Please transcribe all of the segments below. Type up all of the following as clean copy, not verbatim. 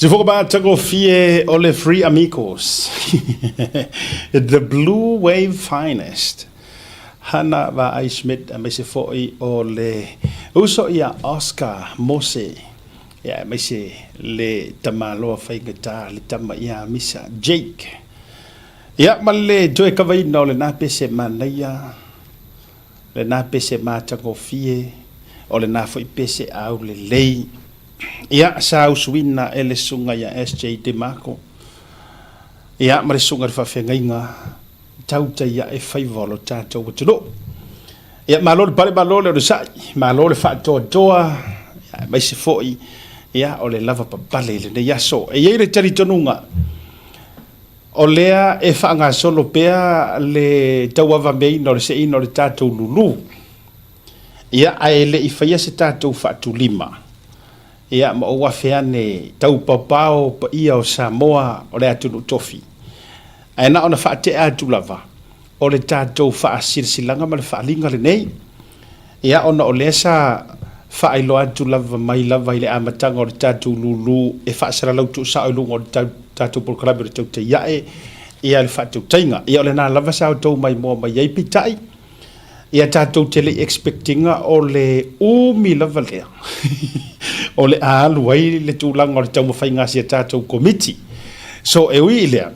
Se foka matagofie o le Three Amigos, The Blue Wave Finest, Hana Vaai Schmidt aemaise foi o le uso ia Oscar Mose, ia aemaise le tamaloa faigata le tama ia Misa Jake. Ia ma le toe kavaina o lena pese manaia, lena pese matagofie, o lena foi pese aulelei. Ia, sa usuina e le Susuga ia SJ DeMarco, ia, ma le Susuga i le Faafeagaiga, tautai ae faiva o lo tatou atunuu. Ia, malo le pale, malo le onosai, malo le faatoatoa, ia, aemaise foi, ia, o le lavapapale i lenei aso. E i ai le talitonuga, o lea e faagasolo pea le tauavameaina o le seeina o le tatou lulu. Ia, ae le i faia se tatou faatulima, ia, ma ou afe ane taupaopao paia o Samoa o le atunuu tofi. Ae na ona faatea atu lava o le tatou faasilasilaga ma le faaaliga lenei. Ia, ona o lea sa faailoa atu lava mai lava i le amataga o le tatou lulu e faasalalau tuusao i luga o le tatou polokalame o le Tautai Ae, ia le faatautaiga. Ia, o lena lava sa outou maimoa mai ai, peitai, Ia tatou te le i expect ina o le umi lava lea o le a alu ai le tulaga o le taumafaiga a si a tatou Komiti. So e ui i lea,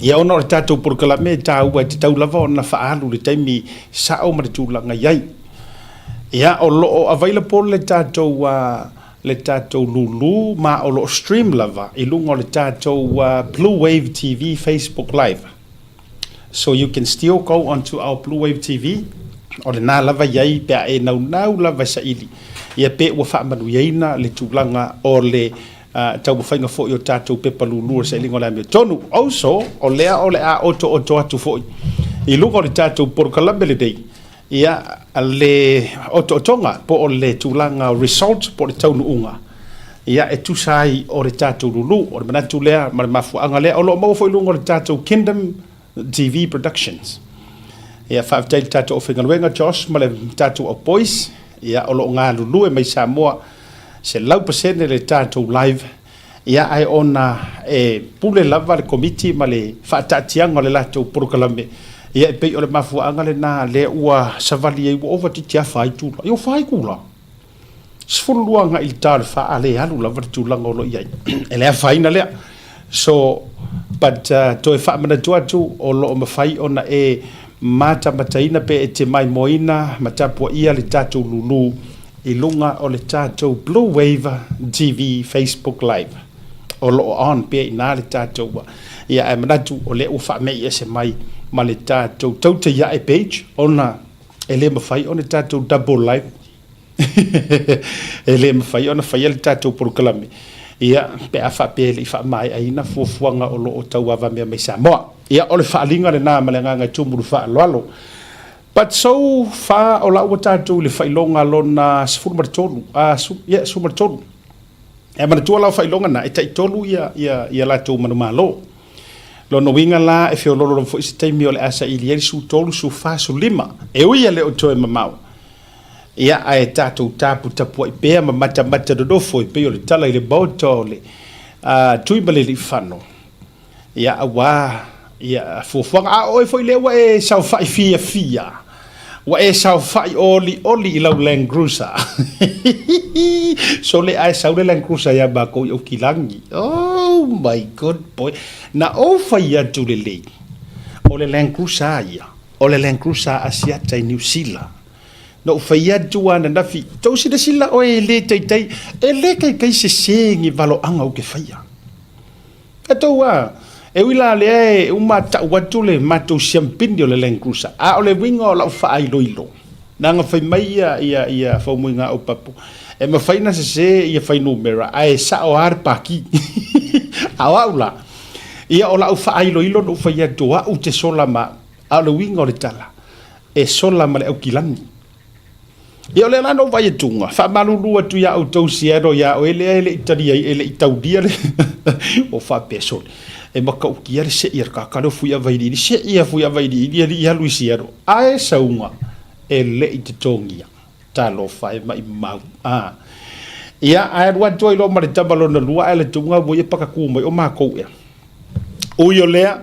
ia ona o le tatou polokalame e taua e tatau lava ona faaalu i le taimi sao ma le tulaga i ai. Ia o lo o available le tatou le tatou lulu ma o lo o stream lava i luga o le tatou Blue Wave TV Facebook Live. So you can still go onto our Blue Wave TV, o lena lava i ai pe a e naunau lava e saili, ia pe ua faamanuiaina le tulaga o le taumafaiga foi o tatou pepa lulu o le sailiga o le amiotonu. Also, o lea o le a otooto atu foi i luga o le tatou polokalame lenei, ia le otootoga po o le tulaga o result po o le taunuuga ia e tusa ai o le tatou lulu. O le manatu lea ma le mafuaaga lea o lo o maua foi i luga o le tatou Kingdom TV Productions. Ia faafetai i le tatou aufaigaluega Josh ma le tatou au boys ia o lo o galulue mai Samoa 100% le tatou live ia ae ona e pule lava le komiti ma le faataatiaga o le latou polokalame ia e pei o le mafuaaga lena lea ua savali ai ua ova toeitiiti lava fa itula. Ia ua fa itula. 12 agai i le ta o le fa a le alu lava le tulaga o lo o i ai. E le afaina lea. So, but toe faamanatu atu o lo o mafai ona e matamataina pe e te maimoaina ma tapuaia le tatou lulu i luga o le tatou Blue Wave TV Facebook Live. O lo o on pea i ina le tatou, ia ae manatu o lea ua faame'i ese mai ma le tatou Tautai Ae page ona e le mafai ona tatou double live. E le mafai ona faia le tatou polokalame ia pe a faapea e le i faamaeaina fuafuaga o lo o tauavamea mai Samoa. Ia o le faaaliga lena ma le agaga e tumu i le faaaloalo. But so far o la ua tatou i le faailoga lona 13, a, yeah, 13. E manatua la o faailoga na, e taitolu ia, ia, ia latou manumalo. Lona uiga la e feololo lava foi se taimi o le a saili ai le 13, 14, 15. E ui e le o toe mamao. Ia, ae tatou taputapuai pea ma matamata nonofo e pei o le tala i le Maota o le Tuimalealiifano, ia, aua ia fuafuaga. A o oe foi lea ua e saofai fiafia, ua e saofai olioli i lau Land Cruiser. Sole ae sau le Land Cruiser ia makou i Aukilagi. Oh my good boy. Na ou fai atu lelei, o le Land Cruiser a ia. O le Land Cruiser a Asiata i Niu Sila. Na ou fai atu ananafi, tou silasila oe e le taitai, e le taitai sese ni valoaga ou te faia. E tou a, e ui la lea e uma tau atu le matou siampini o le Land Cruiser, a o le uiga o lau faailoilo, leaga fai mai ia, ia, ia Faumuiga Aupapu, e mafai na sese ia fuainumera, ae sao lava le paki. A o au la, ia o lau faailoilo na ou fai atu, o au te sola ma, a o le uiga o le tala, e sola ma le aukilani. Ia o lea la na ou vaai atuga, faamalulu atu iā outou Seattle iā oe lea e le i talia e le i taulia le o faapea sole. E matautia le sei a le kaka lea o Fuiavailiili, sei a Fuiavailiili alii alu i Seattle. Ae sauga e le i totogia. Talofa e maimau. A. Ia, ae alu atu ai loa ma le tama lona lua, ae le tuga ua ia pakakū mai, o makou ea. Ui o lea,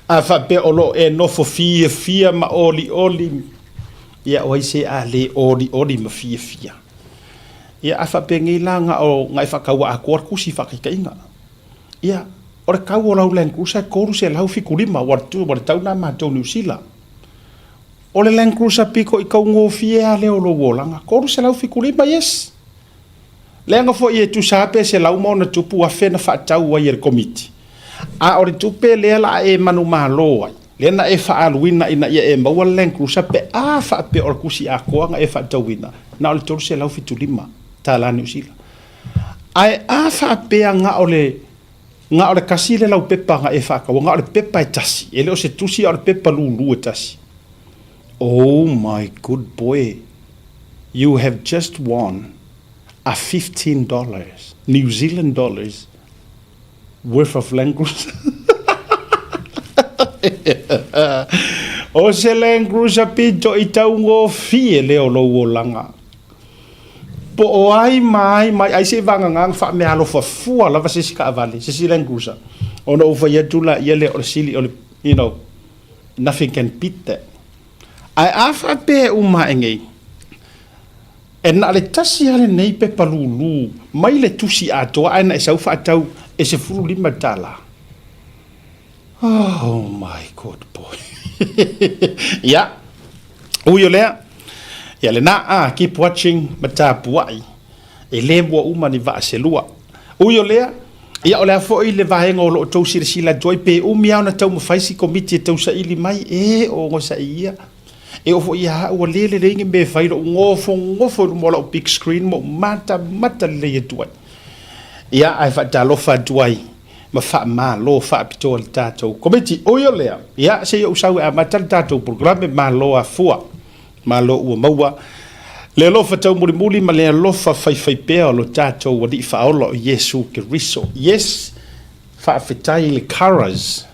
a faapea o lo o e nofo fiafia ma olioli, ia o ai se a le olioli ma fiafia? Ia, a faapenei la na o na e faataua atoa le tusi faataitaiga. Ia, o le tau o lau Land Cruiser e 375, ua le tau lena matou Niu Sila. O le Land Cruiser pito i taugofie lava lea o lou olaga, 375, yes. Leaga foi e tusa lava pe selau ma ona tupu afe na faatau ai e le Komiti, a o le tupe lea la a e manumalo ai, lea na e faaaluina ina ia e maua le Land Cruiser pe a faapea o le tusi atoa na e faatauina, na o le $375 Niu Sila. Ae a faapea na o le na o le tasi le laupepa na e faataua, na o le pepa e tasi, e le o se tusi a o le pepa lulu e tasi. Oh my good boy, you have just won a $15, New Zealand dollars, worth of Land Cruiser. O se Land Cruiser pito i taugofie lea o lou olaga. Po o ai ma ai mai, ai se i vagana na faameaalofa fua lava se isi taavale, se isi Land Cruiser. Ona ou fai atu laia lea o le sili o le, you know, nothing can beat that. Ae a faapea e uma ae nei, e na o le tasi lava lenei pepa lulu mai le tusi atoa ae na e sau faatau e $15. Oh my good boy. Ia, ui o lea, ia lena, ah, keep watching ma tapuai. E le mua uma ni vaa se lua. Ui o lea, ia o le a foi le vaega o lo o tou silasila atu ai, pe umi lava ona taumafai si komiti e tausaili mai, e ogosai ia. E oo foi ia au ua le lelei ni mea e fai, lou nofonofo i luma o lau big screen ma ou matamata lelei atu ai. Ia, ae faatalofa atu ai ma faamalo faapitoa i le tatou komiti. Ui o lea, ia, se i ou sau e amata le tatou polokalame, malo afua. Malo ua maua le alofa taumulimuli ma le alofa faifaipea o lo tatou Alii Faaola o Iesu Keriso. Yes, faafetai i le Caras.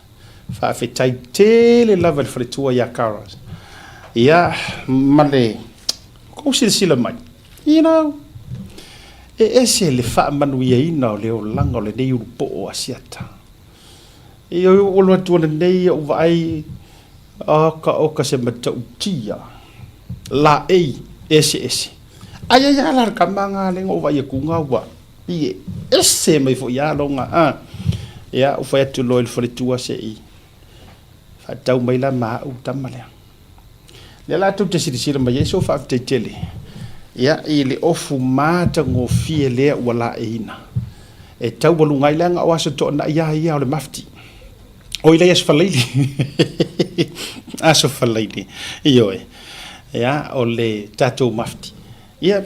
Faafetai tele lava i le faletua ia Caras. Ia, ma le kou silasila mai. You know, e ese le faamanuiaina o le olaga o lenei ulupoo o Asiata. Ia, ua alu atu ananei ou vaai Oka oka se matautia laei eseese. Ai ai a la le tama nga le ngo vai atu nga ua i ese mai foi a longa a. Ia u fai atu loa i le faletua se i faatau mai la ma au tama lea. Lea la tou te silasila mai ai so faafetai tele. Ia i le ofu matagofie lea ua laeiina. E taualuga ai leaga o aso toanai a ia o le mafti. Oi lei aso Falaili. Aso Falaili. Ioe. Ia, o le tatou mafti. Ia,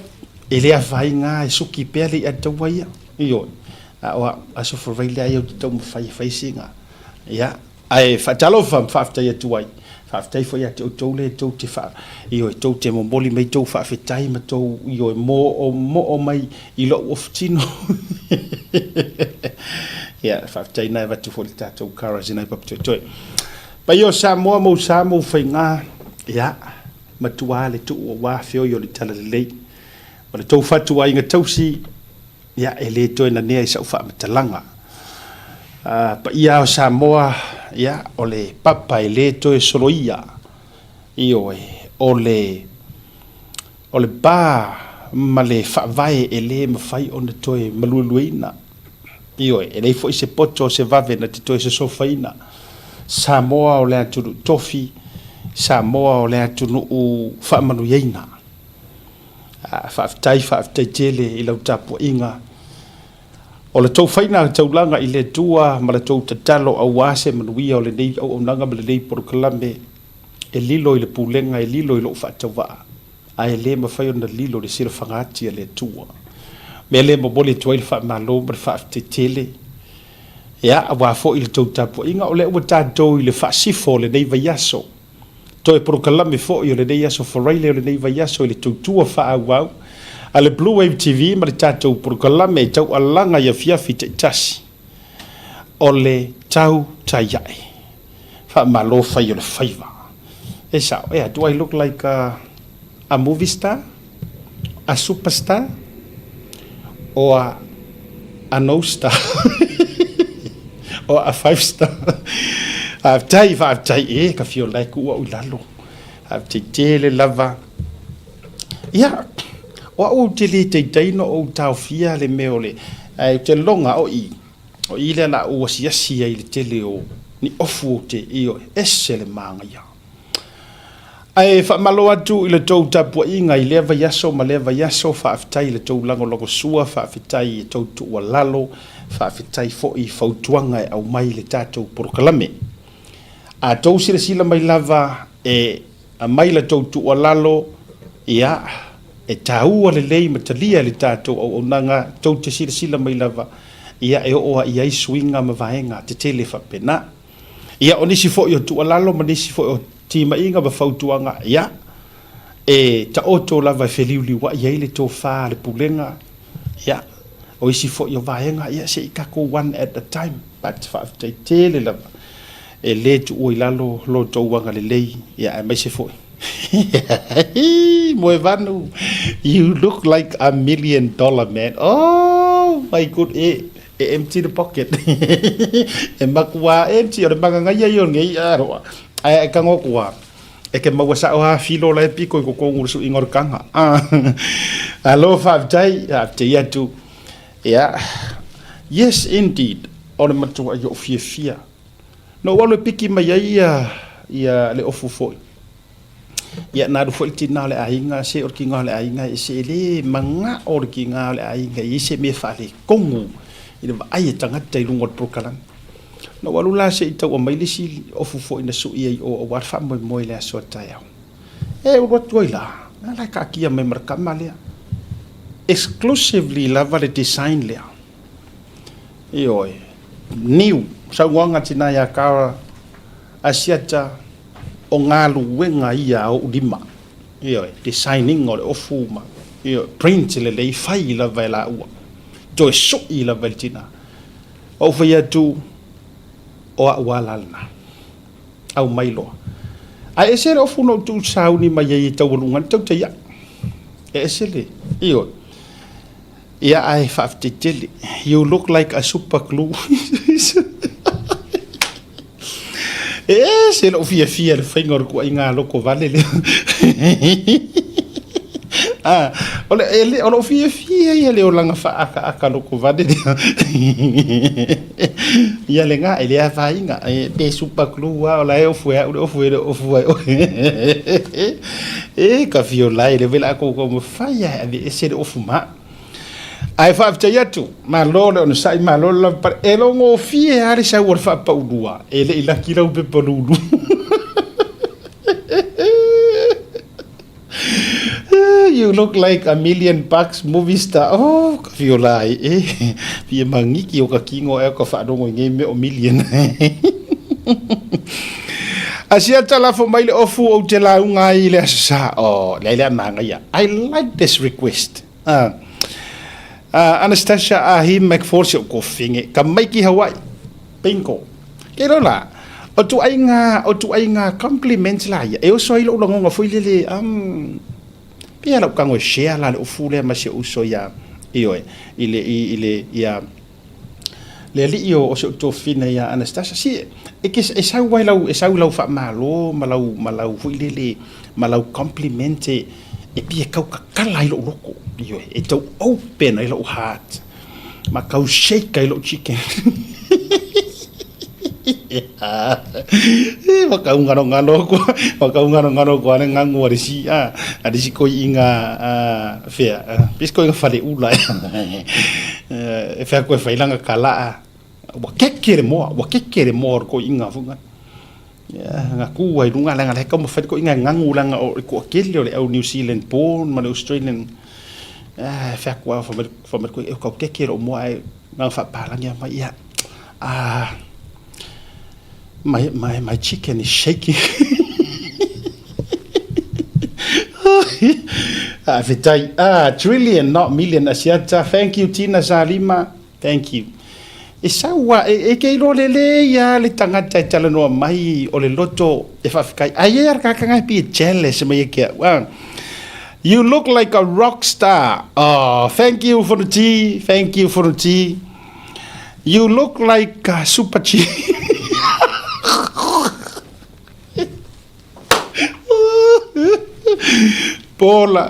e le afaina e suki pea le i'a taua ia. Ioe. A o aso Falaili lava ia ou te taumafai e fai sina. Ia, ae faatalofa ma faafetai atu ai. Faafetai foi ia te outou lea tou te faa, ioe, tou te momoli mai tou faafetai ma tou, ioe, moomoo mai i lou ofutino. Ia, faafetai na e avatu foi i le tatou courage i nai papatoetoe. Paia o Samoa ma ou sa ma ou faiga, ia, matua le tuu aua feoi o le talalelei. Ma le tou fatuaiga tausi, Ia, e le toe nanea i sau faamatalaga. Paia o Samoa, ia, o le papa e le toe soloia. Ioe, o le, o le pa ma le faavae e le mafai ona toe maluelueina. Ioe, e leai foi se poto o se vave na te toe sosofaina. Samoa o le atunuu tofi, Samoa o le atunuu faamanuiaina. Faafetai, faafetai tele i lau tapuaiga. O le tou faiga taulaga i le Atua ma le tou tatalo aua se manuia o lenei auaunaga ma lenei polokalame e lilo i le pulega, e lilo i lou faatauvaa, ae le mafai ona lilo i le silafaga ati a le Atua. Mea lea e momoli atu ai le faamalo ma le faafetai tele. Ia, aua foi le tou tapuaiga, o lea ua tatou i le faasifo o lenei vaiaso. Toe polokalame foi o lenei aso Faraile o lenei vaiaso i le tautua faaauau a le Blue Wave TV ma le tatou polokalame e taualaga i afiafi taitasi o le tautai ae. Faamalo fai o le faiva. E sao, ea, do I look like a, a movie star? A superstar? Or a no star Or a five star Faafetai, faafetai e ka fia ola e kuu au i lalo. Faafetai tele lava. Ia, o au ou te le taitai ona ou taofia le mea o le, ae ou te loga o i, o i lea o le a ou asiasi ai i le tele o ni ofu ou te, ioe, ese le manaia. Ae faamalo atu i le tou tapuaiga i lea vaiaso ma lea vaiaso, faafetai i le tou lagolagosua, faafetai i tou tuualalo, faafetai foi i fautuaga e aumai i le tatou polokalame. A tou silasila mai lava e aumai la tou tuualalo, ia, e taua lelei ma talia e le tatou auaunaga, tou te silasila mai lava, ia, e oo lava i ai suiga ma vaega tetele faapena. Ia, o nisi foi o tuualalo ma nisi foi o timaiga ma fautuaga, ia, e taoto lava e feliuliuai ai le tofa a le Pulega, ia, o isi foi o vaega, ia, se i tatou one at a time, but faafetai tele lava, e le tuua i lalo lo outou agalelei, ia, aemaise foi. Moevanu, you look like a million dollar man. Oh my good, e, E empty the pocket. E makuā empty o le magagaia ia o lenei aroa. Ae e kago kua. E ke maua sao ha filo la e piko i kokongu le suiga o le kaga. Alo faafetai, faafetai atu. Ia. Yes indeed. O le matua i ou fiafia. Na ou alu e piki mai ai ia ia le ofu foi. Ia na alu foi le tina o le aiga, se o le kiga o le aiga e se le manao le kiga o le aiga i se mea faaletonu i le vaai a tagata i luga o le polokalame. Na ou alu la se i tau aumai le isi ofu foi na sui ai i o aua le faamoemoe i le aso a taeao. E ulu atu ai la, na la e taatia mai ma le tama lea. Exclusively lava le design lea. Ioe, niu, saunoaga a tina ia Cara Asiata, o galuega ia a ou lima, ioe, design ina o le ofu ma, ioe, print lelei, fai lava e laua, toe sui lava e le tina. Ou fai atu, o a'u ala lena, aumai loa. Ae ese le ofu na ou tuusauni mai ai e taualuga ai le tautai a'u. E ese le, ioe. Ia ae faafetai tele. You look like a super glue. E ese lou fiafia i le faiga o le tuuaiga lotovale lea. Ah, o le, e le, o lou fiafia ia le olaga faaakaaka lotovale lea. Ia lena, e le afaina, e, pe super glue lava, o la e ofu e au le ofu e le ofu ai oe. E ka fio lai le vela ko ko mafai e ave ese le ofu ma. Ae faafetai atu, malo le onosai, malo le lavapapale. E logofie lava le sau o le faapaulua, e le i laki lau pepa lulu. You look like a million bucks movie star. Oh, ka fio lai e. Fia mangiki o ka kingo e ka wharongo i ngei mea o million. Asiata lafo mai le ofu ou te lauga ai i le aso sa. Oh, lea lea mangaia. I like this request. Anastasia Ahi McFall si o kofine. Ka mai ki Hawaii. Bingo. Ke iloa la, o tuaiga, o tuaiga compliments la ia, e oso ai lou lagona foi lele, um, pei lava lau tago e share la le ofu lea ma si ou uso ia, ioe, i le, i, i le, ia, le alii o, o si ou tofina ia Anastasia. Si, e ke, e sau ai lau, e sau i lau faamalo ma lau, ma lau foi lele, ma lau compliment e, e pei e tau tatala ai lou loto, ioe, e tau open ai lou heart. Ma kau shake ai lou chicken. Ma kau ngaro ngaro ko, ma kau ngaro ngaro ko ane ngangu a si a, a si koi inga a fea, pis koi inga fale ula. E fea koe whai langa ka laa. Ua keke le moa, ua keke le moa o koi inga funga. Nga ku ai lunga langa le kau mawhai ko inga ngangu langa o le kua kele o le au New Zealand born ma le Australian. Ah, fea kua fa mai fa mai ko e kau keke ro moa ai nga whapalangi a mai ia. Ah, my, my, my chicken is shaking. Ah, fetai. Ah, trillion, not million. Asiata. Thank you, Tina Salima. Thank you. E sau a, e, e ke iloa lelei a le tagata e talanoa mai o le loto e faafetai. Ai e ara kakanga e pei e jealous mai e ke au. Ah. You look like a rock star. Oh, thank you for the tea. Thank you for the tea. You look like a super G. Paul,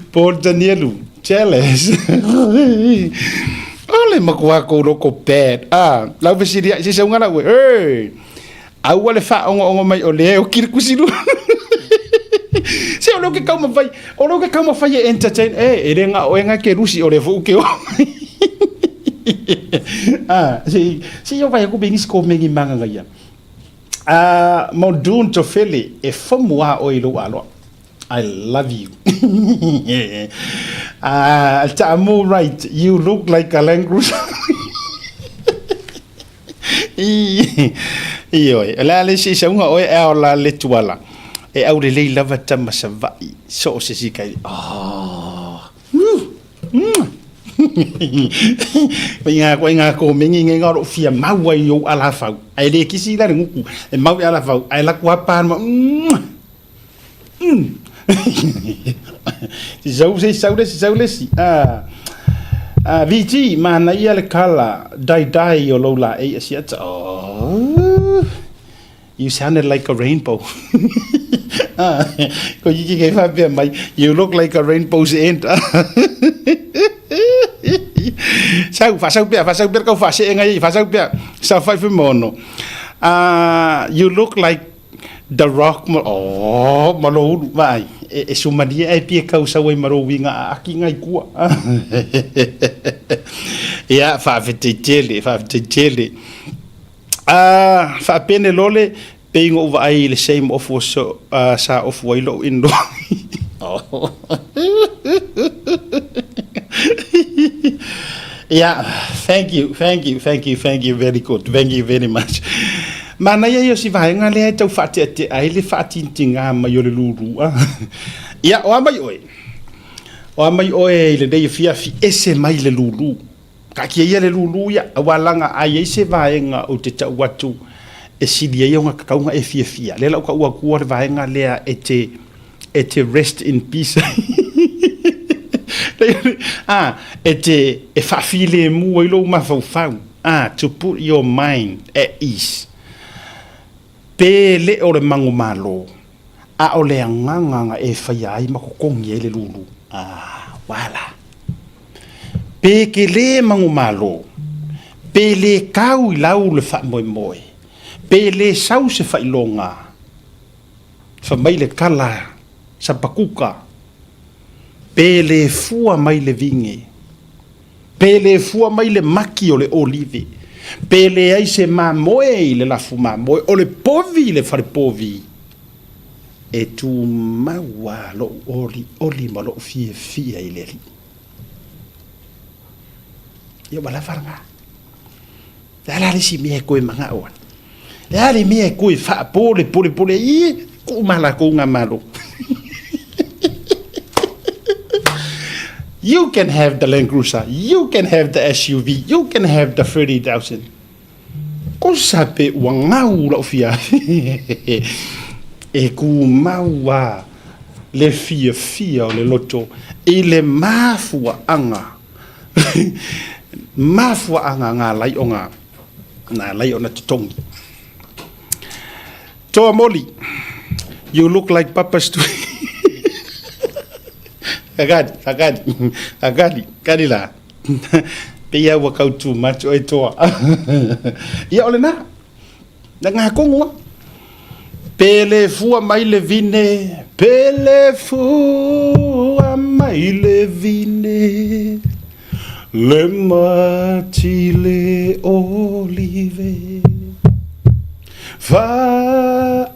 Paul Danielu, jealous. O le makuā kou loko bad. Ah, lau fesili ai, se sauga lau e. Hey! Aua le faaogo'ogo mai o lea e oki le kusilua. Se o lea ou ke taumafai, o lea ou ke taumafai e entertain, e, e le na o oe na e ke lusi, o lea foi ou ke o mai. Ah, se, se i o vai aku be nisi komeni manganga ia. Ah, Muldoon Tofele, e fomu a oe i lou aloa. I love you. Ah, Taamu right, you look like a Land Cruiser. Ioe, o le a le isi sauga oe e ao la le tuala. E au lelei lava tama Savaii, so o se si kai. Oh. Mm. Ko inga ko inga ko mengi nge ngaro fia mau ai o ala fau. Ai le kisi la nguku. E mau ala fau. Ai la kua pa ma. Mm. Mm. Si sau se sau le si sau le si. Ah. Ah, VG, mana ia le kala, dai dai o lou la e si ata. Oh. You sounded like a rainbow. ah, ko iki kei whapea mai, you look like a rainbow's end. Sau, whasau pea, whasau pea kau whase e ngai, whasau pea, sa whai whimono. Ah, you look like The Rock ma, oh, ma lou ulu, vaai, e, e sumalie ai pia kau sau ai ma lou uiga aaki ngai kua. Ia, faafetai tele, faafetai tele. Ah, faapene lole, pei ona ou vaai i le same ofu so, uh, sa ofu ai lou in-law. Oh. Yeah, thank you, thank you, thank you, thank you, very good, thank you very much. Manaia ia o si vaega lea e tau faateatea ai le faatintinga mai o le lūlū. A. Ia, o a mai oe? O a mai oe i lenei afiafi ese mai le lūlū. Taatia ia le lūlū ia, aua laga a i ai se vaega ou te tau atu e sili ai ona kakauga e fiafia. Lea la ou tau atua le vaega lea e te, e te rest in peace ai. A, e te, e faafilemu ai lou mafaufau. A, to put your mind at ease. Pe le o le manumalo, a o le agaga na e faia ai ma totogi ai le lulu. A, wala. Pe ke lē manumalo, pe lē kau i lau le faamoemoe, pe lē sau se faailoga, fa mai le kala sapakuka, pe lē fua mai le vine, Pe le fua mai le maki o le olive, pe leai se mamoe i le lafu mamoe, o le povi i le fale povi, e tumau lava lou olioli ma lou fiafia i le Alii. Ia ua lava lena. Le a la le isi mea e koe manao ai? Le a le mea e koe faapolepolepole ai? Ie, kuu ma lakou nga malo. You can have the Land Cruiser, you can have the SUV, you can have the 30,000. Ko sa pe ua ngau lau fia. E kumau a le fiafia o le loto i le mafuaaga mafuaaga na ala ai ona na ala ai ona totogi. Toa Moli, you look like Papa's twin. Kakali, kakali, kakali, kali la. Pei a ua kau too much oe toa. Ia o lena, na ngā kongo a. Pele fua mai le vine, pele fua mai le vine, le mati le olive. Faaumatia.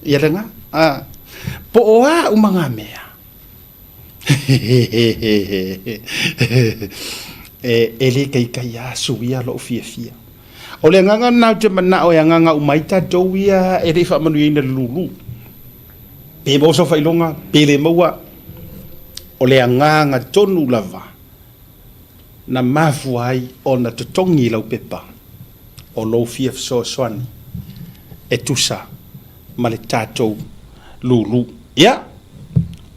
Ia lena, a. Po o a uma ngā mea. E, e le kaikai a suia lou fiafia. O le agaga lena ou te manao e agaga uma ai tatou ia e le i faamanuiaina i le lulu. Pe maua sau faailoga, pe le maua, o le agaga tonu lava na mafua ai ona totogi i lau pepa o lou fia fesoasoani e tusa ma le tatou lulu. Ia!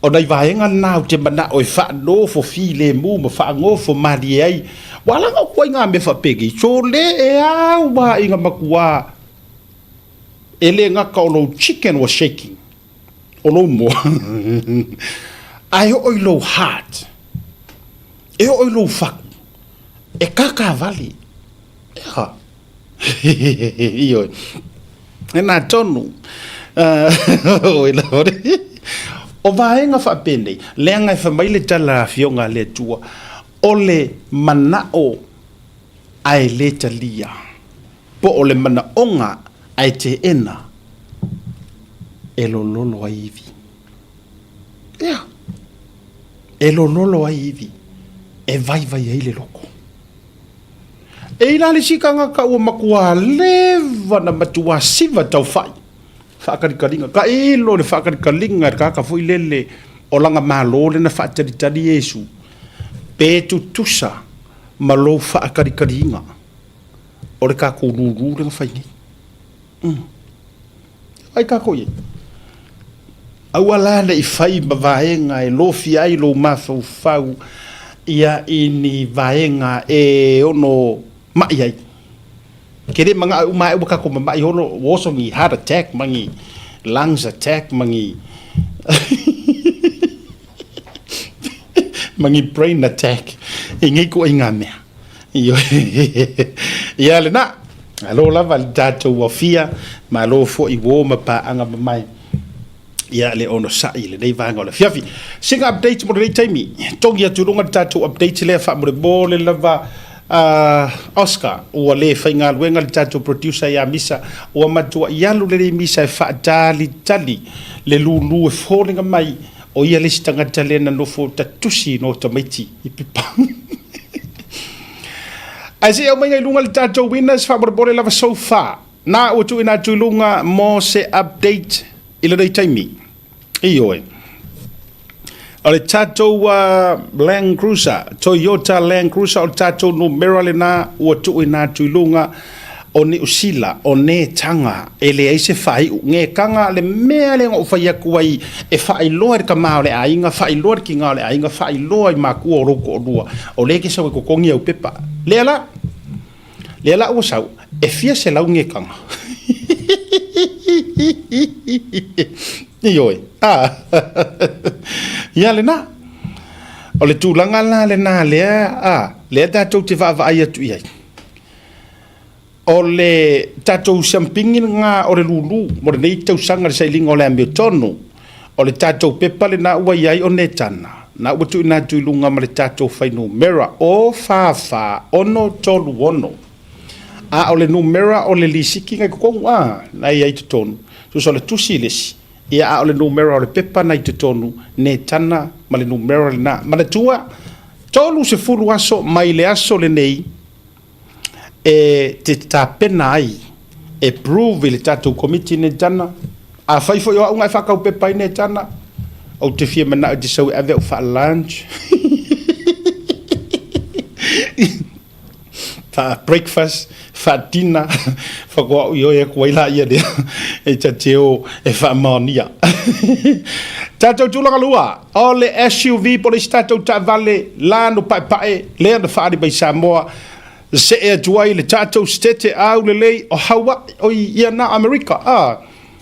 O nai vaega na ou te manao e faanofo filemu ma faagofo malie ai, ua ala ona ou ituaiga mea faapenei, sole e au lava ina matua e le gata o lou chicken was shaking, o lou moa, ae oo i lou heart, e oo i lou fatu, e kakavale. Ea. Ioe. Lena tonu. Oi lava. O vaega faapenei, leaga e fai mai le tala a Afioga a le Atua, o le manao ae le talia, po o le manaoga ae teena, e lololo ai ivi. Ea, e lololo ai ivi, e vaivai ai le loko. E i la le isi tagata ua matua leva na matua siva taufai faakalikaliga. Ka ilo le faakalikaliga le tagata foi lele o lana malo lea na faatalitali Iesu, pe tutusa ma lou faakalikaliga o le tatou lulu lea na fai nei. Ai tatou i ai. Aua la ne i fai ma vaega e lofia ai lou mafaufau ia i ni vaega e ono ma'i ai. Ke le mana'o e uma ae ua tatou mama'i holo ua oso ni heart attack ma ni lungs attack ma ni ma ni brain attack i nei ituaiga mea. Ia lena, malo lava le tatou afia, malo foi uo ma paaga mamae ia le onosai i lenei vaega o le afiafi. Sina update mo lenei taimi, togi atu i luga le tatou update lea faamolemole lava Oscar, ua le faigaluega le tatou producer ia Misa, ua matuai alu lenei Misa e faatalitali le lulu e foliga mai o ia le isi tagata lea na nofo tatusi no tamaiti i pipa. Ae se i aumaiga i luga le tatou winners faamolemole lava so far. Na ua tuuina atu i luga mo se update i lenei taimi. Ioe. O le tatou Land Cruiser, Toyota Land Cruiser, o le tatou numera lena ua tuuina atu i luga o Niu Sila, o Netaga, e leai se faaiu. Netaga, le mea lea na ou fai atu ai e faailoa i le tama o le aiga, faailoa i le tina o le aiga, faailoa i matua o lou toalua, o lea e te sau e totogi au pepa. Lea la, lea la ua sau, e fia selau Netaga. Ioe, a, ia lena. O le tulaga la lena lea, a, lea tatou te vaavaai atu i ai. O le tatou siampigi lena o le lulu mo lenei tausaga i le sailiga o le amiotonu. O le tatou pepa lena ua i ai o Netana, na ua tuuina atu i luga ma le tatou fuainumera o 44636. A o le numera o le lisiti na i totonu, a, na i ai i totonu, tusa o le tusi le isi, ia a o le numera o le pepa na i totonu, Netana ma le numera lena. Manatua, 30 aso mai le aso lenei, e te tapena ai e prove i le tatou Komiti Netana. Afai foi o au na e faataupepa ai Netana, ou te fia manao e te sau e ave au faa-lunch, faa-breakfast, faa-dinner, faatoa ou ioe atu ai laia lea e ta te o e faamaonia. Tatou tulaga lua, o le SUV po o le isi tatou taavale lanu paepae lea na faaali mai Samoa, see atu ai le tatou Setete aulelei o Hawaii, oi ia na Amerika, a,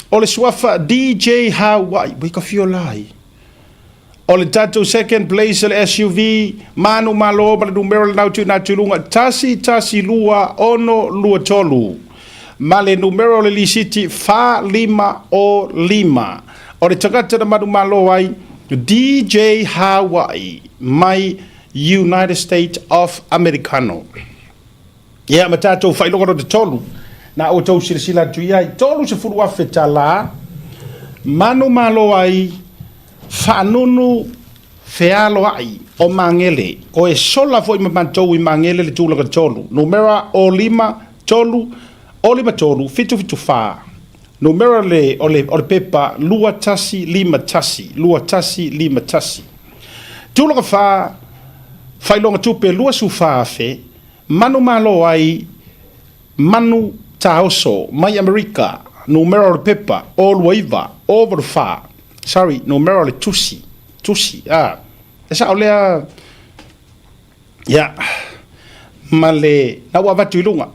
o le suafa DJ Hawaii, ua ka fio lai. O le tatou second place o le SUV, manu malo ma le numera lenau tuuina atu i luga, 112623, ma le numera o le lisiti 4 5 o 5. O le tagata na manumalo ai, DJ Hawaii, mai United States of Americano. Ia, ma tatou faailoga lona tolu, na outou silasila atu i ai, $30,000, manumalo ai Faanunu Fealoai o Magele, koe sola foi ma matou i Magele le tulaga tolu, numera o 5 3 o 5 3 7 7 4, numera le o le o le pepa 2151 2151. Tulaga fa, faailoga tupe 24,000, manumalo ai Manu Taoso mai Amerika, numera o le pepa o 29 o 84, sorry, numera o le tusi tusi, a, e sao lea, ia, ma le, na ua avatu i luga,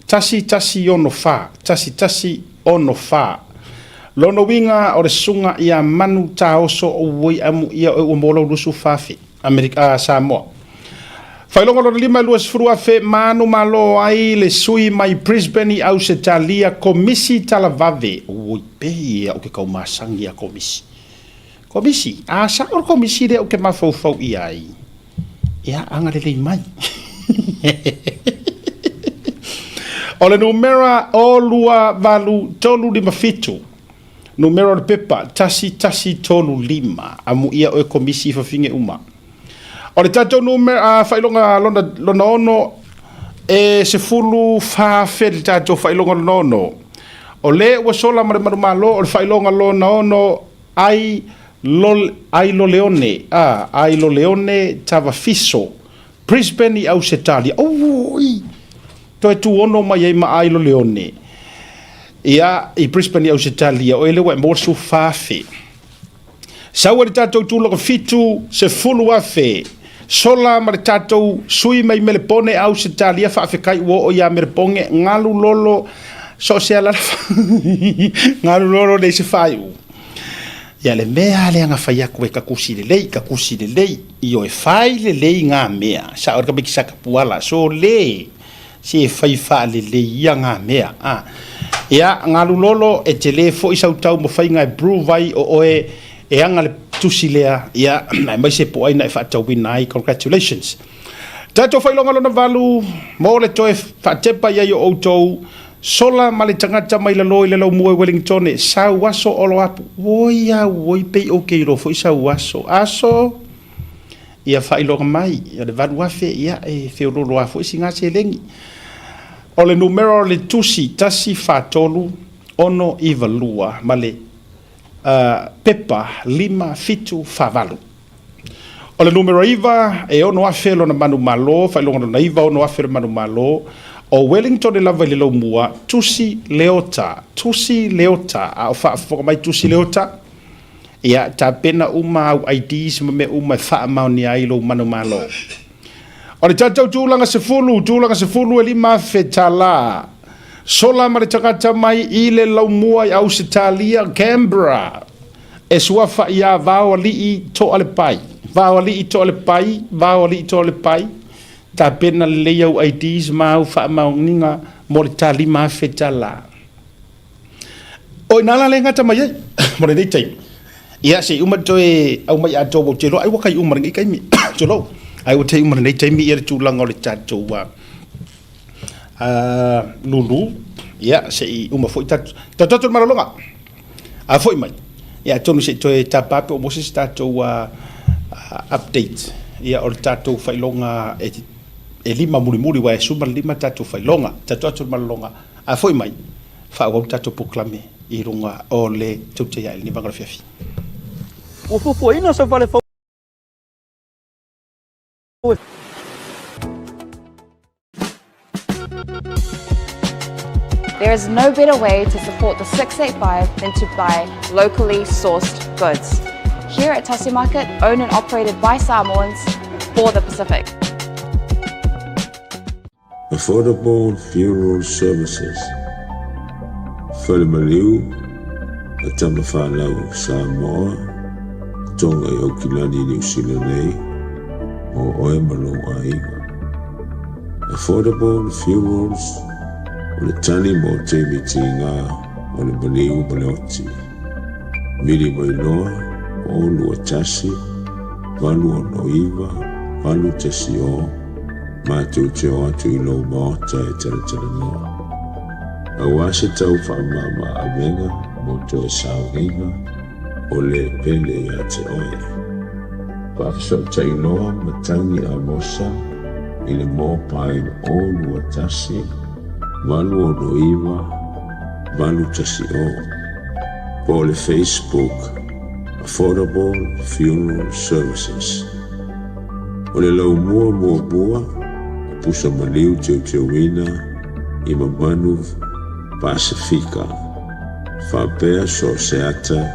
1164, 1164. Lona uiga o le susuga ia Manu Taoso Oi amuia oe ua maua lau 24,000 Amerika, Samoa. Faailoga lona lima e 20,000 manumalo ai le sui mai Brisbane i Ausetalia Komisi Talavave. Oi pei e au ke kaumasagi a Komisi. Komisi, a sao le Komisi lea ou te mafaufau i ai. Ia, agalelei mai. O le numera o 28357, numera o le pepa 1135, amuia oe Komisi i fafine uma. O le tatou numera, faailoga lona, lona ono, e 14,000 le tatou faailoga lona ono. O le ua sola ma le manumalo o le faailoga lona ono ai lol, ai loleone, a, ai loleone tavafiso, Brisbane i Ausetalia. Oi! Toe tuono mai ai ma ai loleone. Ia, i Brisbane i Ausetalia, o ele ua e maua le 14,000. Sau ai le tatou tulaga 70,000. Sola ma le tatou sui mai Melepone Ausetalia faafetai ua oo ia Melepone galu lolo so o se alala galu lolo nei se faaiu. Ia le mea lea na fai atu e takusi lelei, takusi lelei, ioe fai lelei ngā mea. Sa o le tamaiti sa tapuala, so le se e fai faalelei ia ngā mea. A. Ia, galu lolo e tele foi sau taumafaiga e prove ai o oe e aga le tusi lea, ia, aemaise po o ai na e faatauina ai. Congratulations. Tatou faailoga lona valu, mo le toe faatepa i ai o outou, sola ma le tagata mai lalo i le laumua i Wellingtone, sau aso olo apu. Oi auoi, pei ou te iloa foi sau aso. Aso, ia faailoga mai, o le 8,000, ia, e feoloolo lava foi sina seleni. O le numera o le tusi, 1 4 3 6 9 2, ma le pepa 5 7 4 8. O le numera 9, e 6,000 lona manumalo, faailoga lona 9, 6,000 le manumalo. O Wellington e lava i le laumua, Tusi Leota, Tusi Leota, a o faafofoga mai Tusi Leota, ia tapena uma au IDs ma mea uma e faamaonia ai lou manumalo. O le tatou tulaga 10, tulaga 10 e $5,000. Sola ma le tagata mai i le laumua i Ausetalia, Canberra. E suafa ia Vaoalii Toalepai. Vaoalii Toalepai, Vaoalii Toalepai, tapena lelei au IDs ma au faamaoniga mo le ta $5,000. O ina la le gata mai ai mo lenei taimi. Ia se i uma toe aumai atoa ua ou te iloa ai ua tai uma lenei taimi. Tulou. Ai ua tai uma lenei taimi ia le tulaga o le tatou lulu. Ia se i uma foi tatou tatou le malologa. A foi mai. Ia atonu se i toe tapa pe o maua se isi tatou update ia o le tatou faailoga e lima mulimuli aua e 15 tatou faailoga. Tatou atu le malologa. A foi mai, faaauau le tatou polokalame i luga o le Tautai Ae i lenei vaega o le afiafi. Ua fuafuaina sau fale fou e. There is no better way to support the 685 than to buy locally sourced goods. Here at Tasi Market, owned and operated by Samoans for the Pacific. Affordable Funeral Services, Fale Maliu a Tamafanau Samoa, Tonga i Aukilani, Niu Sila nei, mo oe ma lou aiga. Affordable Funerals o le tali mo taimi tiga o le maliu ma le oti. Vili mai loa o 21 869 810 matou te o atu i lou maota e talatalanoa. Aua se tau faamama avega mo toe sauniga o le pele ia te oe. Faafesootai loa Matangi Amosa i le mobile o 21 869 810 po o le Facebook Affordable Funeral Services. O le laumua muamua o pusa maliu teuteuina i mamanu Pasifika faapea so o se ata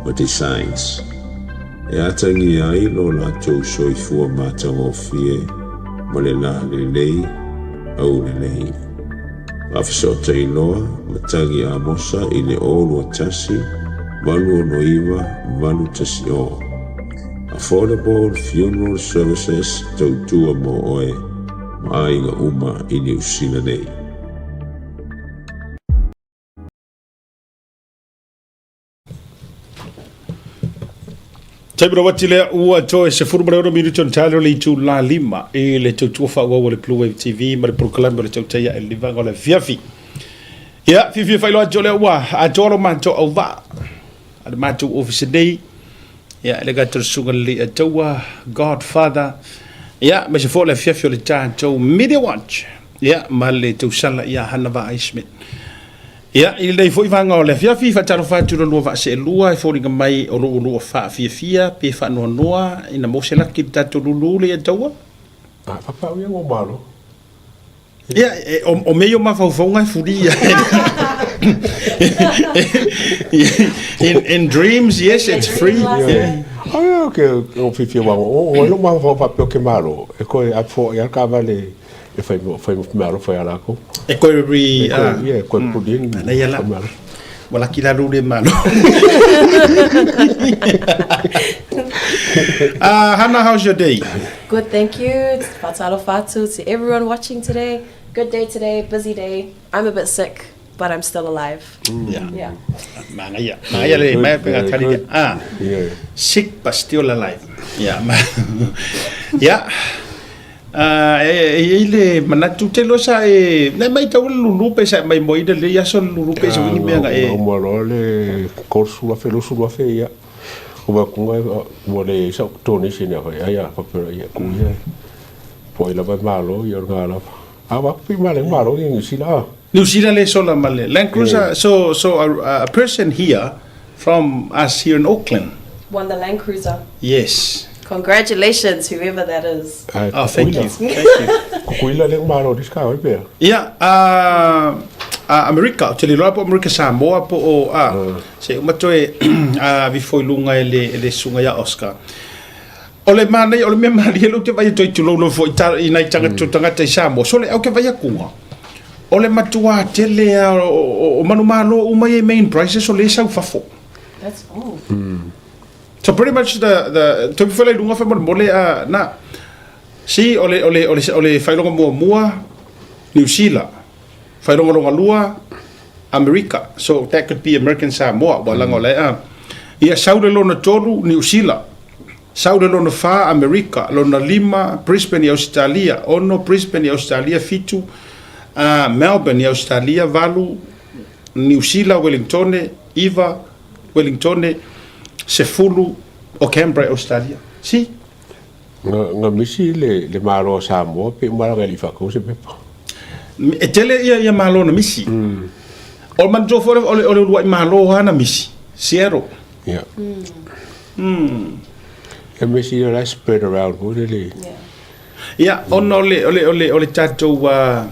ma designs. e atagia ai lo latou soifua matagofie ma le lalelei aulelei. Faafesootai loa ma tagi Amosa i le 0 21 869 810. Affordable Funeral Services tautua mo oe ma aiga uma i Niu Sila nei. Taimi rawati lea ua toe 16 minuti ona tali o le itula 5 i le tautua faaauau a le Blue Wave TV ma le polokalame o le Tautai Ae le Vaega o le Afiafi. Ia, fiafia faailoa atu o lea ua atoa lo matou auvaa a le matou ofisa nei. Ia, le gata o le susuga lelei a taua, Godfather. Ia, aemaise foi o le afiafi o le tatou Media Watch. Ia, ma le tausala ia Hana Vaai Smith. Ia, i lenei foi vaega o le afiafi, faatalofa atu i lo lua vaa seelua e foliga mai o lo ulua faafiafia pe faanoanoa ina maua se laki i le tatou lulu le ia taua. A faapau ia ua malo. Ia, e, o, o mea ia o mafaufauga e fulia. In, in dreams, yes, it's free. Yeah. Ai, o ke o fiafia wa o o lo mafaufau faapea o ke malo. E koe a fo ia ka vale e fai mo fai mo malo fai ala ko. E koe ri, E koe ia koe pulin. Ana ia la. Malo. Ua laki la lulu e malo. Hannah, how's your day? Good, thank you. Faatalofa atu to everyone watching today. Good day today, busy day. I'm a bit sick, but I'm still alive. Yeah. Yeah. Manaia. Manaia le Good, mai pe very tali. good. Ah. Yeah. Sick but still alive. Yeah. Yeah. Ah, e e i le manatu te loa sa e na mai tau le lulu pe sa mai moi le le aso le lulu pe sa wingi mea nga e. Uma loa le 30,000 20,000 ia. O makunga ua le sa donation ia fai ai a faapea ia ku ia. Po ai lava e malo ia o le lava. A wa pi ma le malo ia New Zealand. New Zealand le sola ma le Land Cruiser. So so a person here from us here in Auckland Won the Land Cruiser. Yes. Congratulations, whoever that is. Oh, thank you. Thank you. Kukuila le malo dis ka oi pea. Ia, a a Amerika, ou te le iloa po o Amerika Samoa po o a se uma toe a vifo i luga e le e le susuga ia Oscar. O le manaia, o le mea malie lea ou te vaai atu ai tulou lou foi i nai tagata tagata i Samoa, so le au ke vaai akuga. O le matua tele a o, o manumalo uma ia i main prices o le sau fafo. That's oh. So pretty much the the toe fai lunga fa mo le a na si o le o le o le o le failoga muamua New Zealand failoga longa lua America so that could be American Samoa wa langa o le a ia sau le lona tolu New Zealand sau le lona fa America lona lima Brisbane i Australia 6 Brisbane i Australia 7 Melbourne i Australia 8 New Zealand Wellington 9 Wellington, 10 o Canberra i Ausetalia. Si. Nga, nga misi le, le Malo o Samoa pe uma lava e le i faatau se pepa. E tele ia ia Malo na misi. O le manatua foi o le, o le uluai Malo lava na misi, Seattle. Ia. Ia misi ia la spread around foi le le. Yeah. Ia, ona o le, o le, o le, o le tatou, uh,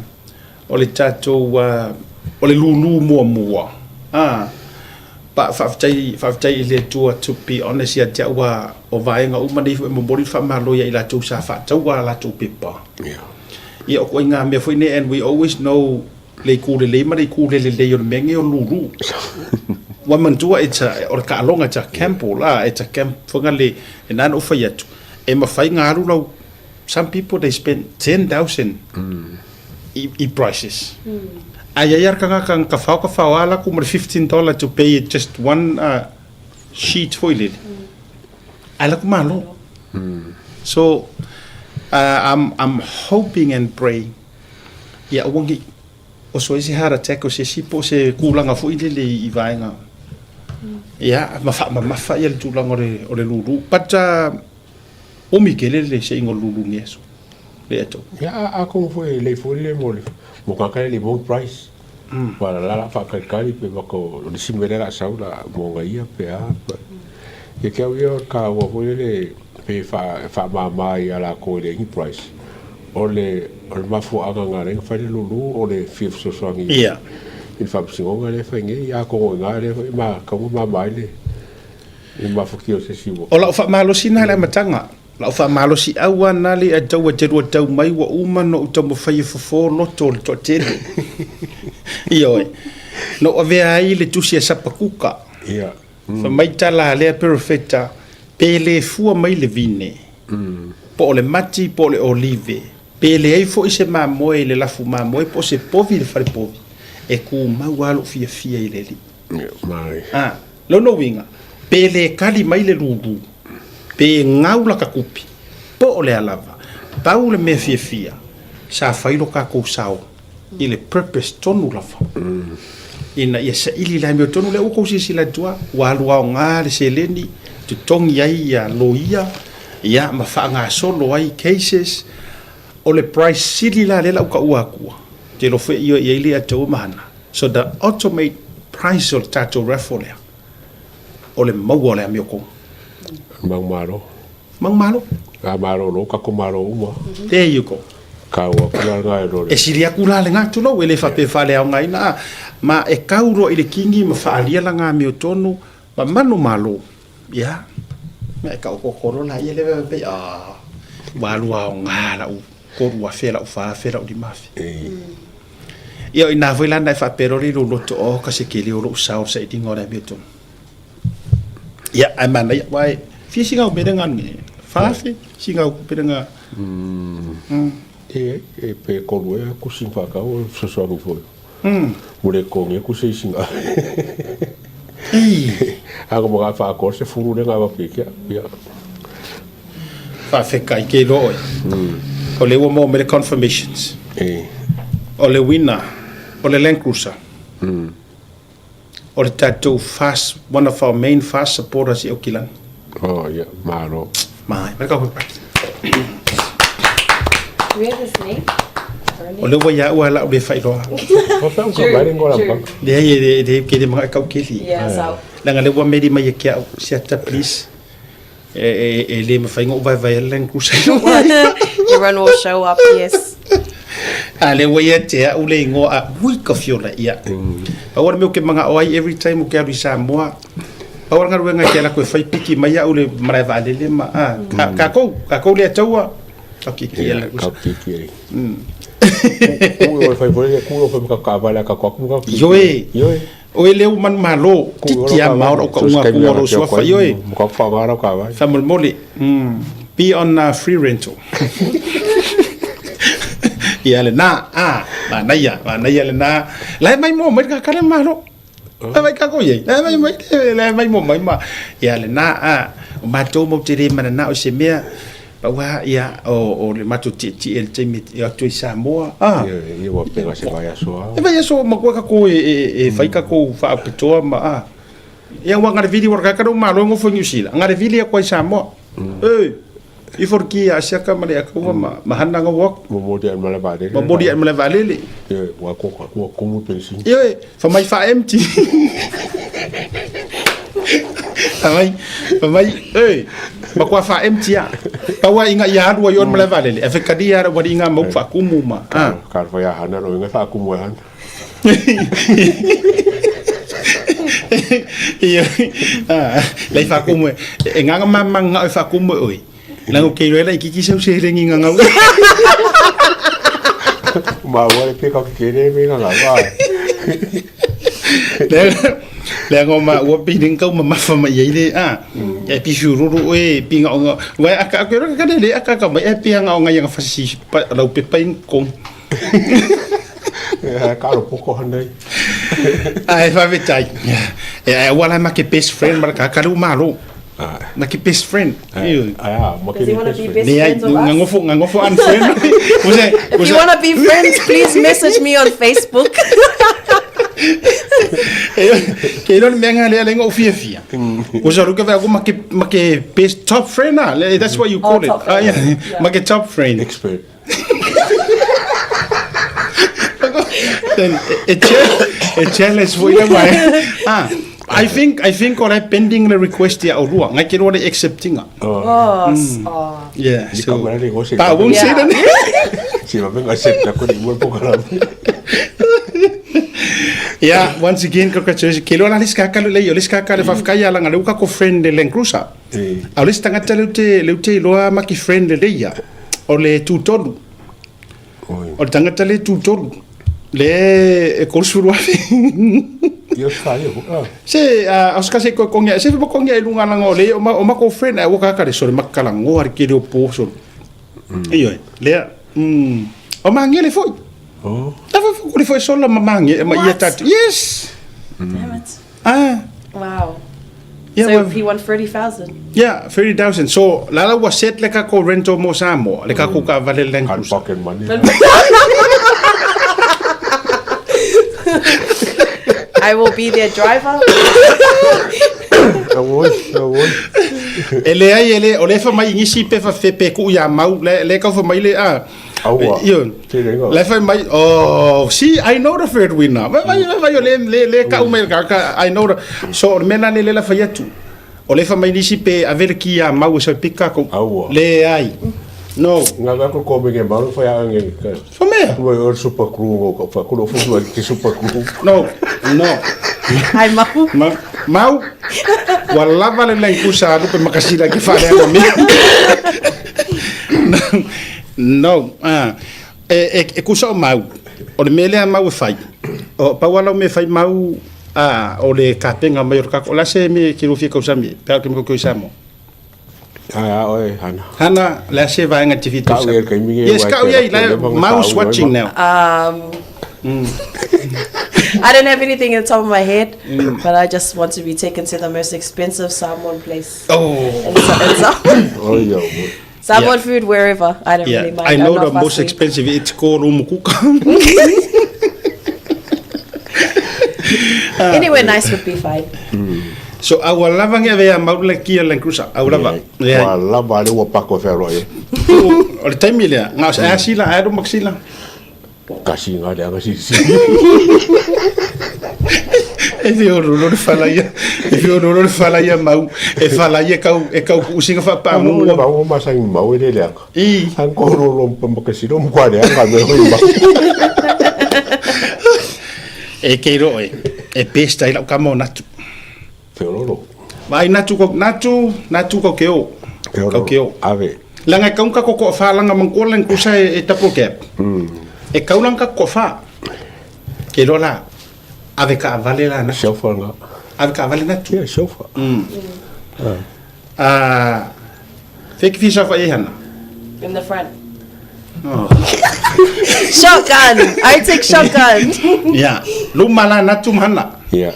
o le tatou, uh, o le lūlū muamua. Ah, pa, faafetai, faafetai i le Atua, to be honest ia te au a, o vaega uma nei foi e momoli le faamalo ia i latou sa faataua a latou pepa. Ia. Ia, o ituaiga mea foi nei, and we always know le itu lelei ma le itu le lelei o le mea nei o le lūlū. Ua manatua, it's a, o le taaloga, it's a gamble, ah, it's a gamble, foi le, e na ona ou fai atu, e mafai ona alu lau, some people they spend 10,000 i, i prices. Ae i ai lava le tagata na tafao tafao lava latou ma le $15 to pay it just one sheet foi lele. Ae latou malo. So, I'm, I'm hoping and praying ia aua ne i oso ai se heart attack o se isi po o se tulaga foi lele i vaega. Ia, ma faamamafa ia le tulaga o le, o le lulu. But, umi tele le seiga o le lulu i lenei aso. Le ato. Ia, a, atonu foi e lelei foi le mo le, mo tagata ia e le i maua ni price. Aua o la o le a faatalitali pe mata o le isi mea lea o le a sau o le a moga ia pe a. Ia te au ia o le taua foi lele pe faamama ai ia latou e leai ni price, o le o le mafuaaga na ala ai ona fai le lulu o le fia fesoasoani i le faamasinoga lea e fai nei, atonu o i ina lea foi e tatau ona mama ai le. I mafatia o se isi ua. O la'u faamalosi lena i le amataga, la'u faamalosi'au lava lena le atau e te lua tau mai ua uma ona ou taumafai e fofo loto o le toatele. Ioe. Na ou avea ai le tusi a Sapakuka. Ia. Fai mai tala a lea perofeta, Pe le fua mai le vine, po o le mati po o le olive, pe leai foi se mamoe i le lafu mamoe po o se povi i le fale povi, e tumau lava lou fiafia i le Alii. A, lona uiga, pe le kali mai le lulu, pe gau laka kupi, po o le a lava, pau le mea fiafia, sa fai lo kakou sao i le purpose tonu lava, ina ia saili le amiotonu lea ua kou silasila atu lava, ua alu aoga le seleni, totogi ai ia loia, ia ma faagasolo ai cases. O le price sili la lea la ou taua atua, ou te iloa foi e ioe i ai le Ataua ma Hana. So the ultimate price o le tatou raffle lea, o le maua o le amiotonu. Manumalo. Manumalo. A malolo kako malo uma. There you go. Kau aku la lena e lole. E sili aku la lena, tulou, e le faapea e faaleaogaina, a, ma e kau loa i le kini ma faaalia lana amiotonu ma manumalo. Ia, ma e taototo loa laia lea vae mai, ah, ua alu aoga lau 3000, lau 4000, lau 5000. Ia, o ina foi la na e faapea loa le i lou loto, oh, ka se kele o lou sao i le sailiga o le amiotonu. Ia, ae manaia, aua e fia sina au mea lea e 4000, sina au tupe lena. E, e pe kolu ea ku sing whakau o fesoasoani foi. Ua le totogi aku se isi ga. A ko mga whaako se furu le ngā wapi kia. Ia. Faafetai ke iloa oe. O lea ua maua mai le confirmations. E. O le winner o le Land Cruiser. O le tatou fast, one of our main fast supporters i Aukilani. Oh, ia, malo. Mai, mai ka hui. Do we have his name? O lea ua ia au a lau le faailoa. O whea ka mai lengo la pang. Leai e le le ke le mga kau keli. Yeah, so. Langa le ua meri mai e ke au siata please. E e e le mawhai ngō vai vai Land Cruiser. Everyone will show up, yes. A le ua ia te au le ingoa a ui ka fiola ia. Pau o le mea o ke manga o ai every time o ke alu i Samoa. Pau o le galuega ke ala koe whai piki mai au le marae vaalele ma a ka ka kou ka kou le ataua. Ka kiki e la Ka kiki e. Ku o whai fore ku o whai ka ka vale ka ka ku ka. Ioe. Ioe. Oe lea ua manumalo, titi a ma o lou kauga atu o lou suafa, ioe. Ka wha ngā ka vai. Faamolemole, be on free rental. Ia lena, a, manaia, manaia lena. La e maimoa mai le kakale malo. La mai kako iai, la mai mai, la mai mo mai ma. Ia lena, a, o matou matou te le mananao i se mea, pau lava, ia, o, o le matou tietie i le taimi e o atu ai i Samoa, a. Ia, ia ua pega se vaiaso a. E vaiaso matua tatou e, e, e fai tatou faaopetoa ma, a. Ia ua gare vili ua kaka lou malo e nofo i Niu Sila, gare vili atu ai i Samoa. E, ifo le ki ia Asiaka ma le Akaua ma, ma hana ngau aku. Momoli ai ma le vaalele. Momoli ai ma le vaalele. Ia, ua ko ua kumu pensini. Ioe, fa mai fa empty. Fa mai, fa mai, e, matua fa empty a. Pau a inga ia alu ai on ma le vaalele. E fekali ia ua inga mau fa kumu ma. Ah. Ka fa ia hana lo inga fa kumu e hana. Ia, ah, lei fa kumu e. E nganga mamanga e fa kumu e oi. Leaga ou te iloa e laitiiti sau seleni gagau. Maua le pe kau kekele me gagau a. Leaga o maua pei le tau mamafa mai ai le a. E pi fiururu oe pi ngao wai aka ake ro ka le aka ka mai e pi ngao ngai nga fasi lau pepa in kong. Ka ro poko hanai. Ai fa vetai. E ai wala ma ke best friend ma ka ka lu malo. Na ke best friend. Ah, ma ke Does he want to be best Leai, friends with us? ngangofo ngangofo unfriend. Use If you want to be friends, please message me on Facebook. Ke iloa le mea nga lea lenga o fiafia. Usa ruka vea ko ma ke ma ke best top friend ah. That's what you call Oh, it. top Ah, friend. yeah. Yeah. Ma ke top friend. Expert. Then e e challenge foi le mai. Ah, I think I think ora pending le request ia olua. Ngai ke loa le acceptinga. Oh, oh. Yeah. Ni So, ka mara le go se. but I won't say Yeah. the name. Si va venga accepta ko ni mo po kala. Yeah, once again, congratulations. Ke loa la le isi kaka lelei, o le isi kaka le faafetai ia langa leu kako friend le Land Cruiser. A o le isi tagata leu te, leu te iloa maki friend lelei ia, o le tutolu. O le tagata le tutolu, le e 30,000. Ia sa ia ho. Ah. Se, a o se kasi koe kongia, se fa kongia i lunga langa o le, o, ma, o mako friend, ai ua kaka le sole makalangoa le kele o po sole. Ioe, lea, o Magele foi. Oh. Ta fa fa foi sola ma mange ma ia tatu. Yes. Damn it. Ah. Wow. Yeah, so well, he won 30,000. yeah, 30,000. So, lala ua set le kako rental mo Samoa, le kako ka vale Land Hard Cruiser. pocket money. I will be their driver. Oi, oi. E leai, e le, o le fa mai ngisi pe fa fe pe ku ia mau, le, le kau fa mai le, ah. Aua. Io. Te renga. Le fa mai, oh, see, I know the third winner. Vai, vai, vai, vai, le, le, le kau mai ka, ka, I know the, so, o le mea lane le la fai atu. O le fa mai nisi pe avele ki ia mau e sa pika ko. Aua. Le ai. No. Nga ga ko ko me ke maru fa ya nge ka. Fa mea. Mo o super crew ngo ko fa ko fu fu ke super crew. No, no. Hi, Mau. Ma, mau, ua lava le Land Cruiser alu pe makasina ke whare ma me. No, ah, e, e, e kusa o mau, o le mea lea mau e whai. O pau ala o me whai mau, ah, o le kapenga mai o le kako. O la se me ki rufia kausami, pe au ke me kau Samoa. Ai a oi hana. Hana, le se vaenga te whitu. Kau ia kai mingi Yes, kau ia, la, Mau's watching now. I don't have anything in the top of my head, but I just want to be taken to the most expensive Samoan place. Oh. And so, and Samoan, Oi yo. Samoan food wherever. I don't Yeah, really mind. I I'm know not the most fussy. expensive, it's called umukuka. Anywhere nice would be fine. So, aua lava nge avea mau le kia Land Cruiser, au lava. Yeah. Wa lava le ua pako fe ro e. O le taimi lea, ngā o se asila, alu maksila. Kasi nga le anga si si. E whio rolo le whala ia, e whio rolo le whala ia mau, e whala ia kau, e kau kuusinga Mo le whapaamunga. ba o ma sang mau e le le anga. I, Han ko ro ro pa makasi ro mo le anga me hoi ba. e keiro e, e pesta i lau kama o natu. Te ro. Vai natu ko, natu, natu kau ke o. Te ro. Kau ke o. Ave. Langa e kaunga ko ko wha langa mangkoa Land Cruiser e, e tapo cap. E kaulanga ko wha. Ke lola, ave ka avale la natu. Sofa nga. Ave ka avale natu. Yeah, sofa. Ah, fake fisa fa e hana. In the front. Oh. Shotgun! I take shotgun! Ya, luma la natu mahana. Yeah.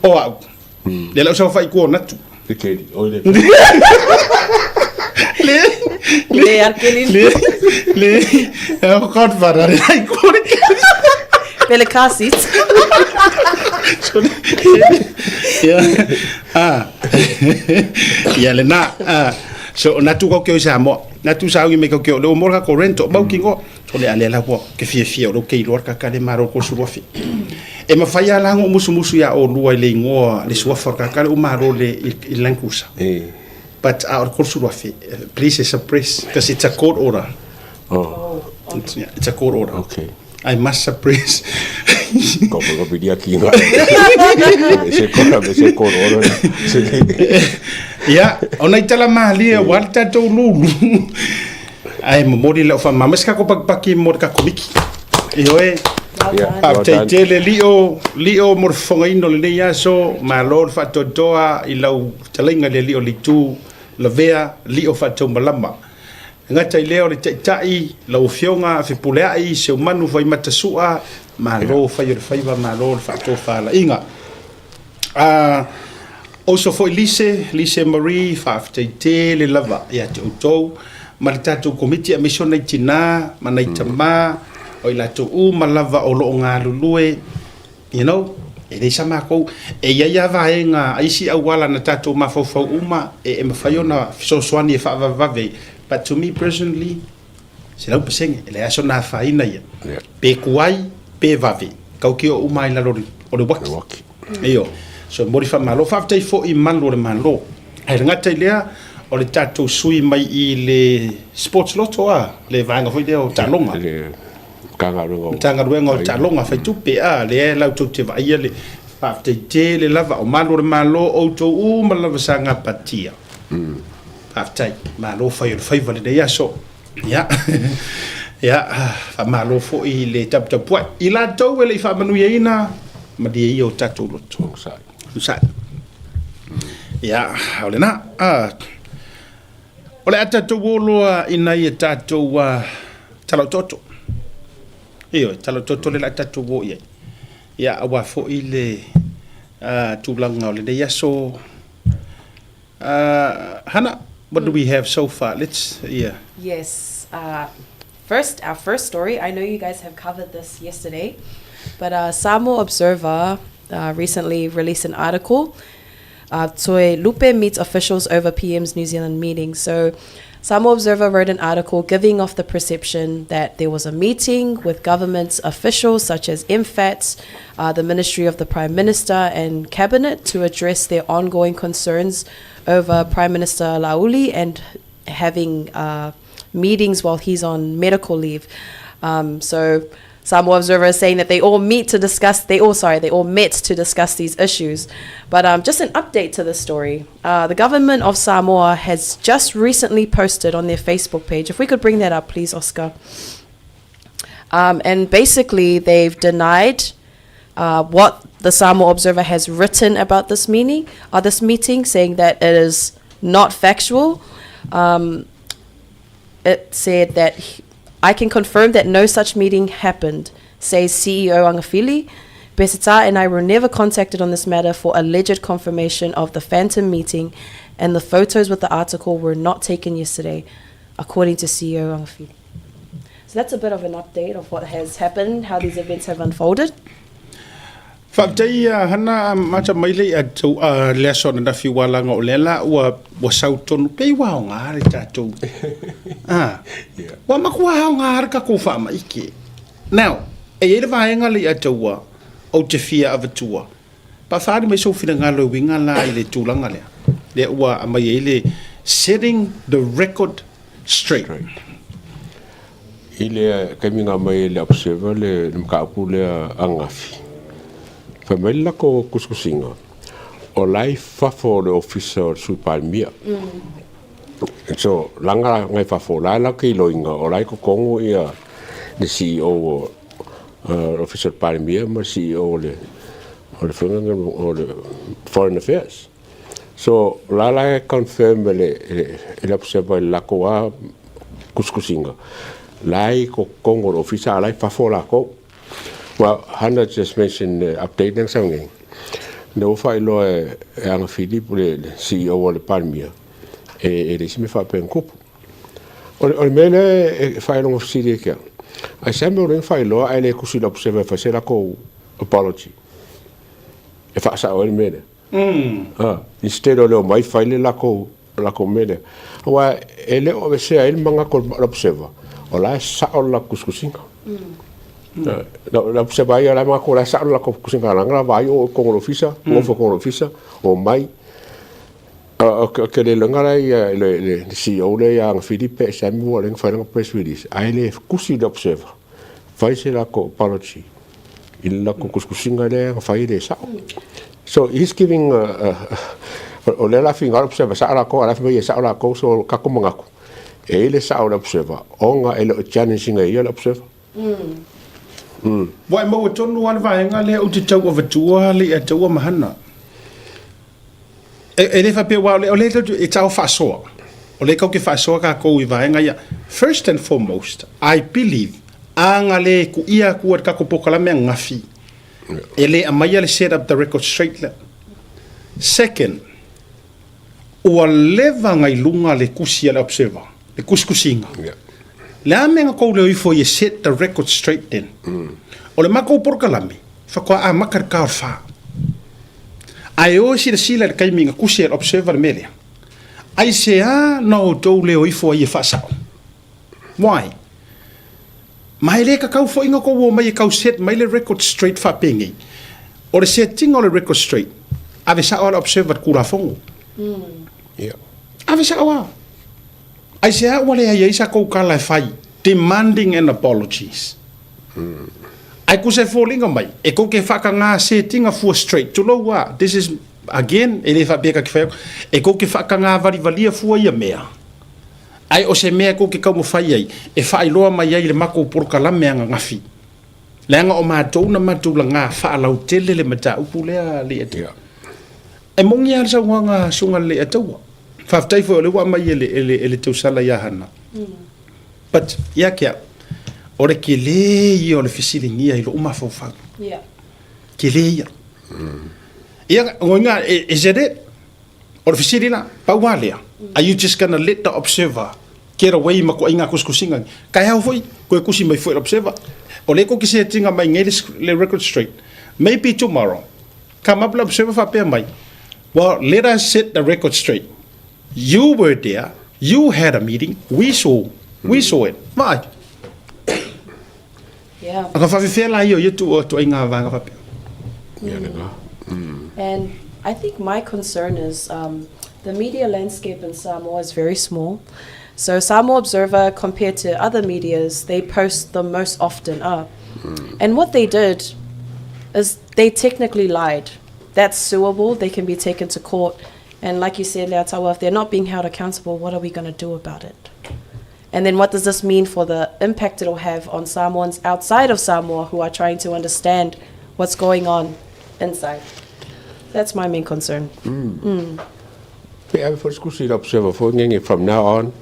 O au. Le lau sau fai kua natu. Te ke oi le. Le, Le arkeli. le, le, o godfather, le ai kua le Pele car seat. Ya, ah, ya le na, ah, so natu kau keo Samoa, natu sa au me kau keo, le o mola ko rento, mau kingo, so le ale la po, ke fia fia, o lo kei loa ka ka le maro ko surofi. E mawhai a lango musumusu ia o lua i le ingoa, le suafa o ka ka le umaro le i Land Cruiser. Eh. But our Kosuruafi, please suppress, because it's a court order. Oh. It's, yeah, it's a court order. Okay. I must suppress. Ko ko pidia ki nga. Se ko na se ko ro. Se yeah, ona i tala mahalia, mm. wale tātou lulu. Ai, momori leo wha mamas ka ko pakipaki mo ka komiki. I hoe, Yeah. Faafetai tele lio, lio mo le fofogaina o lenei aso, malo le faatoatoa i lau fetalaiga le alii o le itu lavea, lio faataumalama. E gata i lea o le taitai, lau afioga Fepuleai, Seumanu Faimatasoa, malo fai o le faiva, malo le faatofalaiga. Ah, oso foi Lise, Lise Marie, faafetai tele lava ia te outou, ma le tatou komiti aemaise o nai tinā ma nai tamā, o i latou uma lava o loo galulue, you know, e leai sa makou, e iai lava vaega a isi auala na tatou mafaufau uma e, e mafai ona fesoasoani e faavavevave, but to me personally, 100% e leai sona afaina ia. Yeah. Pe kuai, pe vave, kau ke o uma i lalo o le- o le waki. Waki. Io. So mori whamalo, whaafetai fo i malu o le malo. Hei rangata i lea, o le tātou sui mai i le sports lotto a, le vaenga foi lea o taaloga. Le Matagaluega o Matagaluega o Taaloga Faitupe, a, lea la outou te vaaia le faafetai tele lava o malu o le Malo outou uma lava sa gapatia. Faafetai, malo fai o le faiva i lenei aso. Ia, ia, faamalo foi i le taputapuai. I latou e le i faamanuiaina, malie ia o tatou loto. Onosai. Onosai. Ia, o lena. Ah, o le a tatou o loa i nai a tatou tala otooto. Ioe, tala otooto le la tatou o i ai. Ia, aua foi le tulaga o lenei aso. Hana, what do we have so far? Let's, yeah. Yes. First, our first story. I know you guys have covered this yesterday, but Samoa Observer recently released an article. Toelupe meets officials over PM's New Zealand meeting. So, Samoa Observer wrote an article giving off the perception that there was a meeting with government officials such as MFAT, the Ministry of the Prime Minister, and Cabinet to address their ongoing concerns over Prime Minister Laauli and having meetings while he's on medical leave. So Samoa Observer is saying that they all meet to discuss, they all, sorry, they all met to discuss these issues. But just an update to the story. The government of Samoa has just recently posted on their Facebook page. If we could bring that up, please, Oscar. And basically, they've denied what the Samoa Observer has written about this meeting, saying that it is not factual. It said that I can confirm that no such meeting happened, says CEO Agafili. Peseta and I were never contacted on this matter for alleged confirmation of the phantom meeting, and the photos with the article were not taken yesterday, according to CEO Agafili. So that's a bit of an update of what has happened, how these events have unfolded. Faafetai ia Hana mata mai le ia tou le aso ananafi ua laga o lea la ua ua sau tonu pei ua aoga le tatou a ua matua aoga le tatou faamaite. Now e iai le vaega le ia tou ua ou te fia avatua pa faaali mai sou finagalo e uiga la i le tulaga lea lea ua aumai ai le setting the record straight. I le taimi na aumai ai le Observer le mataupu lea ananafi, fai mai le latou tusitusiga, o la e i fafo o le Ofisa o le Sui Palemia. And so, laga na i fafo, o la e latou te iloiina, o la e i totonu ia le CEO o le Ofisa o le Palemia ma le CEO o le o le Foreign Affairs. So, o la la e confirm e le, e le Observer i le latou lava tusitusiga, la e i totonu o le ofisa a o la e i fafo latou. Well, Hana just mentioned the update lea na sau nei, lea ua faailoa e Agafili le CEO a le Palemia, e leai se mea faapea na tupu. O le mea lea e faailoga fesili ai ke au, aisea mea ua le na faailoa ae le tusi i le Observer e fai se latou apology e faasao ai le mea lea? Instead o le omai fai le lakou lakou mea lea. Aua e le o aveesea ai le manatu o le Observer, o la e sao le latou tusitusiga. Le Observer ia o la e manatu o la e sao le latou tusitusiga leaga la vaai o i totonu o le ofisa, nofo i totonu o le ofisa, omai. Ou te le iloa la ia le CEO lea ia Agafili pe Sammy ua lea na fai lana press release, ae le tusi le Observer, fai se latou apology i le latou tusitusiga lea na fai e le sao. So he's giving o lea la finagalo observer sao latou a o la e fai mai e sao latou so o tatou manatu e i ai le sao o le observer ona e le o challenge ina e ia le observer. Ua e maua tonu lava le vaega lea ou te tau avatua le ia taua ma Hana. E le faapea aua o lea e tau faasoa, o lea tatou te faasoa tatou i vaega ia. First and foremost, I believe, a na le kuia atua e le tatou polokalame ananafi, e le aumaia le set up the record straight lea. Second, ua leva na i luga le tusi a le Observer, le tusitusiga. Le a mea na tou leo ifo ai e set the record straight then? O le matou polokalame, faatoa amata i le ta o le fa. Ae o e silasila i le taimi na tusi ai le Observer le mea lea, aisea na outou leo ifo ai e faasao? Why? Ma e le tatau foi na tou omai e tau set mai le record straight faapenei. O le setting o le record straight, ave sao lava le Observer i le Tulafono. Ave sao lava. Aisea ua leai ai sa tou tala e fai, demanding an apologies. Ae tusa e foliga mai, e kou te whaakangā setinga fua straight, tulou a, this is, again, e le faapea ka te whai atu, e kou te whaakangā valivalia fua ia mea, ae o se mea e kou te taumawhai ai, e whaailoa mai ai le makou polokalame ananafi, leaga o matou na matou lagā faalautele le mataupu lea Leiataua. E moni lava le saunoaga a Susuga i le Leiataua. Faafetai foi o lea ua aumai e le, e le, e le tausala ia Hana. But, ia te au, o le tele ia o le fesiligia i lou mafaufau. Yeah. Tele ia. Ia, ngoinga, is it it? O le fesili la, pau lava lea, are you just gonna let the observer get away ma kuaiga kusikusiga ni? Taeao foi, koe kusi mai foi le observer. O lea kou te setinga mai nei le record straight. Maybe tomorrow, come up le observer faapea mai, well, let us set the record straight. You were there, you had a meeting, we saw, we saw it. Vaai. Yeah. Ka whawhiwhia la ia o ia tuaiga vaega faapea. Ia lena. And I think my concern is the media landscape in Samoa is very small. So Samoa Observer, compared to other medias, they post the most often up. And what they did is they technically lied. That's suable. They can be taken to court. And like you said, Leiataua, if they're not being held accountable, what are we going to do about it? And then what does this mean for the impact it'll have on Samoans outside of Samoa who are trying to understand what's going on inside? That's my main concern. Pe ave foi le sikusi i le observer foi ngenge from now on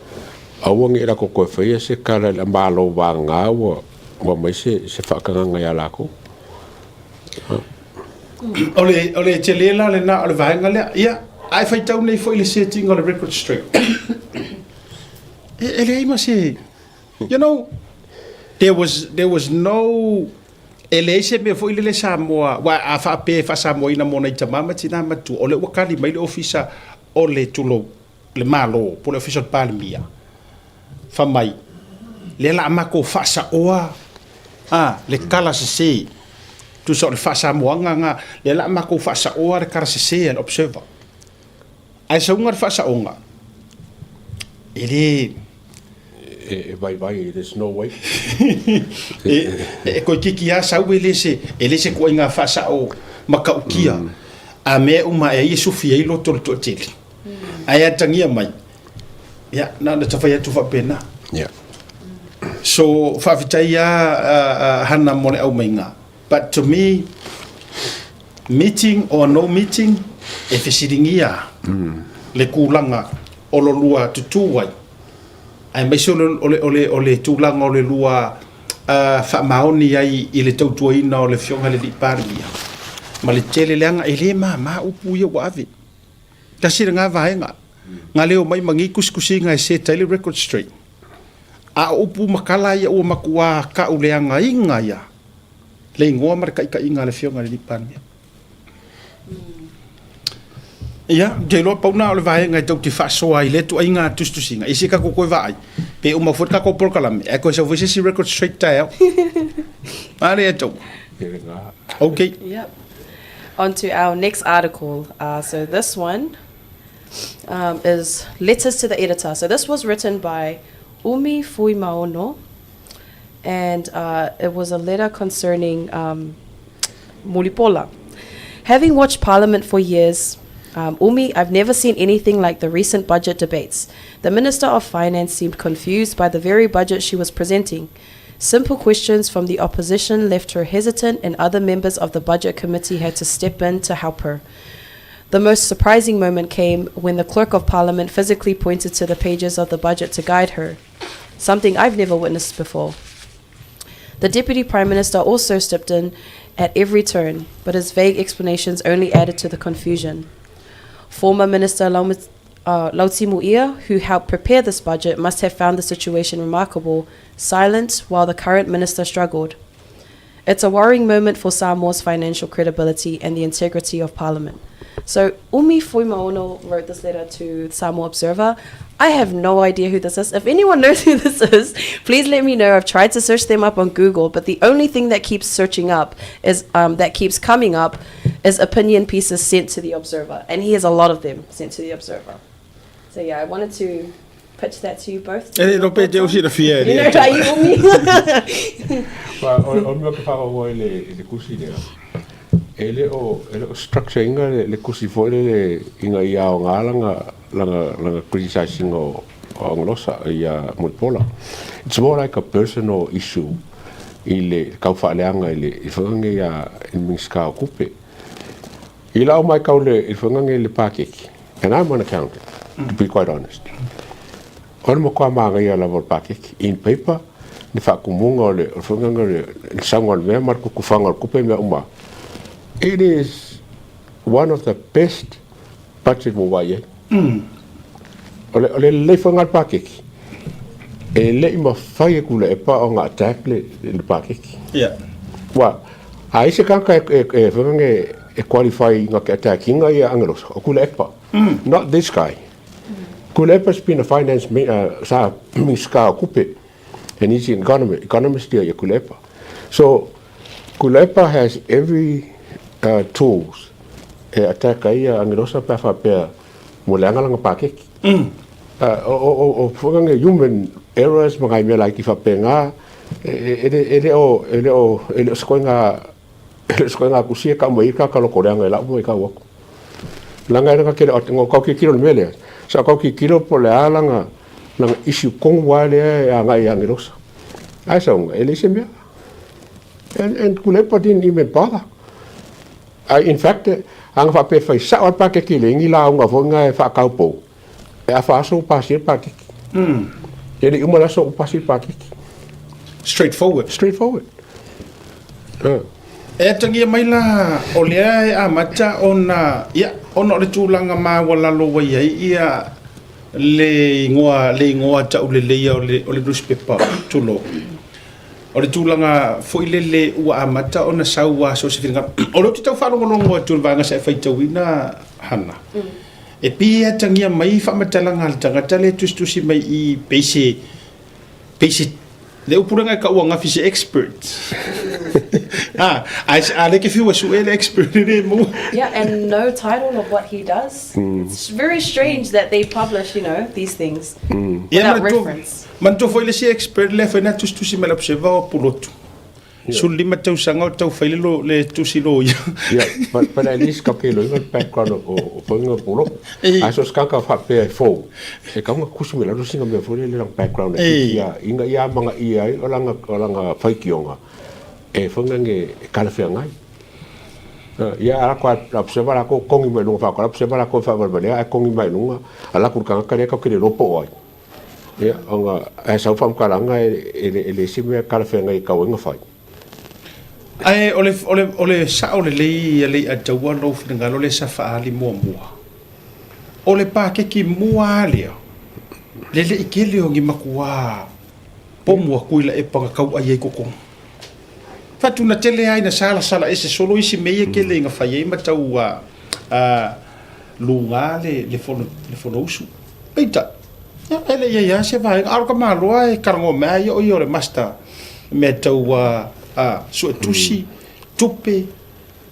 aua nge lako koe faia se kala i le malo vagagā ua ua aumai se se faakagaga ia lakou. O le, o le tele la lena o le vaega lea. Ia, ae faitau nei foi le setting o le record straight. E, e leai ma se, you know, there was, there was no, e leai se mea foi lele Samoa, wa a faapea e faasamoaina mo nai tama ma tina matua, o lea ua kali mai le ofisa o le tulou, le Malo, po o le ofisa o le Palemia, fai mai, lea la a matou faasaoa a, le kala sese, tusa o le faasamoaga na, lea la a matou faasaoa le kala sese a le Observer. Ae sauga le faasaoga, e le... E vaivai, there's no way. E koikiki lava sau e le se, e le se kuaiga faasao matautia a mea uma e ai e sufi ai loto o le toatele. Ae atagia mai, ia, na ona tafai atu faapena. Yeah. So, faafetai lava Hana mo le aumaiga. But to me, meeting or no meeting, e fesiligia le tulaga o lo lua tutū ai, aemaise o le, o le, o le, o le tulaga o le lua faamaoni ai i le tautuaina o le Afioga i le Alii Palemia, ma le tele leaga e le māmā upu ia ua ave. Tasi lena vaega, na leo mai ma nei tusitusiga e set ai le record straight. A o upu ma kala ia ua matua tauleagaina ia le igoa ma le taitaiga a le Afioga i le Alii Palemia. Ia, ou te iloa pau na o le vaega e tou te faasoa ai i lea tuaiga tusitusiga, i se tatou toe vaai, pe uma foi le tatou polokalame, ae toe sau foi se isi record straight taeao. A lea e tou. Okay. Yep. On to our next article. Uh, so this one um, is Letters to the Editor. So this was written by Umi Fuimaono, and uh, it was a letter concerning um, Mulipola. Having watched Parliament for years, um, Umi, I've never seen anything like the recent budget debates. The Minister of Finance seemed confused by the very budget she was presenting. Simple questions from the opposition left her hesitant, and other members of the budget committee had to step in to help her. The most surprising moment came when the Clerk of Parliament physically pointed to the pages of the budget to guide her, something I've never witnessed before. The Deputy Prime Minister also stepped in at every turn, but his vague explanations only added to the confusion. Former Minister Lautimuia, who helped prepare this budget, must have found the situation remarkable, silent while the current minister struggled. It's a worrying moment for Samoa's financial credibility and the integrity of Parliament. So Umi Fuimaono wrote this letter to Samoa Observer. I have no idea who this is. If anyone knows who this is, please let me know. I've tried to search them up on Google, but the only thing that keeps searching up is that keeps coming up is opinion pieces sent to the Observer, and he has a lot of them sent to the Observer. So yeah, I wanted to pitch that to you both. E le iloa pe te o silafia e You know, are you umi? Ba, o o mea ke whakaua i le, i le kusi lea. E le o, e le o structure inga le, le kusi foi le, le inga i ao ngā langa, langa, langa criticizing o, o Anglosa i a Mulipola. It's more like a personal issue i le kau whaaleanga i le, i whangange i a i le Minista o Kupe. I lau mai kau le, i whangange i le pākeki. And I'm an accountant, to be quite honest. O le matua māngaia lava o le pākeki. In paper, le whakumuga o le, o le whangange o le, le sauga o le mea ma le kukuwhanga o le kupe mea uma. It is one of the best budget mo wai ai. O le, o le lelei foi ngā le pākeki. E le i mawhai e kula e pa o ngā attack le, le pākeki. Yeah. Wa, a ise kaka e, e, e whangange e qualify ngā ke attackinga ia Angelos, o kula epa. Not this guy. Kula epa's been a finance sa minska o kupe. And he's an economist, economist ia kula epa. So, kula epa has every tools e attack ai ia Angelosa pe a whapea mo le angalanga pākeki. O, o, o, o whangange human errors ma ngai mea laiti whapea ngā, e, e, e, le o, e le o, e le o se koe ngā, e le o se koe ngā kusi e ka mai ka ka loko leanga e lau mo i kau aku. Langa e langa kele o ngō kau ki kilo le mea lea. Sa kau ki kilo po le a langa, langa issue kongu wā lea e a ngai Angelosa. Ai sa unga, e le se mea. And Kulepa didn't even bother. I, in fact, anga whape whai sao al pākeki le ingi la unga fo nga e whakaupou. E a whaaso o pāsi e pākeki. E le uma laso o pāsi e pākeki. Straightforward. Straightforward. E atagia mai la o lea e amata ona, ia, ona o le tulaga maualalo ua i ai ia le igoa, le igoa tauleleia o le, o le nusipepa, tulou. O le tulaga foi lele ua amata ona sau a so o se finagalo. O lea ou te tau faalogologo atu i le vaega sa e faitauina, Hana. E pei e atagia mai faamatalaga a le tagata lea e tusitusi mai i pei se, pei se, le upu lea e taua gafi se expert. Ah, a, a lea e te fiu e sue le expert e le maua. Yeah, and no title of what he does. It's very strange that they publish, you know, these things Ia, without manatua, reference. manatua foi le isi expert lea foi na tusitusi mai le Observer o Pulotu. 15 tausaga o tau fai le, lo, le tusi loia. Yeah, but at least ka pelo inga le background o, o, o whainga Pulotu. A so skaka whapea e fou. E kaunga kusi me lalo singa mea foi le langa background e tiki ia, inga ia manga ia ai o langa, o langa whaikionga. E whainga nge e kalawhea ngai. Ia ala ko a observa la ko kongi mai lunga wha ko observa la ko wha wale a kongi mai lunga ala ku kanga kare ka kere ropo o ai. Ia onga e sau wha mkalanga e e le e le isi mea kalawhea ngai kau inga whai. Ae o le, o le, o le sao lelei ia lei ataua lou finagalo lea sa faaali muamua. O le pakeki mua lava lea, le leʻi tele o ni makuā pomu atu i laʻe paga tauʻai ai totonu. Faatuna tele lava ina salasala ese solo isi mea ia tele ina fai ai ma tau a, a lugā le, le fono, le fonousu. Peitai, ia, e le i ai lava se vaega, a o le tamaloa e talanoa mai lava ia o ia o le master mea tau a, a suetusi, tupe,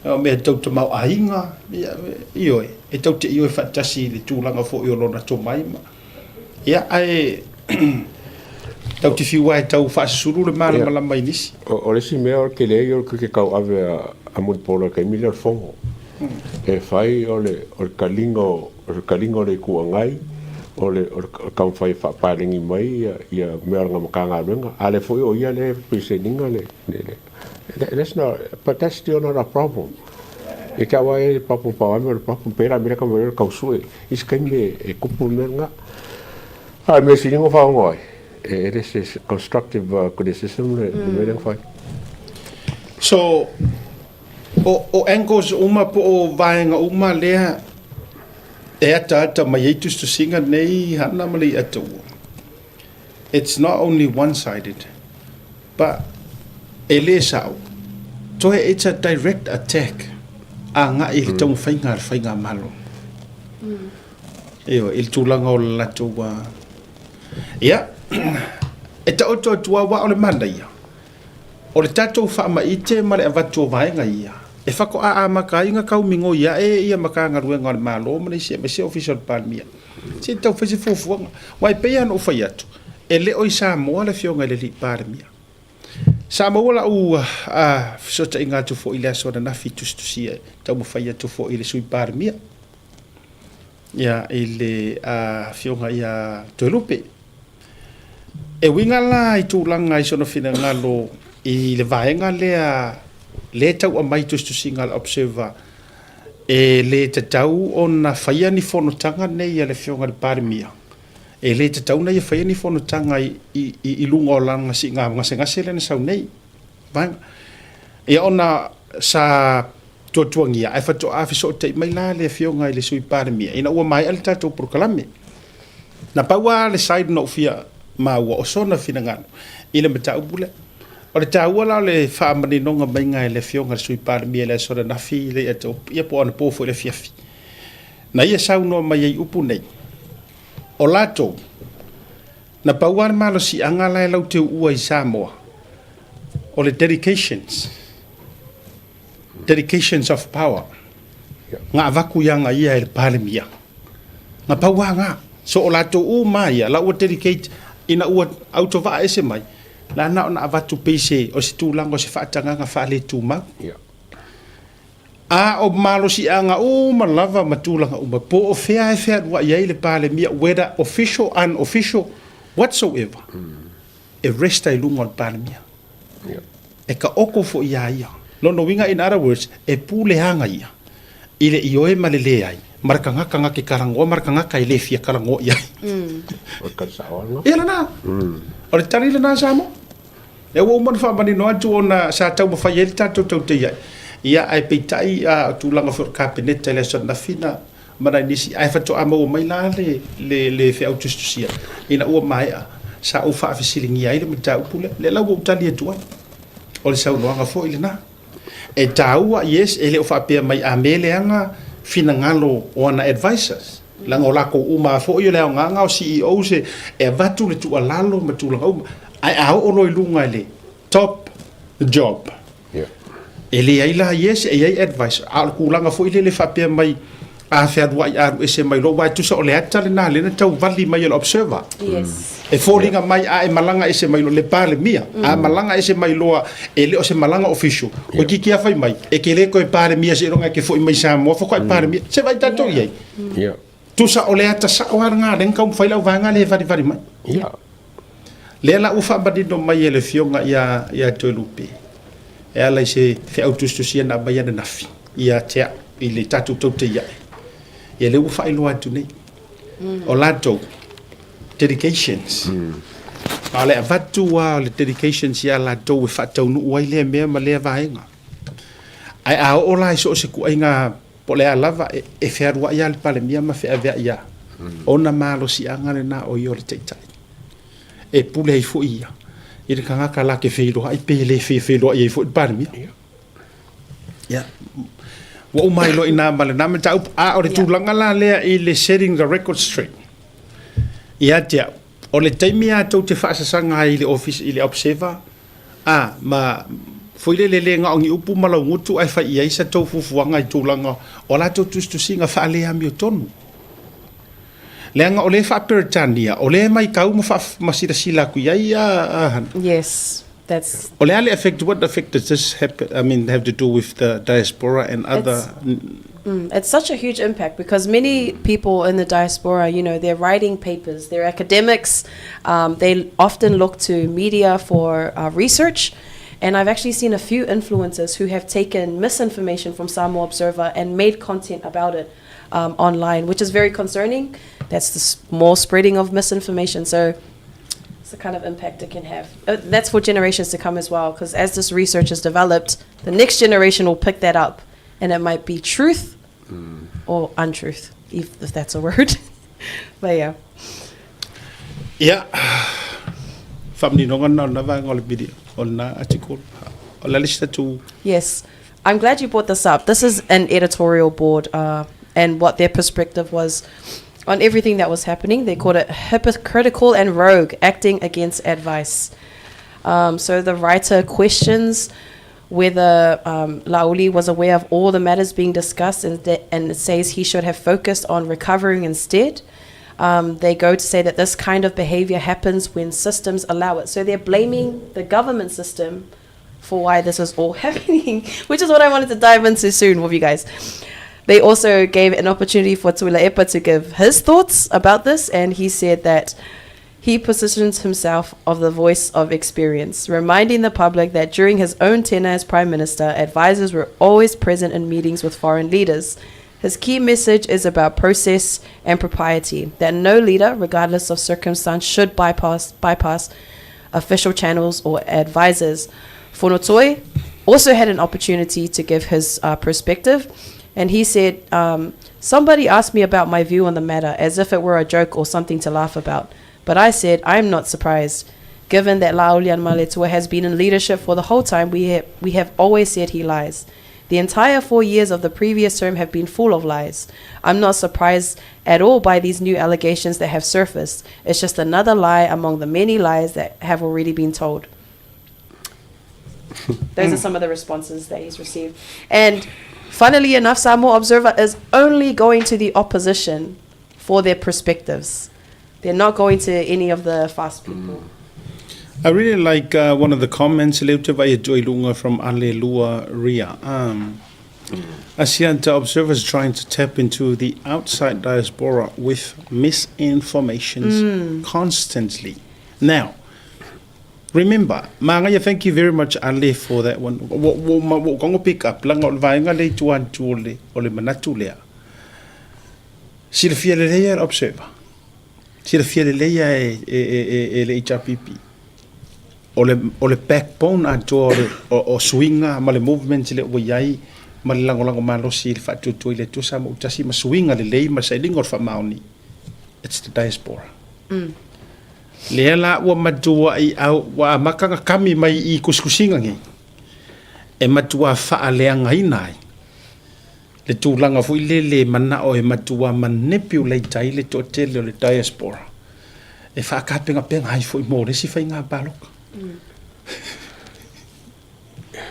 o mea tau tamaoaiga, ia, ioe, e tau te ioe faatasi i le tulaga foi o lona tomai ma, ia, ae tau te fiu lava e tau faasusulu le malamalama i nisi. O, o le isi mea o le tele ai o le ke tauave a, a Mulipola i le taimi lea o le fono. E fai o le, o le taliga o, o le taliga o le Itu Agai, o le, o le taumafai e faapaleni mai ia, ia mea o lana Matagaluega. A o lea foi o ia lea e present ina le, le, le, That's not, but that's still not a problem. E te awa e problem pa wame o le problem pera mea ka mea kau sue. I se kaimi e kupu mea nga. A me siringo whaongo ai. E it is a constructive criticism le mea lenga whai. So, o, o angles uma po o vaega uma lea e ataata mai ai tusitusiga nei hana ma le iataua. It's not only one-sided, but e lē sa'o, toe it's a direct attack agai i le taumafaiga a le faigamalo. Ioe, i le tulaga o le latou Ia, e taoto atu lava aua o le manaia, o le tatou faamaite ma le avatu o vaega ia, e faatoa amata ai ona taumigoi ae ia Matagaluega a le Malo ma le isi aemaise Ofisa o le Palemia. Se i tau fai se fuafuaga. Aua e pei lava ona ou fai atu, e le o i Samoa le Afioga i le Alii Palemia. Sa maua lau fesootaiga atu foi i le aso ananafi i tusitusia e taumafai atu foi i le Sui Palemia, ia, i le Afioga ia Toelupe. E uiga la i tulaga i sona finagalo i le vaega lea lea e tau aumai i tusitusiga a le Observer, e le tatau ona faia ni fonotaga nei a le Afioga i le Palemia, e le tatau ona ia faia ni fonotaga i luga o lana siiga gasegase lea na sau nei. Vaega. Ia ona sa tuatuagia ae faatoa fesootai mai la le Afioga i le Sui Palemia ina ua maea le tatou polokalame. Na pau lava le side na ou fia maua o sona finagalo i le mataupu lea. O le taua la o le faamaninoga maiga e le Afioga i le Sui Palemia i le aso ananafi le ia po o anapo foi i le afiafi. Na ia saunoa mai ai i upu nei, o latou, na pau lava le malosiaga la e lauteuua i Samoa, o le dedications, dedications of power, na avatu ia ia e le Palemia. Na pau lava na. So o latou uma ia, la ua dedicate ina ua autovaa ese mai, la na ona avatu pei se, o se tulaga o se faatagaga faaletumau. A o malosiaga uma lava ma tulaga uma, po o fea e fealuai ai le Palemia, whether official, unofficial, whatsoever, e rest ai luga o le Palemia. E taoto foi iā ia. Lona uiga, in other words, e puleaga ia i le ioe ma le leai, ma le tagata na te talanoa ma le tagata e le fia talanoa i ai. O le tali sao lena. Ia lena. O le tali lena Samoa. Lea ua uma ona faamanino atu ona sa taumafai ai le tatou tautaiai, ia ae peitai a o tulaga foi o le Kapeneta i le aso ananafi na ma nai nisi, ae faatoa maua mai la le, le, le feau tusitusia ina ua maea sa ou faafesiligia ai le mataupu lea. Lea la ua ou tali atu ai. O le saunoaga foi lena. E taua, yes, e le o faapea mai a mea leaga finagalo o ana advisors. Leaga o latou uma lava foi o le aogaga o CEOs e, e avatu le tuualalo ma tulaga uma. Ae a oo loa i luga i le top job, Yeah. e leai la yes, e i ai advisor. A o le tulaga foi lele faapea mai a fealuai alu ese mai loa, aua e tusa o le ata lena lea na tau vali mai e le observer. Yes. E foliga mai a e malaga ese mai loa le Palemia, a malaga ese mai loa e le o se malaga official. Ua itiiti lava fai mai, e te le toe Palemia seiloga e te foi mai Samoa faatoa e Palemia. Se vaai tatou i ai. Yeah. Tusa o le ata sao lava lena lea na taumafai lau vaega lea e valivali mai. Yeah. Lea la ua faamanino mai e le Afioga ia ia Toelupe e ala i se feau tusitusia na aumai ananafi ia te au i le tatou tautaia'i. Ia lea ua faailoa atu nei. O latou dedications. A o le avatu lava o le dedications ia latou e faataunuu ai lea mea ma lea vaega. Ae a oo la i so o se ituaiga po o le a lava, e, e fealuai lava le Palemia ma feaveai lava. Ona malosiaga lena o ia o le Taitai. E pule ai foi ia i le tagata la te feiloai pe le fia feiloai ai foi le Palemia. Ia. Ua uma ai loa i ina ma lena mataupu. A o le tulaga la lea i le setting the record straight, ia te au, o le taimi lava tou te faasasaga ai i le office, i le observer, a, ma foi lele le na o ni upu ma laugutu ae fai i ai sa tou fuafuaga i tulaga o a latou tusitusiga faale-amiotonu. Leaga o lea e faa-Peretania, o lea e matau ma, faa, ma silasila atu i ai a, a Hana. Yes, that's O le a le affect, what effect does this have, I mean, have to do with the diaspora and other... It's such a huge impact because many people in the diaspora, you know, they're writing papers, they're academics, they often look to media for research. And I've actually seen a few influencers who have taken misinformation from Samoa Observer and made content about it online, which is very concerning. That's the more spreading of misinformation. So it's the kind of impact it can have. That's for generations to come as well, because as this research is developed, the next generation will pick that up, and it might be truth or untruth, if, if that's a word. But yeah. Ia, faamaninoga lena o lena vaega o le video, o lena article. O le a le isi tatou... Yes. I'm glad you brought this up. This is an editorial board and what their perspective was on everything that was happening. They called it hypocritical and rogue, acting against advice. So the writer questions whether Laauli was aware of all the matters being discussed and, and it says he should have focused on recovering instead. Um, they go to say that this kind of behavior happens when systems allow it. So they're blaming the government system for why this is all happening, which is what I wanted to dive into soon with you guys. They also gave an opportunity for Tuilaepa to give his thoughts about this, and he said that he positions himself of the voice of experience, reminding the public that during his own tenure as prime minister, advisors were always present in meetings with foreign leaders. His key message is about process and propriety, that no leader, regardless of circumstance, should bypass, bypass official channels or advisors. Fonotoi also had an opportunity to give his uh, perspective, and he said, um, Somebody asked me about my view on the matter as if it were a joke or something to laugh about. But I said, I'm not surprised. Given that Laaulialemalietoa has been in leadership for the whole time, we, ha- we have always said he lies. The entire four years of the previous term have been full of lies. I'm not surprised at all by these new allegations that have surfaced. It's just another lie among the many lies that have already been told. Those are some of the responses that he's received. And funnily enough, Samoa Observer is only going to the opposition for their perspectives. They're not going to any of the fast people. I really like uh, one of the comments left by Joy Lunga from Alelua Ria. Um, ASEAN observers trying to tap into the outside diaspora with misinformations mm. constantly. Now, remember, Mangaya, thank you very much, Ali, for that one. Wa kongo pick up, langa o le vaenga le i tua atu o le, o le manatu lea. Silafia lelei e le Observer. Silafia lelei e, e, e, e, e le HRPP. O le, o le backbone atoa o, le, o, o suiga ma le movement le ua i ai ma le lagolago malosi i le faatuatua i le Atua Samoa Tasi ma suiga lelei ma le sailiga o le faamaoni. It's the diaspora. Mm. Lea la ua matua'i au ua amata ona kami mai i kusikusiga nei e matua faaleagaina ai le tulaga foi lele e mana'o e matua manipulate ai le toatele o le diaspora e faakapegapega ai foi mo le isi faiga paloka.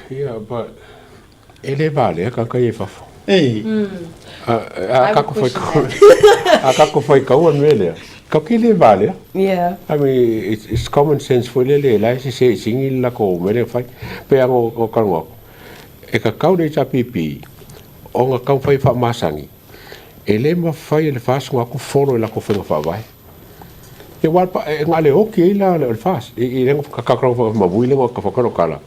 Yeah, but e le valea ka kai e fafo. Ei. A, a kako whai kau, a kako whai kau an mea Ka ki le valea. Yeah. I mean, it's, it's common sense foi le le lai se se singi la ko mere whai. Pe ango o karonga. E ka kau nei HRPP, o nga kau whai wha masangi. E le mawhai e le whaasonga aku folo e lako whainga whaawai. E wā pa, e ngā le oki e la le whaas. I, i lengo whakakakara wha mabui lengo ka whakaro kala.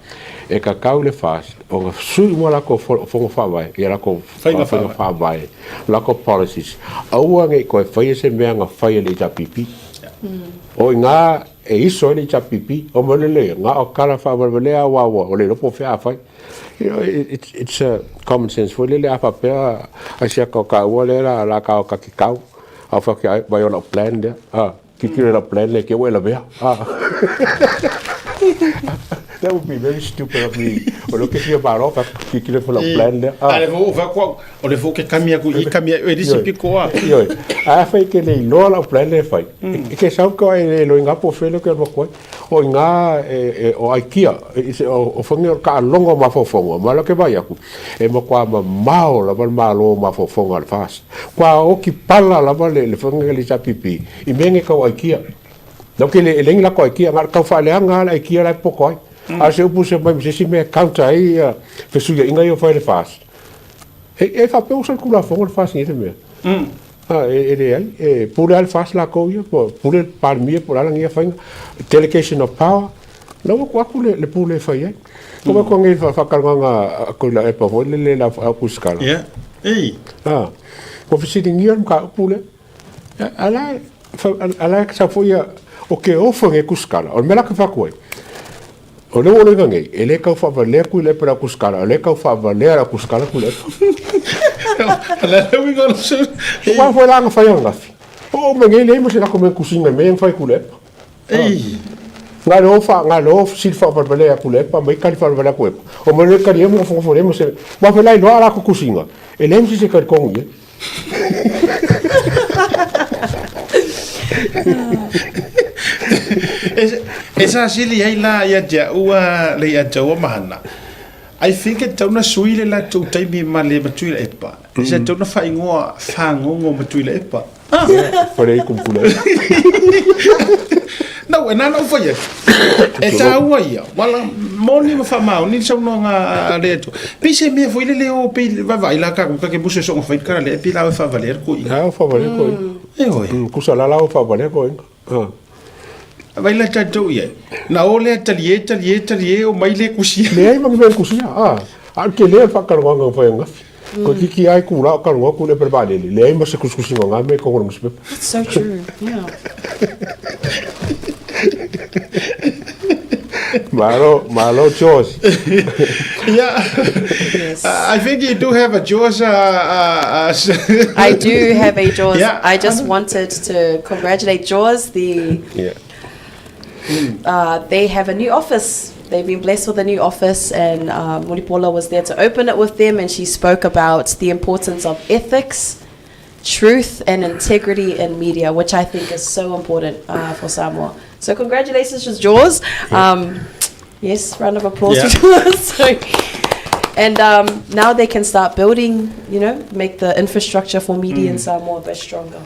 E ka kau le whaas, o nga sui mua lako whonga whaawai, i lako whainga whaawai, lako policies. Aua nge koe whai e se mea nga whai e le HRPP. O i ngā e iso e le HRPP, o mo le le, ngā o kala whaawalewalea a wā o le lopo whea a whai. You know, it, it's a common sense foi lele a faapea ai sia ka ka ua le la la ka ka ki kau a fa ki ai vai ona plan le a ki ki la plan le ke wela bea a That would be very stupid of me. O lo ke fia maro fa ki ki le la plan le a. Ale fo fa kwa o le fo ke kamia ku i kamia e disi piko a. Ioe. A fai ke le iloa la plan le fai. E ke sau ko e lo inga po fele ke lo ko. O i ngā e, e, o aikia, i se, o, o whangi o ka longo mafofonga, ma lo ke vai aku, e ma kua ma mao lava le malo mafofonga le fas. Kua oki pala lava le, le whangi le HPP, i menge kau aikia. No ke le, e lengi lako aikia, ngā kau whaaleanga le aikia lai poko ai. Mm. A se upu se mai se si mea counter ai, uh, fesuia inga i o whai le fas. E, e whapeo sa kula whango le fas ni te mea. Mm. A, e, e leai, e pule a le FAST lakou ia, po pule le Palemia po o le a lagia faiga, delegation of power, la ua aku le, le pule e fai ai. Ko mm. ko ngi whakalanganga a ko la epa foi le le la a kuskala. Yeah. Ei. Ah. Ko fisilingia ka pule. Ala ala sa foi o ke ofo nge kuskala. O mela ka whakuai. O le ʻōlelo nei, e lē kau faavalea Tuilaepa i la kusikala, o lē kau faavalea la kusikala Tuilaepa. Aua foi la na fai ananafi. Oo mai nei leai ma se lako mea kusiga i mea na fai Tuilaepa. Na le o fa na le o fesili faavalevalea ia Tuilaepa ma i kali faavalevalea Tuilaepa. O mai le kali ai ma nofonofo leai ma se ma fe la iloa a lakou kusiga, e leai ma se isi e talitonu i ai. E sa sili ai la ia te a'u a le ia te ua mahana. I think e tatau ona sui le latou taimi ma le ma Tuilaepa. E se tatau ona faaigoa Fagogo ma Tuilaepa. Ah! Fale ai kumpula. Nau, e nana ou fai atu. E tāua ia. Wala, moni ma whamaoni le saunoaga a le atu. Pei se mea foi lele o pei vaavaai la ka ka ke musu e soonga fai kara le e pei la o e whaavalea le koiga. La o whaavalea koiga. E oi. Kusa la la o whaavalea koiga. Vai la tatou i ai. Na o lea talie, talie, talie, o mai le kusia. Leai ma ni mea kusia, a. A o le tele o le faakaloaga na fai ananafi. Ko tiki ai ku la o kaloa ku le pele vaalele, leai ma se kusikusiga o nga mea i totonu o le nusipepa. That's so true, yeah. Malo, malo George. Yeah. Yes. I think you do have a George. I do have a Jaws. Yeah. I just wanted to congratulate Jaws. The Yeah. They have a new office. They've been blessed with a new office, and Mulipola was there to open it with them, and she spoke about the importance of ethics, truth, and integrity in media, which I think is so important for Samoa. So congratulations to Jaws. Yes, round of applause Yeah. to Jaws. So, and now they can start building, you know, make the infrastructure for media in Samoa a bit stronger.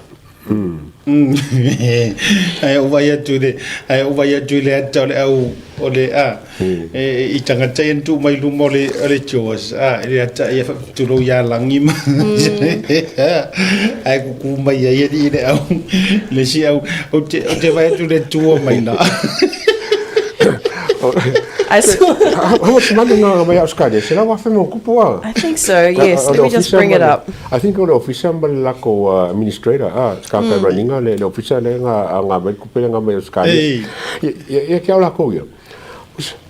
Ae ou vaai atu i le, ae ou vaai atu i le ata o le au, o le, a, e, i tagata ia na tuu mai luma o le, o le Jaws, a, i le ata ia faapitulou ia Lagi ma, ae kuku mai ai alii le au, le isi au, ou te, ou te vaai atu i le tua mai na. I saw. How much money nga mai Australia? Se la wafe mo kupu a. I think so, yes. Let me just bring it up. I think o le ofisa ma le lako administrator a ka ka running le le ofisa le nga nga mai kupe nga mai Australia. Ia ia ke au lako ia.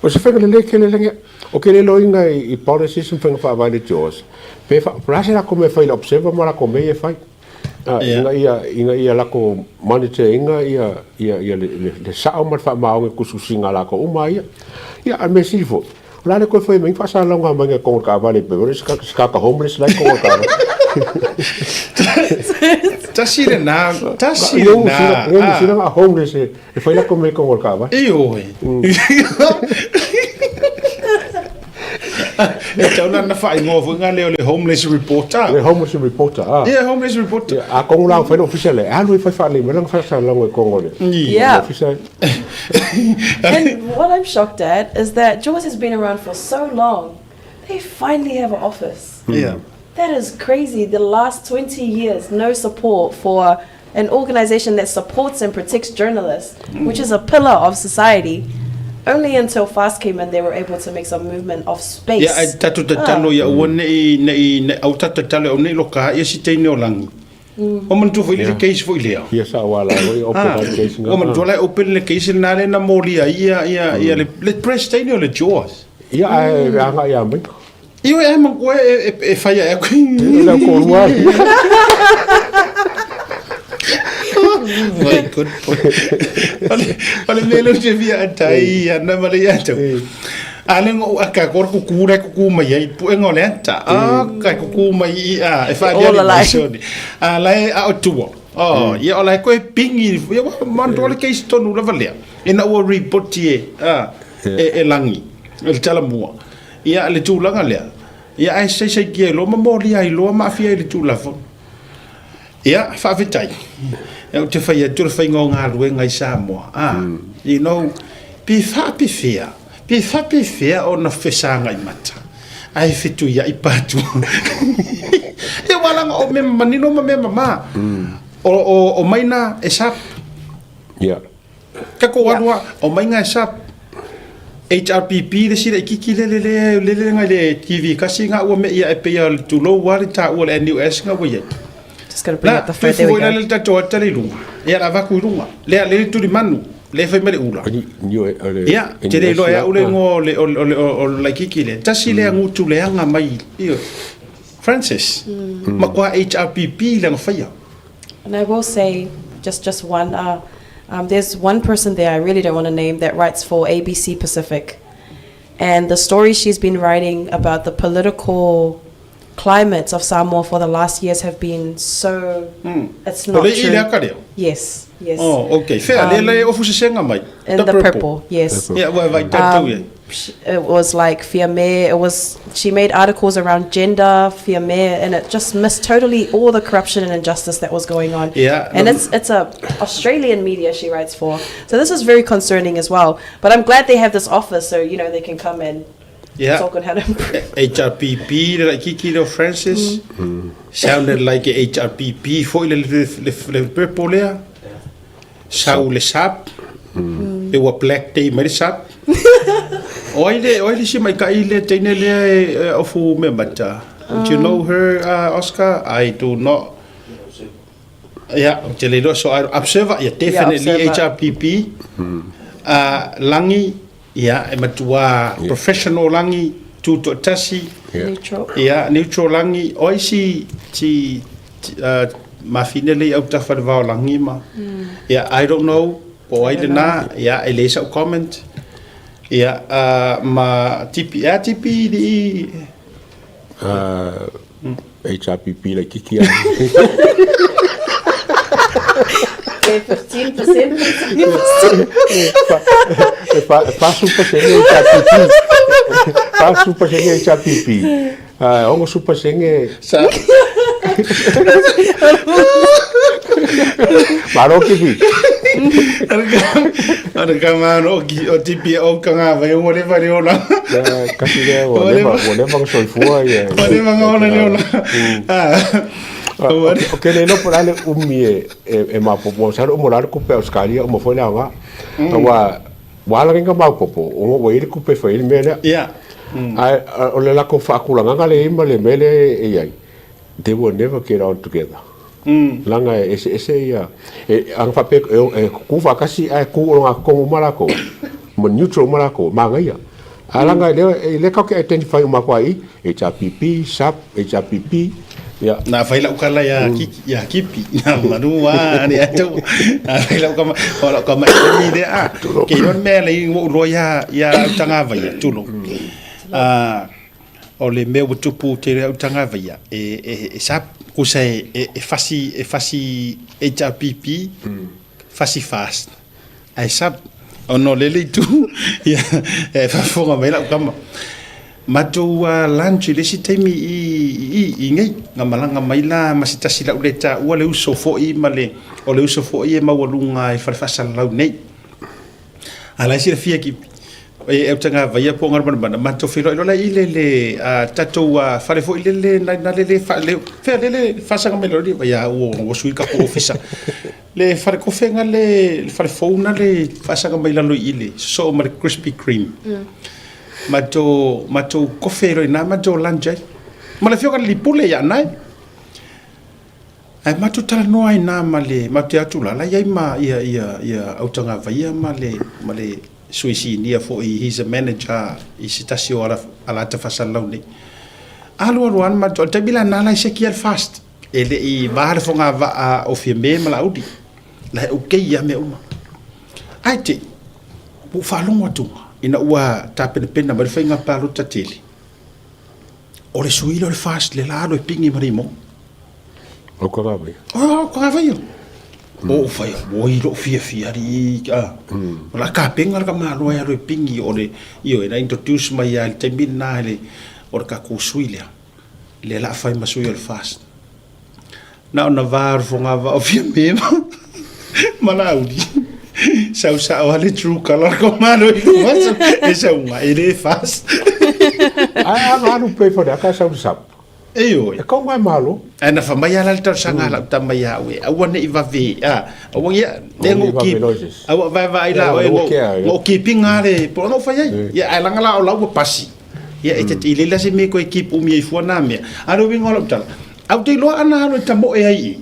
O se whenga le ke le lenge o ke le loinga i policies ma whenga whaavae le Jaws. Pe wha, la se lako me whai le observer ma lako me e whai. Ina ia ina ia lako monitor ina ia ia ia le le le sa'o ma le fa'amaoga e kusikusiga a lakou uma ia. Ia a o le mea sili fo'i, o le a le toe fai mai fa'asalalauga mai e kogo i le taavale pe ua se tagata homeless la e i kogo i le taavale. Tasi lena, tasi lena. Ia Niu Sila a homeless e fai lakou mea i kogo i le taavale. Ioe. E tau la na faaigoa foi nga lea o le homeless reporter. Le homeless reporter, ah. Yeah, homeless reporter. Yeah, a kongo la fai le ofisa le, alu e fai whaalei mai langa whaasalaga i kongo le. Yeah. Ofisa. And what I'm shocked at is that Jaws has been around for so long. They finally have an office. Yeah. That is crazy. The last 20 years, no support for an organization that supports and protects journalists, which is a pillar of society. Only until FAST came in, they were able to make some movement of space. Ia, ae tatou tatalo ia aua ne i, ne i, ne, au tatou tatalo au ne i loka ia si teine o lagi. O manatua foi le case foi lea. Ia sa wa la oi open Ah, le case nga. o manatua la open le case na le na moli ai ia, ia, ia le, le press teine o le Jaws. Ia ae anga ia mai. Ioe ae ma koe e, e, e whai ai aku. Le ko rua. My good boy. Ole, ole me lo te via atai ana ma le ata. A le ngo a ka kor ku ku re ku ku mai ai pu ngo le ata. A ka ku ku mai i a e fa dia All le alike. soni. A la e a o tua. Oh, ia o la e koe pingi. Ia man to le case tonu lava lea. Ina ua report e a e e langi. E le tala mua. Ia, le tulaga lea, ia ae saisaitia ai loa ma molia ai loa ma aafia ai le Tulafono. Ia, faafetai. Ia, ou te fai atu le faiga o galuega i Samoa, a, you know, pe faapefea, pe faapefea ona fesagai mata, ae fetuiai patu. Ia, ua laga o mea manino ma mea mamā, o, o, o maina e sap. Ia. Ka ko alu a, o mai nga e sap. HRPP le sila ikiki le le le le le nga le TV kasi nga ua me ia e peia le tulou a le ta ua le NUS nga ua iai. Just gonna bring La, up the phone. There tuifu we foi la go. le tatou ata le i lunga. Ia la avaku i lunga. Lea le le tulimanu, le fai mai le ula. Ia, te le iloa e au le igoa o le o le o le laikiki lea. Tasi lea gutu leaga mai i Francis. Makoa HRPP le faia. And I will say, just, just one, there's one person there I really don't want to name that writes for ABC Pacific. And the story she's been writing about the political climate of Samoa for the last years have been so, it's O not le i true. lea ka leo. Yes, yes. Oh, okay. Whea, le le ofu sesenga mai. In the purple, yes. Ia, ua vai tatou ia. It was like Fiame, it was she made articles around gender, Fiame, and it just missed totally all the corruption and injustice that was going on. Yeah. And it's it's a Australian media she writes for. So this is very concerning as well. But I'm glad they have this office so you know they can come and Yeah. talk on how to improve. HRPP le laitiiti lea o Francis. Sounded like a HRPP foi le le le le purple lea. Sau le sap. Pe ua black day mai le sap. O ai le o ai le si maika'i le teine lea e e ofu mea mata. Do you know her, Oscar? I do not. Yeah, ou te le iloa so I observer, yeah, definitely yeah, observer. HRPP. Langi, yeah, e matua professional Langi, tutoatasi. Yeah. Neutral. Yeah, neutral Langi. O ai si si mafine le i autafa i le va o Langi ma. Yeah, I don't know po o ai lena, yeah, e leai sa'u comment. Yeah, ma Tipi, a Tipi i le i HRPP laitiiti lava. Pe 15%. E 40% HRPP. 40% HRPP. 60% Sa. Malo Kipi. O le kama o ki o tipi o kanga vai o le vale ola. Kasi lea ua leva ua leva ona soifua ia. Ua leva ona ola le ola. Ou te le iloa po o le a le umi e maopoopo masalo uma loa le kupe a Ausetalia uma foi le aoga. Aua ua ala nei ona maopoopo ona ua i ai le kupe e fai ai le mea lea. Ae o le latou faatulagaga lea e i ai ma le mea lea e i ai, they will never get on together. Leaga e eseese ia, e, ana faapea e, e kukū faatasi ae kū ogatotonu uma latou, ma neutral uma latou, manaia. Ae leaga lea, e lea tatou te identify uma atu ai i HRPP, sap, HRPP, ia. Na fai lau kala ia Kiki, ia Kipi, na manu a ni atu. Na fai lau kama, o lau kama e ni a. Ke iloa le mea le ua ou iloa ia, ia Utagavaia, tulou. Ah, O le mea ua tupu te rea utagavaia, e, e, e sa, kusa e, e, e fasi, e fasi HRPP, fasi fast. Ae sa, ona o lele itu, ia, e faafofoga mai lau tama. Matou lunch i le isi taimi i, i, i nei, na malaga mai la ma se tasi lau le taua le uso foi ma le, o le uso foi e maualuga i fale faasalalau nei. A la e silafia ki e au tanga vaia po ngaro mana mana matou feiloai loa la i le le tatou fale foi le le na na le le fa le fea le le fasaga mai lalo ia ua ua sui ka po ofisa le fale kofe nga le le fale fou na le fasaga mai lalo i le sosoo ma le Krispy Kreme matou matou kofe loa i na matou lunch ai ma le afioga i le lipule ia nai. Ae matou talanoa ai na ma le, matou te atu la, la i ai ma ia, ia, ia Autagavaia ma le, ma le sui sinia foi, he's a manager i se tasi o ala, alata faasalalau nei. Alu alu lava matou, o le taimi la na la e seki ai le fast, e le i va le fogavaa o Fiame ma Laauli, la e okay lava mea uma. Ae te i, ua ou faalogo atu ina ua tapenapena mai le faiga palota tele, O le sui lea o le fast le la alu e pigi ma le imoga. O ka vaia. O ka vaia. O whai, oi loo fiafia alii, a. O la kapenga le ka malo ai alu e pigi o le, ioe, na introduce mai lava i le taimi lena e le, o le tatou sui lea, lea la a fai ma sui o le fast. Na ona va o le fogavaa o Fiame ma, ma Laauli, sau sao lava le true colour o le ka malo i luma e sauga, e le fast. Ae alu alu pei faleata ae sau le sap. Ioe. E kau mai malo. Ae na fai mai lava la le talosaga a lau tama ia au e aua ne i vave, a, aua ia, le Aua ne i ngo vave ki, loa se isi. aua vaevae la Ia, oe ua ngo, kea, ia. ngo keeping a le, po o na ou fai ai. Ia, ae laga la o la ua pasi. Ia, e te, i leai la se mea e toe keep umi ai fua na mea. A o le uiga o lau tala, Au te iloa ana alo e tamoe ai i.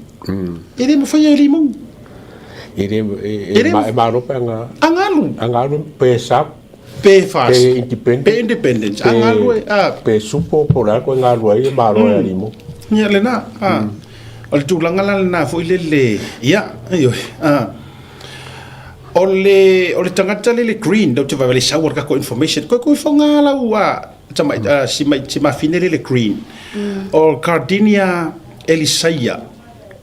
E le mawhai ai limau. E le, e, E le e, e malo pe anga... Angalu. Angalu pe sap. Pe fast. Pe independent. Pe independent. Pe, angalu e, a. Pe supo po la koe ngalu ai e malo e limo. Ia le na, a. O le tulaga la lena foi le le, ia, ioe, a. O le, o le tagata le le green, lau te vaivai le sau o le kako information, koe koe whaonga lau a, tamai, a, si mai, si mafine le le green. O Cardinia Elisaia,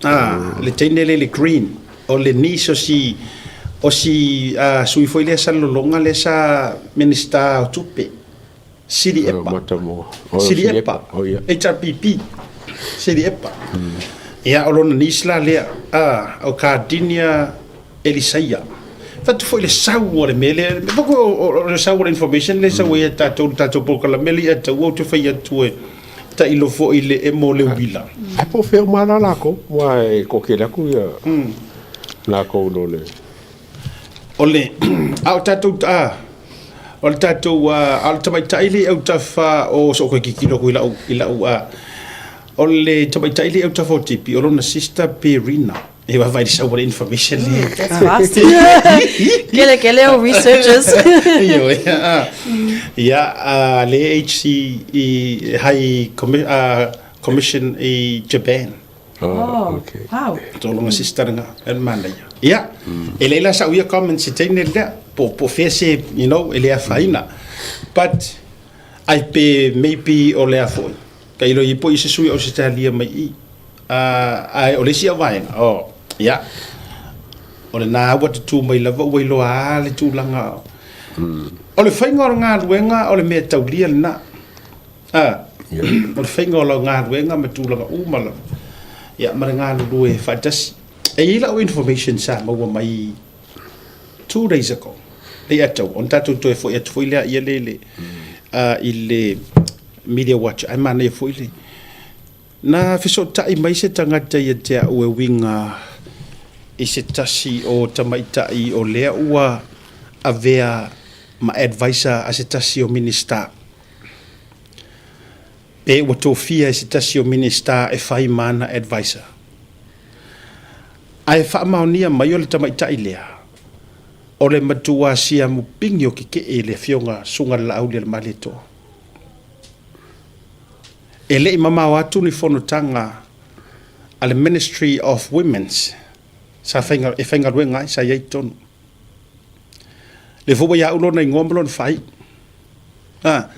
a, le teine le le green, o le niece o si, O si sui foi lea Salelologa lea sa Minisita o Tupe, Sili Epa. Sili Epa, HRPP, Sili Epa. Ia, o lona niece la lea, o Cardinia Elisaia. Fatu foi le sau o le mea lea, o le sau o le information lea sau ai e tatou le tatou polokalame lea ia tau ou te fai atu e tailo foi i le emo o le uila. Ae po o fea uma la lakou, aua e toatele atu ia lakou i lo le. O le, a o tatou, a, o le tatou, a o le tamaitai lea i autafa o, so o toe tilotilo atu i lau, i lau, a, o le tamaitai lea i autafa o Tipi, o lona sister pe Rina. E vaavaai i le sau o le information lea. That's fast. Kele kele o researchers. Ioe, a. Ia, a le HC i High Commission i Japan. Oh, okay. Wow. Tō longa sister nga, e manaia. Ia, e leila sa uia comments i teine lea, po fea se, you know, e le afaina. But, ai pe maybe o lea foi. Ka ilo i po i se sui o se talia mai i. Ai o le isi au vaega, oh, ia, o lena ua tutū mai lava ua iloa lava le tulaga. O le faiga o le galuega o le mea taulia lena. O le faiga o lau galuega ma tulaga uma lava, ia, ma le galulue faatasi. E i ai lau information sa maua mai 2 days ago, le i atau, ona tatou toe foi atu foi lea ia le i le Media Watch, ae manaia foi le na fesootai mai se tagata ia te au e uiga i se tasi o tamaitai o lea ua avea ma advisor a se tasi o Minista. Pe ua tofia e se tasi o Minista e fai ma ana advisor. Ae faamaonia mai o le tamaitai lea, o le matua siamu pigi o kekee i le afioga Susuga i le Laauli a le Malietoa. E le i mamao atu ni fonotaga a le Ministry of Women's sa faiga, e faigaluega ai, sa i ai i totonu. Le foi ua ia au lona igoa ma lona faaiu. Ha.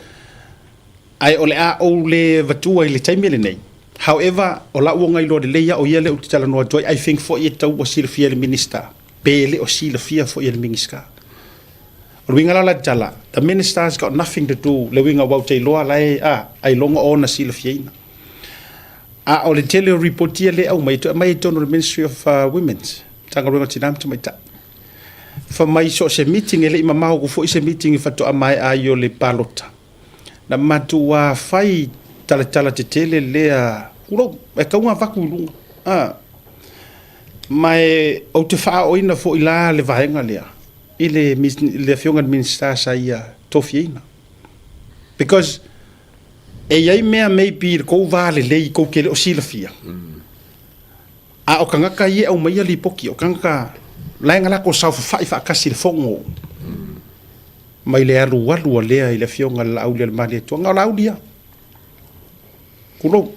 Ae o le a ou le avatua i le taimi lenei. However, o lau uaga iloa lelei au ia lea ou te talanoa atu ai, I think foi e tatau ua silafia e le Minister, pe le o silafia foi e le Minisita. O le uiga la o la tala, the Minister has got nothing to do, le uiga ua ou te iloa la e, a, ailoga o ona silafiaina. A o le tele o ripoti ia lea e aumai, e toe aumai i totonu o le Ministry of Women's, Matagaluega o Tina ma Tamaitai. Fai mai so o se meeting, e le i mamao atu foi se meeting faatoa maea ai o le palota. Na matua fai talatala tetele lea, tulou, e tau ona avatu i luga. A, ma e, ou te faaoina foi la le vaega lea i le, le afioga i le Minisita sa ia tofiaina. Because e i ai mea maybe i le tou va lelei tou te le o silafia. A o tagata ia e aumaia lipoti, o tagata la e na latou saofafai faatasi i le fono mai le alualu a lea i le afioga i le Laaulialemalietoa. Na o Laauli lava. Tulou.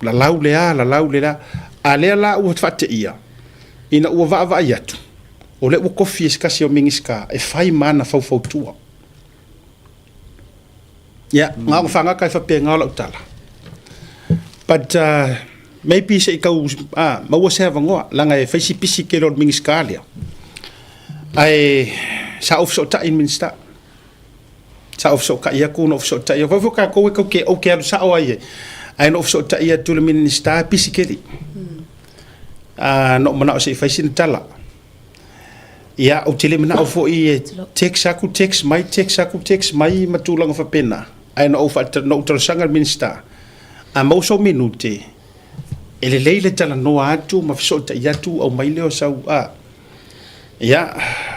Lalau le a, lalau le la. A lea la ua faateia, ina ua vaavaai atu, o lea ua tofi e se tasi o Minisita e fai ma ana faufautua. Ia, na ona faagata e faapena lau tala. But maybe se i tau maua se avanoa, leaga e fai si pisi tele o le Minisita lea. Ae sa ou fesootai i le Minisita. Sa ou fesootai atu na ou fesootai atu. Foi tatou e tatou te, ou te alu sao ai e. Ae na ou fesootai atu i le Minisita e pisi tele. Na ou manao se i fai sina tala. Ia, ou te le manao foi e text atu, text mai, text atu, text mai ma tulaga faapena. Ae na ou, na ou talosaga i le Minisita, a maua sou minute, e lelei le talanoa atu ma fesootai atu, aumai lea o sau, a. Ia,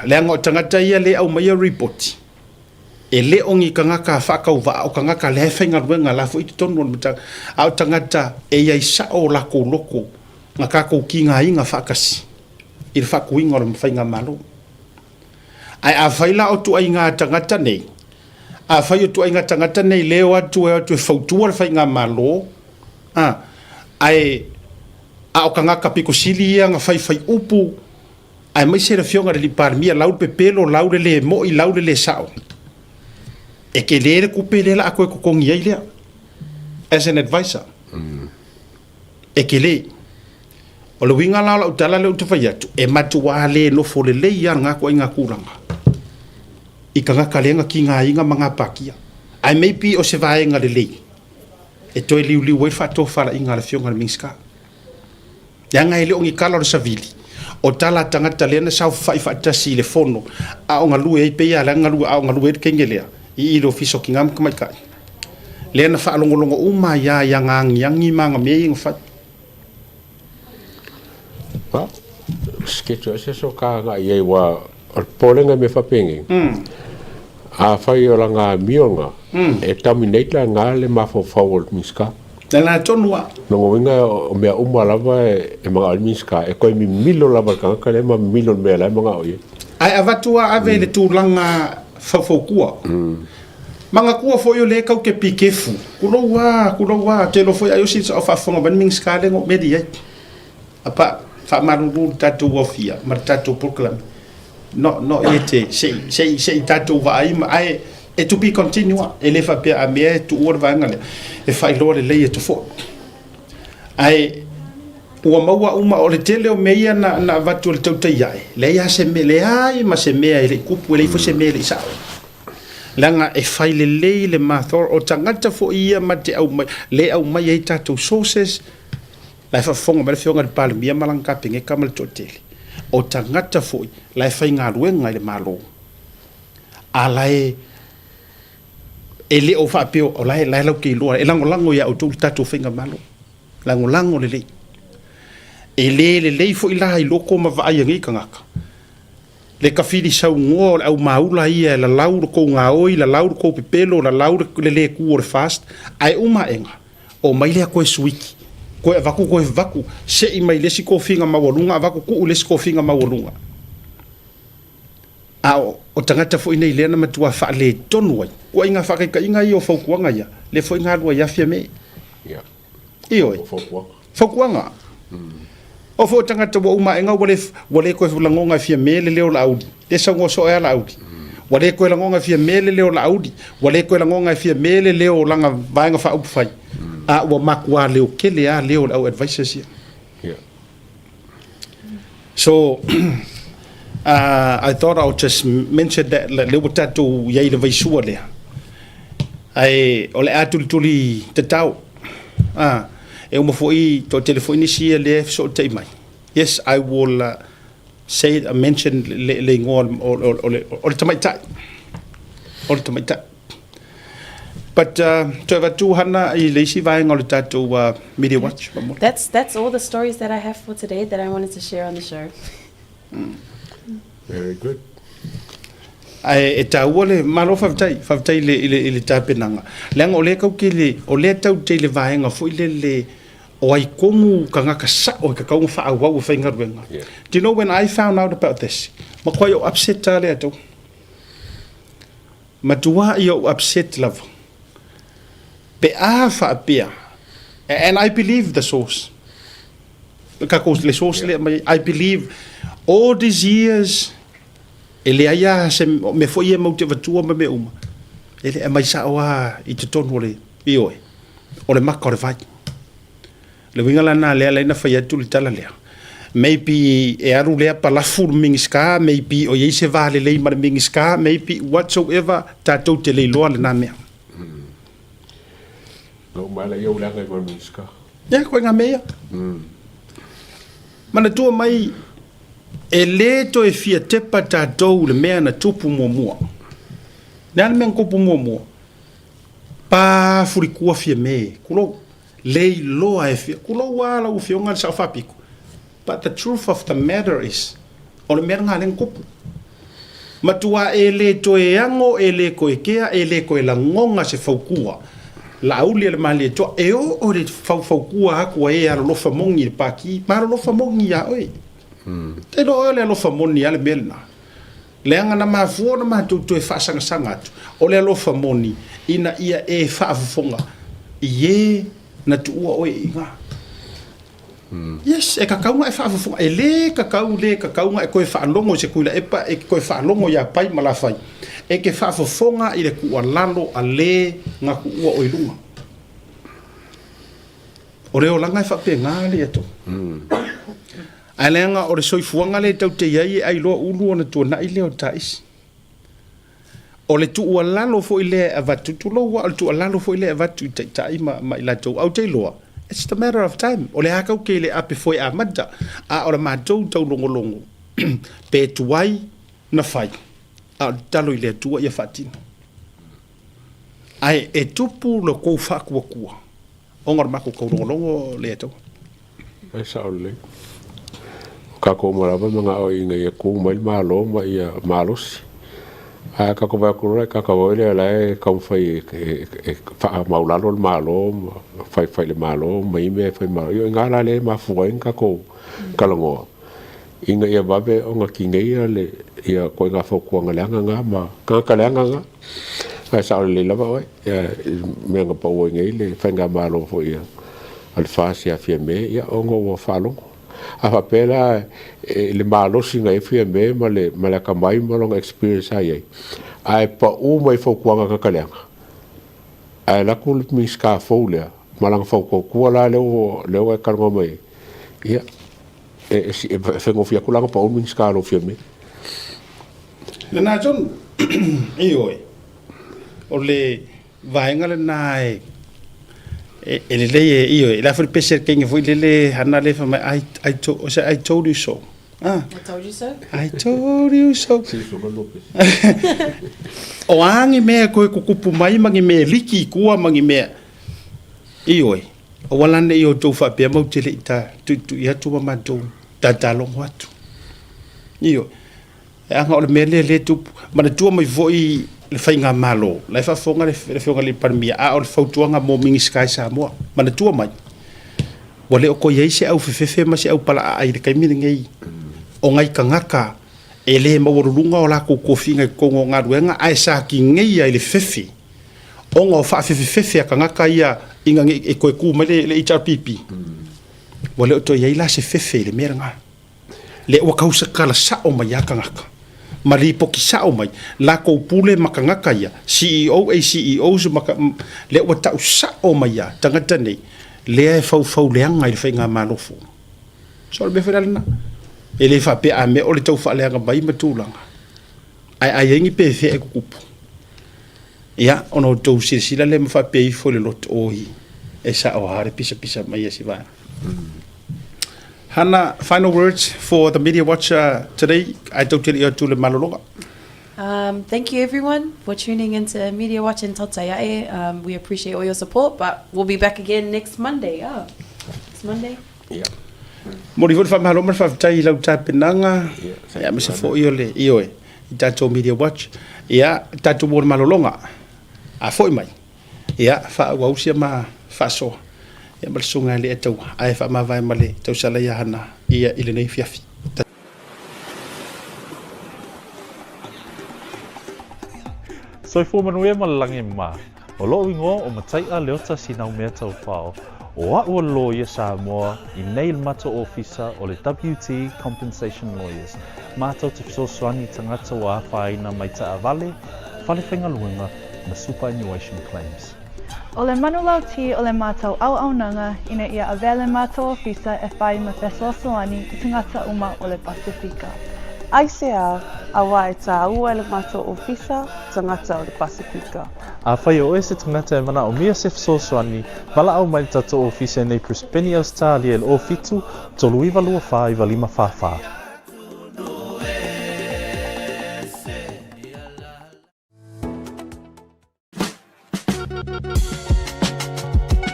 leaga o tagata ia le aumaia ripoti, e le o ni tagata faatauvaa, o tagata lea e faigaluega la foi i totonu o le mataupu, a o tagata e i ai sao o latou loto na tatou tigaina faatasi i le faatuina o le faigamalo. Ae afai la o ituaiga tagata nei, afai o ituaiga tagata nei le o atu e o atu e fautua le faigamalo, a, ae a o tagata pito sili ia na faifai upu, aemaise le afioga i le alii Palemia, lau le pepelo, lau le le moi, lau le le sao. E tele le tupe lea o le a toe totogi ai lea as an advisor. E tele. O le uiga la o lau tala lea ou te fai atu, e matuā le nofo lelei lava lena ituaiga tulaga i tagata lea na tigaina ma gapatia. Ae maybe o se vaega lelei e toe liuliu ai le faatofalaiga a le Afioga i le Minisita. Leaga e le o ni tala o le savili, o tala a tagata lea na saofafai faatasi i le fono a o galue ai, pei lava o la e galue a o galue ai le teine lea i i le Ofisa o Tina ma Tamaitai, lea na faalogologo uma ai lava i ana agiagi ma ana mea ia na fai. Well, schedule se so ka agai i ai aua o le popolega i mea faapenei, afai o lana amioga e terminate la lena le mafaufau o le Minisita. Le lena tonu lava. Lona uiga o mea uma lava e manao ai le Minisita e toe mimilo lava i le tagata lea ma mimilo i le mea la e manao i ai. Ae avatu lava ave i le tulaga faufautua. Manatua foi o lea e tau te pikefu. Kulou a, kulou a, te iloa foi ai o sina o faafofoga mai le Minisita lea na ou meli ai. Apa, faamalulu le tatou aofia ma le tatou polokalame. No, no yet, se i, se i, se i tatou vaai ma, ae, e to be continue lava. E le faapea a mea e tuua le vaega lea, e faailoa lelei atu foi. Ae, ua maua uma, o le tele o mea ia na, na avatu e le tautai ae, leai lava se mea, leai ma se mea e le i tupu, e leai foi se mea e le i sao. Leaga e fai lelei le mathor, o tagata foi ia ma te aumai, le aumai ai tatou sources, la e faafofoga mai le Afioga i le Palemia ma lana Kapeneta ma le toatele, o tagata foi la e faigaluega i le Malo, a la e e le o faapea o la e la e latou te iloa, e lagolago ia outou le tatou faigamalo, lagolago lelei. E le lelei foi la i loko ma vaai a nei tagata, le tafili saunoa o le au maula ia e lalau lo tou gaoi, lalau lo tou pepelo, lalau le le tu o le FAST, ae uma aega, omai lea toe suiki, toe avatu toe avatu, sei mai le isi tofiga maualuga avatu tuu i le isi tofiga maualuga. A o tagata foi nei lea na matua faaletonu ai, ituaiga faataitaiga ia o fautuaga ia, lea foi na alu ai lava Fiame. Ioe. Fautuaga. O foi o tagata ua uma aega ua le, ua le toe lagona e Fiame le leo o Laauli. Lea saunoa soo ai lava Laauli. Ua le toe lagona e Fiame le leo o Laauli. Ua le toe lagona e Fiame le leo o lana Vaega Faaupufai. A ua matua leo tele lava leo o le au advisors ia. So, I thought I'll just mention that lea ua tatou i ai i le vaisua lea. Ae o le a tulituli tatao. Ah, e uma foi, toatele foi nisi ia lea e fesootai mai. Yes, I will say, mention le, le igoa o le tamaitai. O le tamaitai. But toe avatu Hana i le isi vaega o le tatou Media Watch. That's, that's all the stories that I have for today that I wanted to share on the show. Very good. Ae e taua le malo faafetai, faafetai i le, i le, i le tapenaga. Leaga o lea tau te le, o lea tau te i le vaega foi lele o ai tonu tagata sao e tatau ona faaauau e faigaluega. Yeah. Do you know when I found out about this, matuai ou upset lava lea tau. Matuai ou upset lava. Pe a faapea, and I believe the source, kako le source lea mai, I believe all these years, e leai lava se mea foi ia matou te avatua ma mea uma, e le aumai sao lava i totonu o le, ioe, o le maka o le vai. Le uiga la lena lea la na fai atu le tala lea. Maybe e alu lea palafu le Minisita, maybe o i ai se va lelei ma le Minisita, maybe whatsoever, tatou te le iloa lena mea. Lou mai la ia uleaga i ma le Minisita. Ia, koe ngā mea ia. Manatua mai, e le toe fia tepa tatou i le mea na tupu muamua. Le a le mea na tupu muamua? Pa fulikua fia me, kulou. Le iloa e fia, kulou a lau afioga le sao faapito. But the truth of the matter is, o le mea lena lea na tupu. Matua e le toe ago, e le toe kea, e le toe lagona se faukua. Laauli a le Malietoa, e oo i le faufaukua atu a e alolofa moni i le Paki, ma alolofa moni ia oe. Te iloa oe o le alofa moni a le mea lena. Leaga na mafua ona matou toe faasagasaga atu, o le alofa moni ina ia e faafofoga i e na tuua oe i ina. Yes, e kakau na e faafofoga, e le kakau le kakau na e toe faalogo i se Tuilaepa, e te toe faalogo ia Pai ma Lafai, e te faafofoga i le tuualalo a le na tuua oe i luga. O le olaga e faapena le ato. Ae leaga o le soifuaga lea tatou te i ai e ai loa ulu ona tuanai lea o taisi. O le tuualalo foi lea e avatu, tulou lava, o le tuualalo foi lea e avatu i taitai ma, ma i latou, ae ou te iloa, it's the matter of time. O le a tatou te le ape foe amata, a o le matou taulogologo, pe tuai na fai, a o le tatalo i le Atua ia faatino. Ae e tupu lo kou faatuatua ona o le matou taulogologo lea taua. E sao lelei. O tatou uma lava e manao ina ia tu mai le Malo ma ia malosi. Ae tatou vaai atu loa i tagata foi lea o la e taumafai e faamaualalo le Malo ma faifai i le Malo ma ia mea e fai malo. Ia o i ina la lea e mafua ai ona tatou talanoa ina ia vave ona tineia le ia ituaiga fautuaga leaga na ma tagata leaga na. Ae sao lelei lava oe i mea na pau ai nei le faigamalo foi a le FAST ia Fiame, ia ona ua faalogo. A faapea la i le malosi na i ai Fiame ma le, ma le atamai ma lona experience sa i ai, ae pau mai fautuaga tagata leaga, ae alu atu le Minisita fou lea ma lana fautuatua la lea ua, lea ua e talanoa mai ai, ia, e, e, e faigofie atu la ona pau le Minisita lou Fiame. Lena tonu, ioe, o le vaega lena e, e, e lelei e, ioe, le a foi le pese le kenge foi lele hana le fa mai, I, I, to, o se, I told you so. Ah. I told you so. I told you so. O a ni mea koe kukupu mai ma ni mea liki i kua ma ni mea. Ioe, aua la ne i outou faapea matou te le i ta tuitui atu ma matou tatalogo atu. Ioe. E aga o le mea lea lea e tupu. Manatua mai foi le faigamalo, la e faafofoga le Afioga i le Palemia, a o le fautuaga mo Minisita i Samoa. Manatua mai, ua le o toe i ai se aufefefe ma se aupalaaai i le taimi lenei o nai tagata e le maualuluga o latou tofiga i totonu o galuega ae sa tineia i le fefe ona o faafefefefe a tagata ia ina ne i toe tu mai le HRPP. Ua le o toe i ai la se fefe i le mea lena. Lea ua tausakala sao mai lava tagata ma lipoti sao mai latou pule ma tagata ia, CEO, ACEOs ma lea ua tau sao mai lava tagata nei lea e faufau leaga i le faigamalo fou. So o le mea foi la lena, e le faapea a mea o le tau faaleaga mai ma tulaga, ae a i ai ni pefea e tutupu, ia ona outou silasila lea ma faapea ifo i le loto, oi, e sao lava le pisapisa mai a si vaega. Hana, final words for the Media Watch today, ae tou te le i atu le malologa. Thank you everyone for tuning into Media Watch and Tautai Ae. We appreciate all your support, but we'll be back again next Monday. Oh, next Monday. Yeah. Momoli foi le faamalo ma le faafetai i lau tapenaga, ia aemaise foi o le, ioe, i tatou Media Watch. Ia, tatou mo le malologa, a foi mai, ia, faaauau sia ma faasoa, ia ma le susuga e le Ataua, ae faamavae ma le tausala ia Hana ia i lenei afiafi. Soifua manuia ma le lagi ma. O loʻu igoa o Mataiʻa Leota Sinaumea Taufao, o aʻu o le loia Samoa i nei le matou ofisa o le WT Compensation Lawyers, matou te fesoasoani i tagata ua afaina mai taavale, fale faigaluega ma superannuation claims. O le manulauti o le matou auaunaga ina ia avea le matou ofisa e fai ma fesoasoani i tagata uma o le Pasefika. Aisea, auā e tāua e le matou ofisa tagata o le Pasefika. Afai o oe se tagata e manaomia se fesoasoani, valaau mai le tatou ofisa i nei Brisbane, Ausetalia i le 07 39 24 95 44.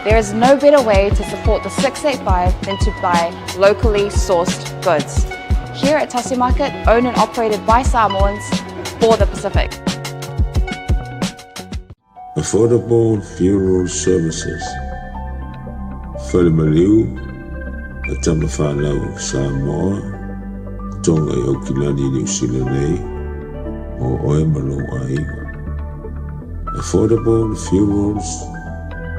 There is no better way to support the 685 than to buy locally sourced goods. Here at Tasi Market, owned and operated by Samoans for the Pacific. Affordable Funeral Services, Fale Maliu a Tama Whanau Samoa, Tonga i Aukilani, Niu Sila nei, mō oe ma lou aiga. Affordable Funerals,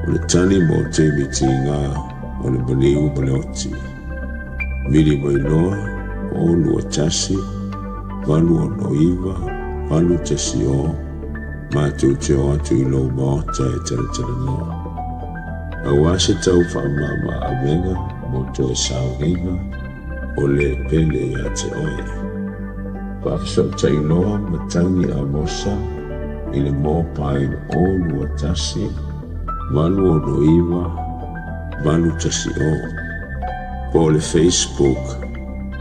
o le tali mo taimi tīgā o le maliu ma le oti. Vili mai loa, 0 2 1, 8 6 9, 8 1 0, Matou te o atu i lou maota e talatalanoa. Aua se tau faamama avega mo toe sauniga o le pele iā te oe. Faafesootai loa Matagi Amosa i le mobile 0 21 869 810 po o le Facebook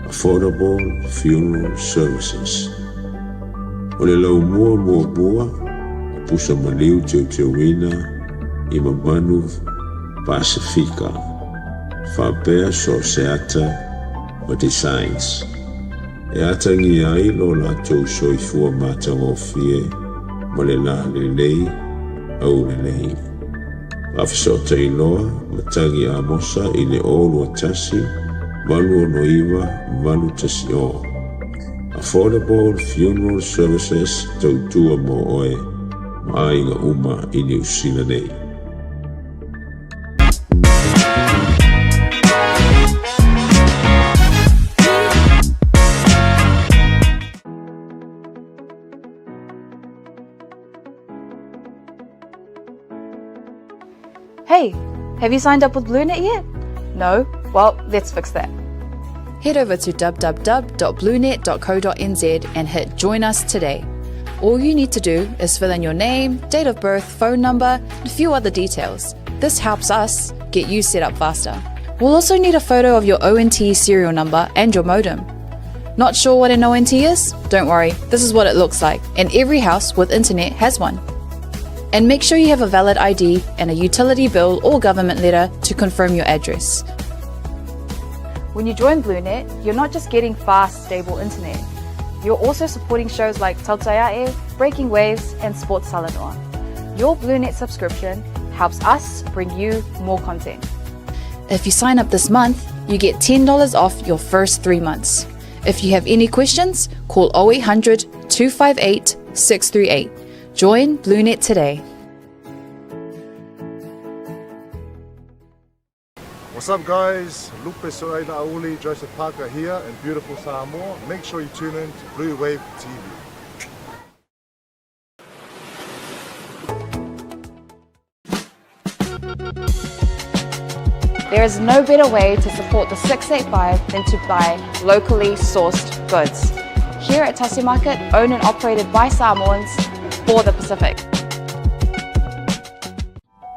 Affordable Funeral Services. O le laumua muamua o pusa maliu teuteuina i Mamanu Pasefika faapea so o se ata ma designs e atagia ai lo latou soifua matagofie ma le lalelei aulelei. Faafesootai loa Matagi Amosa i le 0 21 869 810. Affordable Funeral Services tautua mo oe ma aiga uma i Niu Sila nei. Hey, have you signed up with BlueNet yet? No? Well, let's fix that. Head over to www.bluenet.co.nz and hit Join Us today. All you need to do is fill in your name, date of birth, phone number, and a few other details. This helps us get you set up faster. We'll also need a photo of your ONT serial number and your modem. Not sure what an ONT is? Don't worry, this is what it looks like, and every house with internet has one. And make sure you have a valid ID and a utility bill or government letter to confirm your address. When you join BlueNet, you're not just getting fast, stable internet. You're also supporting shows like Tautaiae, Breaking Waves, and Sports Talanoa. Your BlueNet subscription helps us bring you more content. If you sign up this month, you get $10 off your first 3 months. If you have any questions, call 0800 258 638. Join BlueNet today. What's up guys? Lupe Soaila Auli, Joseph Parker here in beautiful Samoa. Make sure you tune in to Blue Wave TV. There is no better way to support the 685 than to buy locally sourced goods. Here at Tasi Market, owned and operated by Samoans for the Pacific.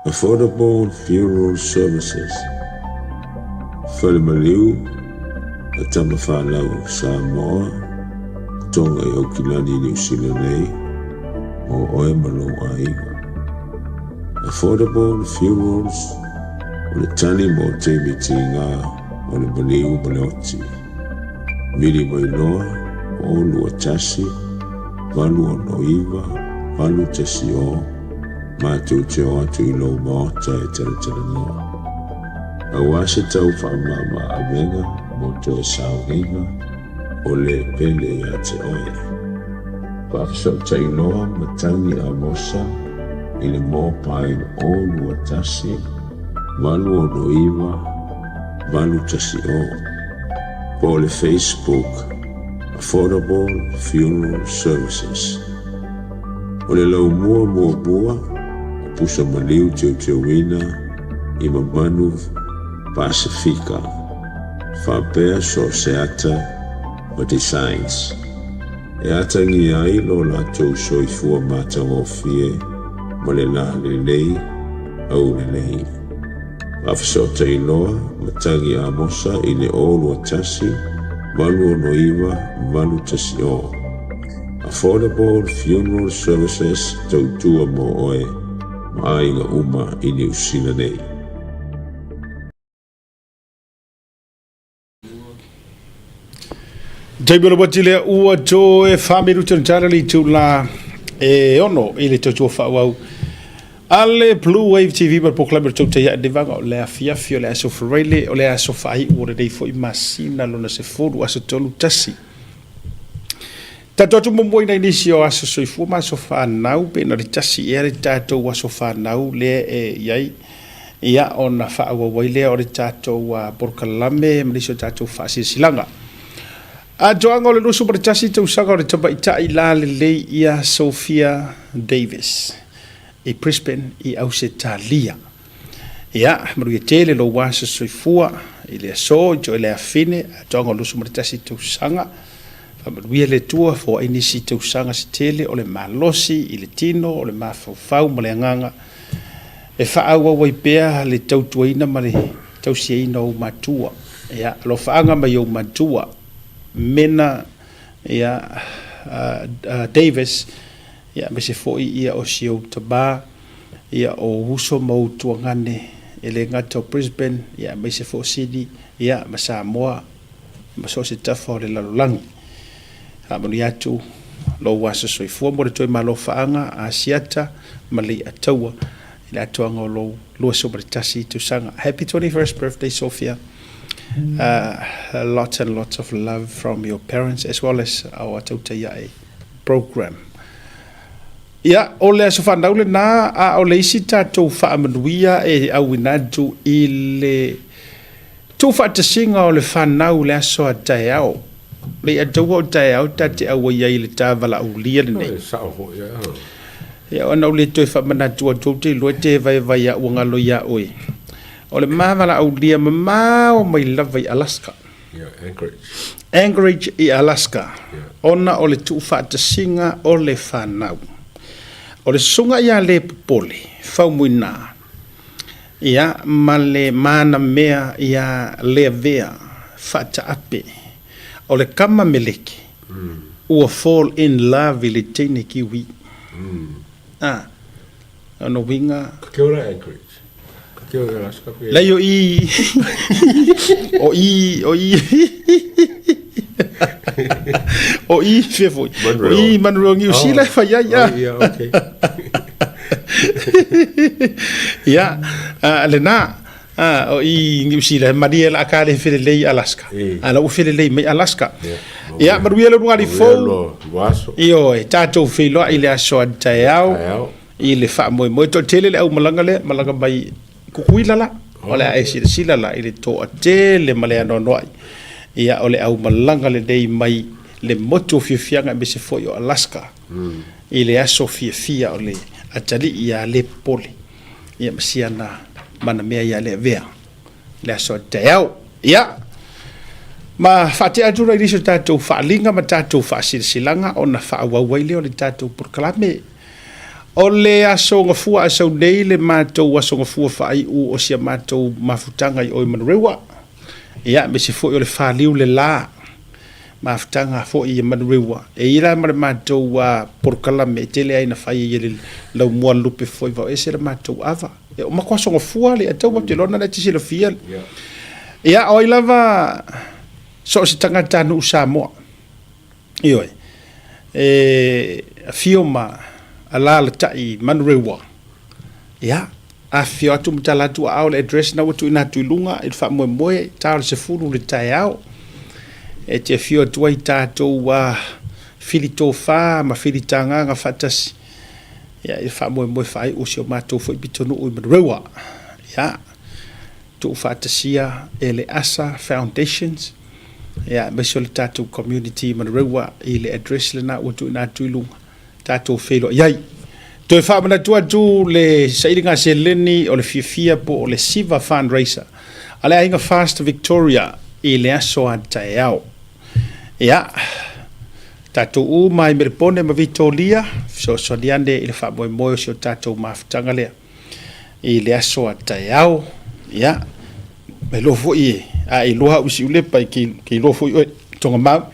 Affordable Funeral Services. Falemaliu a Tamafanau Samoa, Tonga i Aukilani Niu Sila nei, mo oe ma lou aiga. Affordable Funerals o le tali mo taimi tiga o le maliu ma le oti. Vili mai loa 0 21 869 810 matou te o atu i lou maota e talatalanoa. Auā se tau faamama-avega mo toe sauniga o le pele iā te oe. Faafesootai loa Matagi Amosa i le mobile 0 21 869 810 po o le Facebook Affordable Funeral Services. O le laumua muamua o pusa maliu teuteuina i Mamanu Pasefika faapea so o se ata ma designs e atagia ai lo latou soifua matagofie ma le lalelei aulelei. Faafesootai loa Matagi Amosa i le 0 21 869 810. Affordable Funeral Services tautua mo oe ma aiga uma i Niu Sila nei. Taimi o le wati lea ua toe 4 minuti ona tala le itula e 6 i le tautua faaauau a le Blue Wave TV ma le polokalame o le Tautai Ae lenei vaega o le afiafi o le aso Faraile o le aso faaiu o lenei foi masina lona 10 aso 31. Tatou atu muamua ina i nisi o aso soifua ma aso fanau pe na o le 1 ea le tatou aso fanau lea e i ai ia ona faaauau ai lea o le tatou polokalame ma nisi o tatou faasilasilaga. Atoaga o le 21 tausaga o le tamaitai lalelei ia Sophia Davis i Brisbane i Ausetalia. Ia, manuia tele lou aso soifua. i le aso i toe le afine atoaga o 21 tausaga. Faamanuia le Atua, foai nisi tausaga se tele o le malosi i le tino, o le mafaufau ma le agaga e faaauau ai pea le tautuaina ma le tausiaina o ou matua. Ia, alofaaga mai ou matua, Mena, ia, Davis, ia, aemaise foi ia o si ou tama, ia, o ou uso ma ou tuagane, e le gata o Brisbane, ia, aemaise foi o Sydney, ia, ma Samoa, ma so o se tafa o le lalolagi. Faamanuia atu lou aso soifua mo le toe malofaaga a Asiata ma Leiataua i le atoaga o lou 21 tausaga. Happy 21st birthday Sophia. Lots and lots of love from your parents as well as our Tautaiae program. Ia, o le aso fanau lenā, a o le isi tatou faamanuia e auina atu i le Tuufaatasiga o le fanau i le aso a taeao. Le ia taua o taeao ta te auai ai i le ta valaaulia lenei. E sao foi ia. Ia ona ou le toe faamanatu atu ou te iloa e te vaevae au ua galo ia oe. O le ma valaaulia mamao mai lava i Alaska. Ia, Anchorage. Anchorage i Alaska. Ona o le tuufaatasiga o le fanau. O le susuga ia Le Popole, Faumuina, Ia, ma le manamea ia Leavea faataape, o le kama meleki, ua fall in love i le teine kiwi. A, ona uiga. Ka keo la Anchorage. Ka keo i Alaska pe. Leai o i, o i, o i, o i, fea foi? O i Monreal, Niu Sila e fai ai, a. Oh, ia, okay. Ia, lena, o i Niu Sila, e malie la ka le felelei i Alaska. A la ua felelei mai Alaska. Ia, manuia le ulugali fou. Ioe, tatou feiloai i le aso a taeao i le faamoemoe. Toatele le aumalaga lea, malaga mai Kukuila la. O le a e silasila la i le toatele ma le anoanoai. Ia, o le aumalaga lenei mai le motu o Fiafiaga aemaise foi o Alaska. I le aso fiafia o le atalii ia Lepole, ia ma siana manamea ia Leavea, le aso a taeao. Ia, ma faatea atu la i nisi o tatou faaaliga ma tatou faasilasilaga ona faaauau ai lea o le tatou polokalame. O le aso Gafua a sau nei le matou aso Gafua faaiu o si a matou mafutaga i o i Manurewa. Ia, aemaise foi o le faliu le la. Mafutaga foi ia Manurewa. E i ai la ma le matou polokalame e tele ai na fai ai e le laumua lupe foi vao ese le matou ava. E o makou aso gafua le atau te lona le te silafia. Ia o ai lava so o se tagata nuu Samoa. Ioe. E afio ma alaalatai i Manurewa. Ia, afifio atu ma tala atu aao le address na ua tuuina atu i luga i le faamoemoe ta o le 10 i le taeao. E te afio atu ai tatou fili tofa ma fili tagaga faatasi ia i le faamoemoe faaiu o si o matou foi pitonuu i Manurewa. Ia, tuufaatasia e le Asa Foundations, ia, aemaise o le tatou community i Manurewa i le address lena ua tuuina atu i luga. tatou feiloai ai. Toe faamanatu atu le sailiga seleni o le fiafia po o le Siva Fundraiser a le aiga Fast Victoria i le aso a taeao. Ia, tatou uma i Melepone ma Vitolia, fesoasoani ane i le faamoemoe o si o tatou mafutaga lea i le aso a taeao. Ia, e iloa foi e, a e iloa au i Siulepa, e ke iloa foi oe Togamau.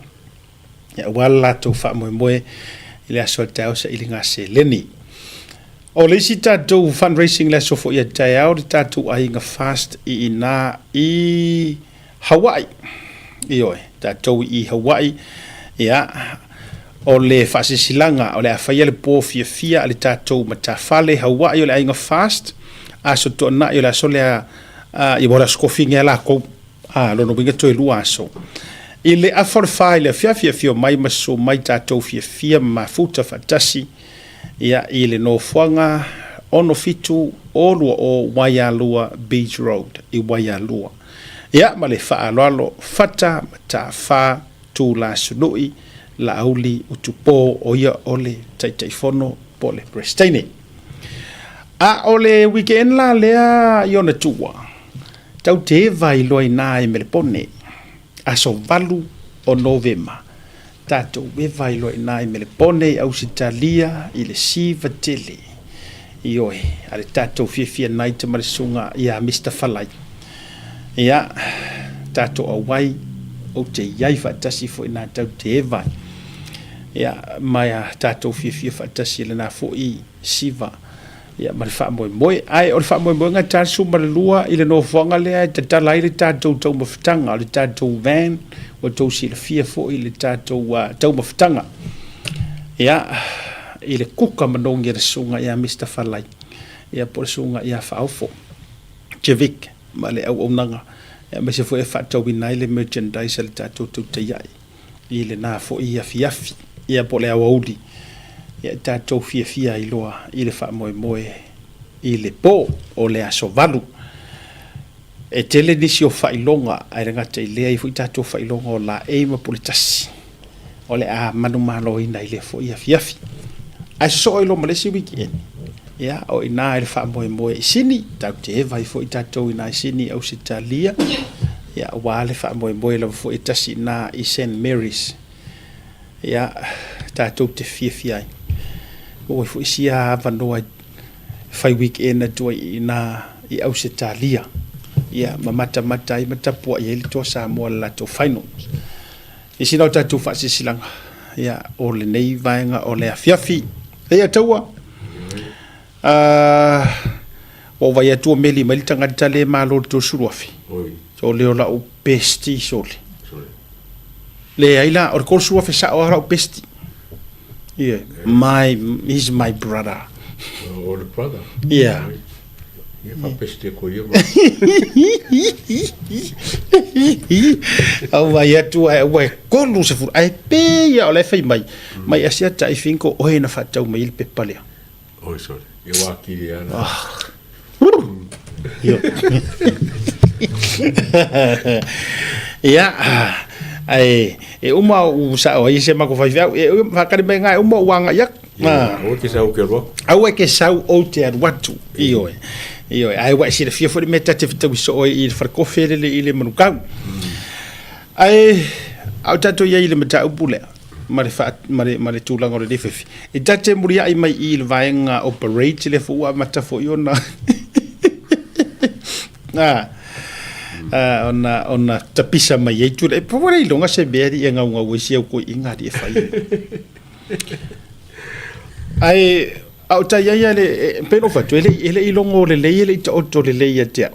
aua le latou faamoemoe i le aso a taeao sailiga seleni. O le isi tatou fundraising le aso foi a taeao le tatou aiga fast i ina i Hawaii. Ioe, tatou i Hawaii, ia, o le faasilasilaga o le a faia le po fiafia a le tatou matafale Hawaii o le aiga fast, aso Toonai o le aso lea, ia, o le aso kofi ia lakou. A, lona uiga toe lua aso. I le afa o le fa i le afiafi, afio mai ma susu mai tatou fiafia ma mafuta faatasi, ia, i le nofoaga 6720 Waialua Beach Road i Waialua. Ia, ma le faaaloalo, Fata Mataafa Tulasunui Laauli Utupo, o ia o le Taitaifono po o le Peresetene. A o le weekend la lea i ona tua. Tatou te eva ai loa inā i Melepone, aso 8 o Novema. Tatou eva ai loa inā i Melepone i Ausetalia i le siva tele. Ioe, a le tatou fiafia night ma le susuga ia Mister Falai. Ia, tatou auai, ou te iai faatasi foi inā tatou te eva ai. Ia, ma tatou fiafia faatasi i lena foi siva. Ia, ma le faamoemoe. Ae o le faamoemoega e 32 i le nofoaga lea e tatala ai le tatou taumafataga, o le tatou van, ua outou silafia foi le tatou taumafataga. Ia, i le kuka manogi a le susuga ia Mister Falai, ia po o le susuga ia Faaofo Jevic ma le auaunaga, aemaise foi e faatauina ai le merchandise a le tatou Tautaiai. i lena foi afiafi, ia po o le aoauli, ia tatou fiafia ai loa i le faamoemoe i le po o le aso 8. E tele nisi o faailoga, ae le gata i lea, e i ai foi tatou faailoga o laei ma puletasi, o le a manumaloina i lea foi afiafi. Ae sosoo ai loa ma le isi weekend, ia, o i ina i le faamoemoe i Sini, tatou te eva ai foi tatou i ina i Sini i Ausetalia, ia, aua le faamoemoe lava foi e tasi i ina i Saint Mary's, ia, tatou te fiafia ai. Maua ai foi sia avanoa e fai weekend atu ai i ina i Ausetalia, ia, ma matamata ai ma tapuai ai le Toa Samoa i le latou finals. I sina o tatou faasilasilaga, ia, o lenei vaega o le afiafi. Eia taua, ua ou vaai atu ua meli mai le tagata le malo i le 30,000. So le o lau bestie sole. Leai la, o le 30,000 sao lava lau bestie. Yeah, my, he's my brother. O le brother? Yeah. Ia faapesite koe ia ma. Au vai atu ae ua e 30 ae pei lava o la e fai mai, mai asia tai finko oe na faatau mai ai le pepa lea. Oi sorry. Ia ua akili ana. Ia, ae e uma ou sao ai se makou faifeau, e faakali mai ga e uma ou agai atu. Aua e te sau ou te alu atu. Aua e te sau ou te alu atu. Ioe. Ioe. Ae ua e silafia foi le mea ta te fetaui soo ai i le falekofe lele i le Manukau. Ae a o tatou i ai i le mataupu lea ma le, fa, ma le, ma le tulaga o le lefefe, e ta te muliai mai i le vaega o parade lea foi ua amata foi ona ona ona tapisa mai ai tulaga. E pau le iloga se mea alii e gaugau ai si au toeaiina alii e fai. Ae a o tai ai le e pei ona ou fai atu, e le i logo lelei, e le i taoto lelei ia te au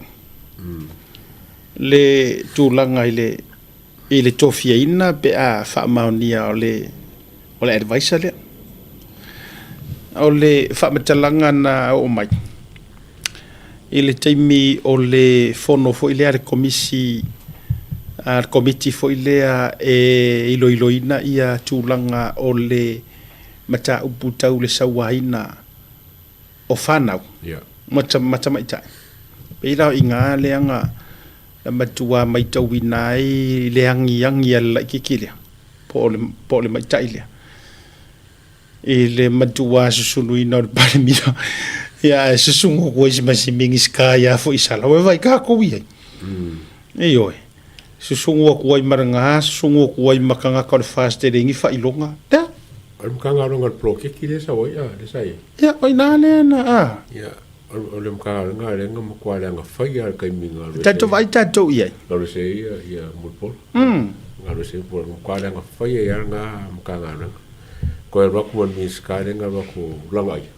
le tulaga i le i le tofiaina pe a faamaonia o le o le advisor lea. O le faamatalaga na oo mai i le taimi o le fono foi lea a le Komisi, a le Komiti foi lea e iloiloina ia tulaga o le mataupu tau le sauaina o fanau ma tamaitai. Pei la o i ina lea na matua matauina ai le agiagi a le laitiiti lea po o le maitai lea. I le matua susunuina o le Palemia, ia ae susunu atu ai ma si Minisita ia foi sala, ua vai tatou i ai. Ioe, susunu atu ai ma lena, susunu atu ai ma tagata o le FAST e leai ni faailoga. Lea. O le Matagaluega o le poloketi lea e sau ai, lea sa i ai. Ia, o i ina lea na, a. Ia, o le Matagaluega lea na matua leaga faia lava i le taimi na alu ese ai. Tatou vaai tatou i ai. Na alu ese ai ia Mulipola. Na alu ese ai Mulipola, na matua leaga faia ai lava lena Matagaluega. Toe alu atu ma le Minisita lea na alu atu o Lagaia.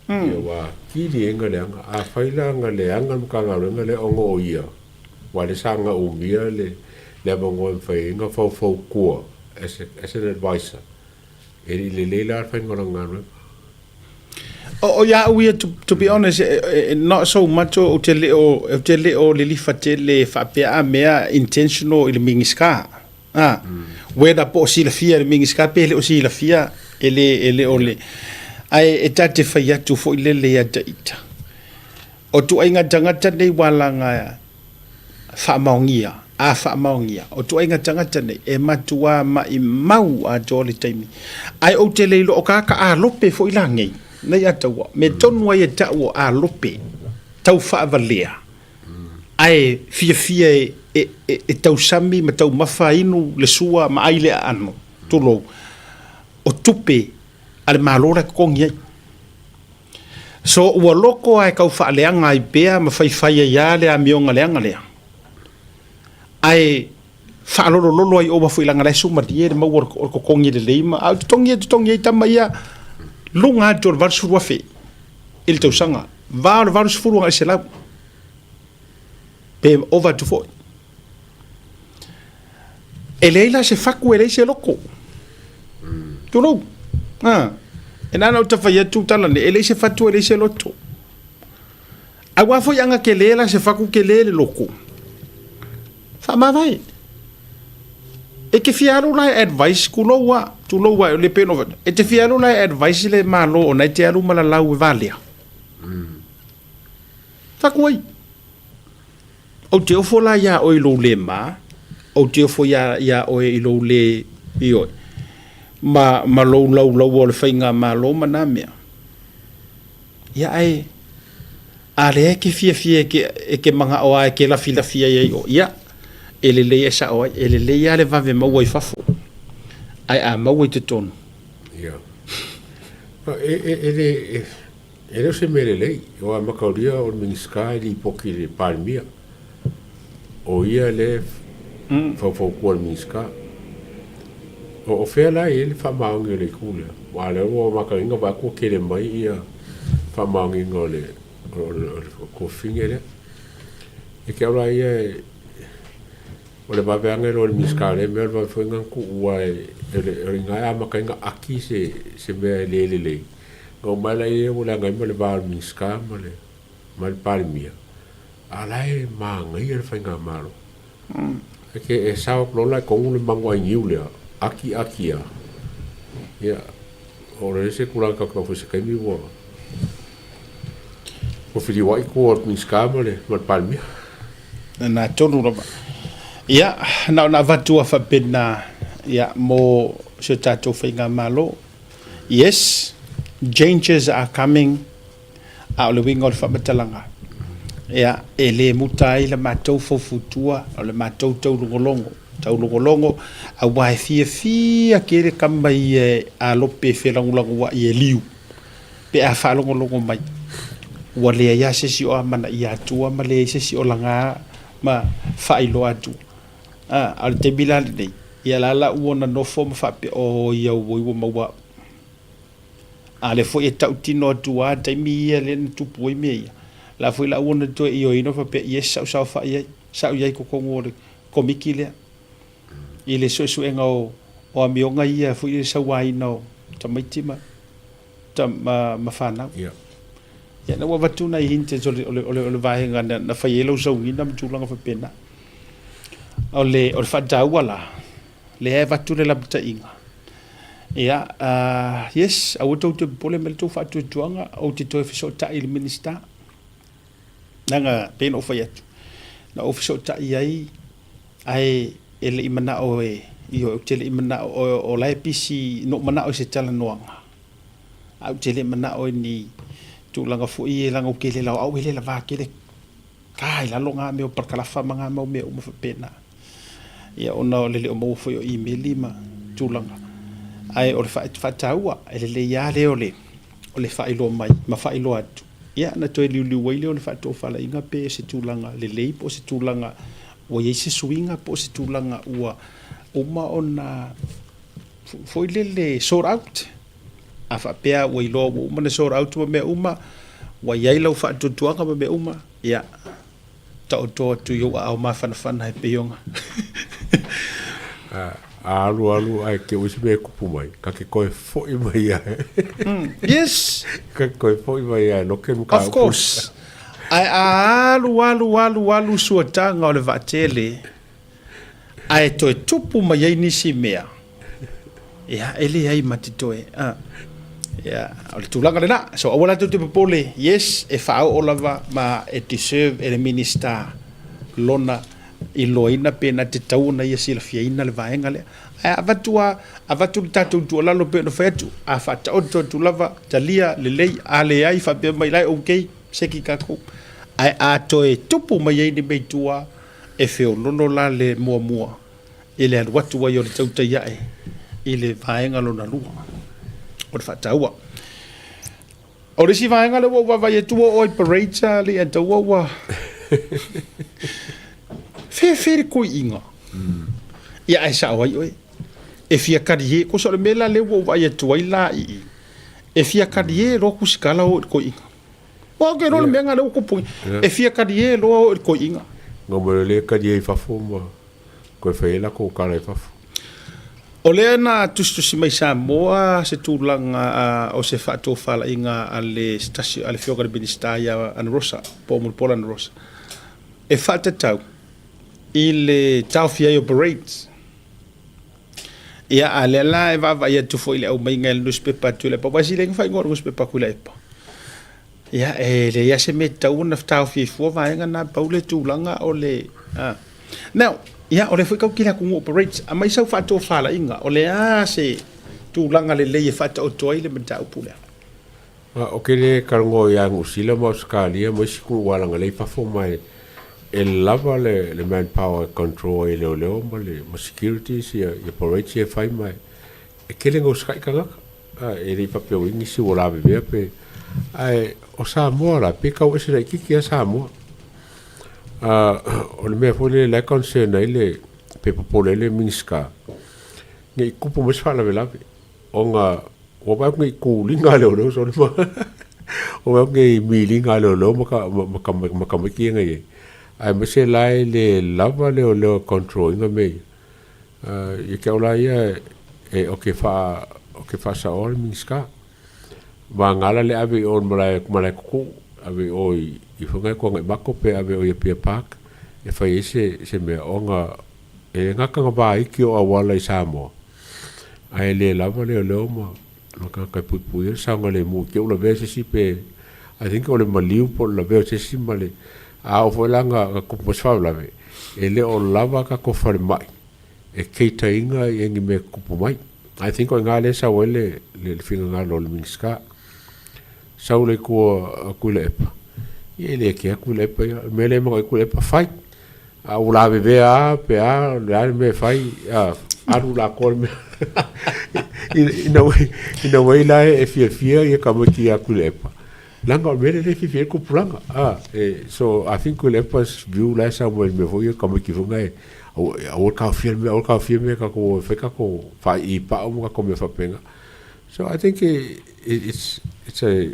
Ia ua atili ai na leaga. Afai la na leaga le Matagaluega lea ona o ia, aua lea sa na umia le le avanoa e mafai ai ona faufautua as a, as an advisor, e le i lelei la le faiga o lana galuega. O ia au ia, to be honest, not so much ou te le o, ou te le o lilifa tele faapea a mea intentional i le Minisita. A, whether po o silafia e le Minisita pe le o silafia, e le, e le o le, ae e ta te fai atu foi lele ia te ita. O tuaiga tagata nei ua laga faamaonia, a faamaonia, o tuaiga tagata nei e matua maimau atoa le taimi. Ae ou te le iloa o ka ka alope foi la nei, nei a taua, me tonu ai e tau o alope, tau faavalea. Ae fiafia e, e, e, e tausami ma taumafa inu le sua ma ai le aano, tulou, o tupe a le Malo la e totogi ai. So ua loko a e tau faaleaga ai pea ma faifai ai a le amioga leaga lea. Ae faalolololo ai ova foi leaga la e sumalie le maua o le totogi lelei ma a o le totogi e totogi ai tama ia luga atu o le 80,000 i le tausaga, va o le 80 agai le 100 pe ova atu foi. E leai la se fatu e leai se loko. Tulou. Ah. E na ona ou tafai atu tala nei, e leai se fatu e leai se loto. Aua foi ana tele la se fatu tele le loko. Faamavae. E te fia alu la e advice tulou a, tulou a le peno e te fia alu la e advice le Malo ona e te alu ma lalau e valea. Fatu ai. Ou te ofo la iā oe i lou le ma, ou te ofo iā, iā oe i lou le, ioe, ma, ma lou laulaua o le faigamalo ma nā mea. Ia ae, a lea e ke fiafia e ke, e ke manaʻo a e ke lafilafi ai ai oe, ia, e lelei e saʻo ai, e lelei lava le vave maua i fafo, ae a maua i totonu. Ia. E, e, e le, e, E le o se mea lelei, aua mataulia o le Minisita e lipoti i le Palemia, o ia lea e faufautua i le Minisita. O fea la e i ai le faamaoni o le itu lea? Aua o lea ua matauina vaai atu ua tele mai ia faamaoniga o le tuafafine lea. E te au la ia e o le vave lava ona iloa e le Minisita o lea mea o le vave foi ona tuu aua o i ina e amata ai ona aki se mea e le lelei. Na uma ai laia ua leaga ai ma le va o le Minisita ma le ma le Palemia, a o la e manaia le faigamalo. E ke e sao atu loa la i totonu le mago ainiu lea, aki aki a, ia, o le isi tulaga tatou te taumafai i se taimi ua ua feliuai tua o le Minisita ma le ma le Palemia. Na tonu lava. Ia, na ona avatu lava faapena, ia, mo si o tatou faigamalo. Yes, changes are coming, a o le uiga o le faamatalaga, ia, e le muta ai la matou faufautua, o le matou taulogologo, taulogologo, aua e fiafia tele tama ia a lope e felagolagoai e liu, pe a faalogologo mai, ua leai lava se isi o amanaia atua ma leai se isi o laga ma faailoa atua. A, a o le taimi la lenei, ia la la ua ona nofo ma faapea, o ia oi ua maua au. A lea foi e tautino atu lava taimi ia lea na tupu ai mea ia, la foi la ua ona toe ioeina faapea, yes sa ou saofai ai, sa ou i ai i totonu o le komiti lea i le suesuega o, o amioga ia foi le sauaina o tamaiti ma, ma, ma fanau. Yeah. Ia, na ua avatu nai hints o le, o le, o le, o le vaega na, na fai ai lau sauniga ma tulaga faapena. O le, o le faataua la, lea e avatu le lapataiga. Ia, uh, yes, aua tou te popole ma le tou faatuatuaga, ou te toe fesootai i le Minista. Leaga, pei ona ou fai atu, na ou fesootai ai, ae e le i manao e, ioe, ou te le i manao, o, o la e pisi, na ou manao i se talanoaga. Ae ou te le manao i ni tulaga foi ia leaga ou te le laoa, au e le lava tele ta i lalo ngā mea o parakalafa ma ngā mau mea uma faapena. Ia ona o le le o maua foi o imeli ma tulaga. Ae o le faataua, e lelei lava lea o le, o le faailoa mai ma faailoa atu. Ia ona toe liuliu ai lea o le faatofalaiga pe o se tulaga lelei po o se tulaga ua i ai se suiga po o se tulaga ua uma ona foi lele sort out. A faapea ua iloa ua uma ona sort out ma mea uma, ua i ai lau faatuatuaga ma mea uma, ia, taoto atu i ou aao mafanafana e pei ona. A alu alu ae te ua se mea e kupu mai, ka te toe foi mai ai. Yes. Ka te toe foi mai ai no ke Of course. Ae a alu alu alu alu suataga o le vaatele, Ae toe tupu mai ai nisi mea, ia, e leai ma te toe, a. Ia, o le tulaga lena. So, aua latou te popole, yes, e faaoo lava ma e deserve e le Minista lona iloaina pe na te tatau ona ia silafiaina le vaega lea. Ae avatu a, avatu le tatou tuualalo pei ona fai atu, a faataoto atu lava, talia lelei, a leai faapea mai la e okay, seki tatou. Ae a toe tupu mai ai ni mea i tua, e feoloolo la le muamua i le alu atu ai o le tautai ae i le vaega lona lua o le faataua. O le isi vaega lea ua ou vaavaai atu ua oo i parades a le Ataua ua fefe le koiiga. Ia ae sao ai oe. E fia kalie, kosa o le mea la lea ua ou vaai atu ai la i i, e fia kalie loa kusikala o i le koiiga. Ua ou ke loa le mea lea ua tupu e fia kalie loa o i le koiiga. Ngā mo le kalie i fafo ma koe whai e lako kala i fafo. O lea na tusitusi mai Samoa se tulaga o se faatofalaiga a le se tasi a le Afioga i le Minisita ia Anarosa, po o Mulipola Anarosa, e faatatau i le taofia ai o parades. Ia, a lea la e vaavaai atu foi i le aumaiga e le nusipepa a Tuilaepa, aua e sili ai ona faaigoa o le nusipepa a Tuilaepa. Ia, e leai lava se mea e tatau ona taofi ai fua vaega na, pau le tulaga o le... A. Now, ia, o lea foi tatou te le atunuu o parades, aumai sau faatofalaiga, o le a se tulaga lelei e faataoto ai le mataupu lea? O ke le talanoa ia Niu Sila ma Ausetalia ma isi atunuu ua alaga lea i fafo ma e lava le manpower e control ai e leoleo ma le ma securities ia parades ia e fai ma e tele ina usitai tagata. E le i faapea ua i ai nisi ua lavevea pe ae o Samoa la pei e tau ese laitiiti lava Samoa. O le mea foi lele la e concern ai le pe popole ai le Minisita ne i tupu mai se faalavelave ona ua vaai atu nei i tuliga a leoleo sole ma ua vaai atu nei i miliga a leoleo ma tamaiti ia na i ai aemaise la e le lava leoleo e control ina mea ia. Ia te au la ia e o ke wha, o ke whaasaoa le Minisita. Vagana la le ave i o i malae, malae kukuu, ave i o i, i whangai koa ngai mako pe ave o i Apia Park e whai ai se, se mea ona e gata na vaiki o auala i Samoa. Ae le lava leoleo ma, ma tagata e puipuia le saogalemu i te u lavea se isi pe I think o le maliu po o le lavea o se isi ma le a oo foi la na, na tupu mai se faalavelave e le o lava tatou falemai e cater ina i ni mea e tutupu mai. I think o i ina lea e sau ai le, le, le finagalo o le Minisita. Sau le itu a Tuilaepa, ia e le kea Tuilaepa ia. O le mea lea e manao ai Tuilaepa, fai. A ua lavevea lava pe a, o le a le mea e fai, alu la atoa le mea. Ina ua i la e fiafia ia tamaiti ia Tuilaepa, leaga o le mea lea e fiafia ai le tupulaga. So I think Tuilaepa's view la e sau mai i le mea foi ia, tamaiti foi na e aua le taofia le mea, aua le taofia le mea tatou o e fai tatou faaiipao ma tatou mea faapena. So I think it's a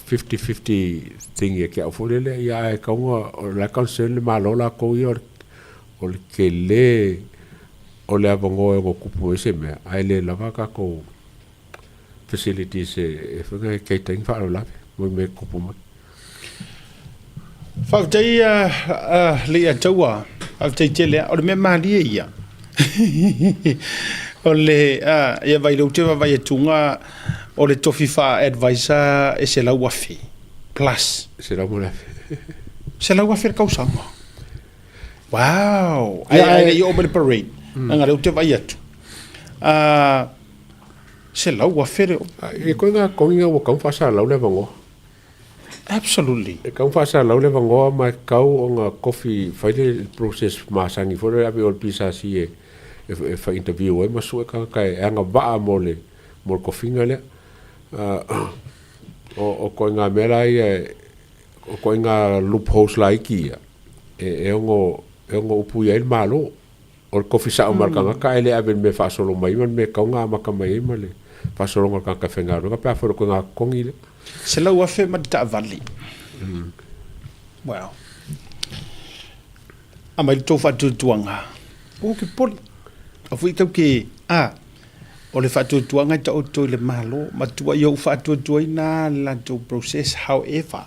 50-50 thing ia te au foi lele, ia ae tatau ona, o la e concern le Malo latou ia o le tele o le avanoa e ono tupu ai se mea, ae le lava tatou facilities e foi na e cater ai ni faalavelave mo ni mea e tutupu mai. Faafetai Leiataua, faafetai tele lava. O le mea malie ia, o le, ia vaai lea ou te vaavaai atu o le tofi faa-advisor e $100,000 plus. $100,000. $100,000 le tausaga. Wow! Ae ae le i oo mai le parade, leaga o lea ou te vaai atu, $100,000 le... E koe ngā togi ua tatau ona faasalalau le avanoa. Absolutely. E tatau ona faasalalau le avanoa ma e tatau ona tofi fai le process masani foi lea e ave i o i le PSC e e fai interview ai ma sue tagata e agavaa mo le mo le tofiga lea. O o ituaiga mea la ia o ituaiga loopholes laiti ia e ono e ono upuia ai le Malo. O le tofi sao ma le tagata ae le ave i le mea e faasolo mai ai ma le mea e tatau ona amata mai ai ma le faasologa o le tagata e faigaluega pe a fai o le ituaiga totogi lea. $100,000 ma le taavale. Wow. Aumai le tou faatuatuaga. Ua ke poli. A foi tau ke, a, o le faatuatuaga e taoto i le Malo. Matua ia ou faatuatuaina le latou process. However,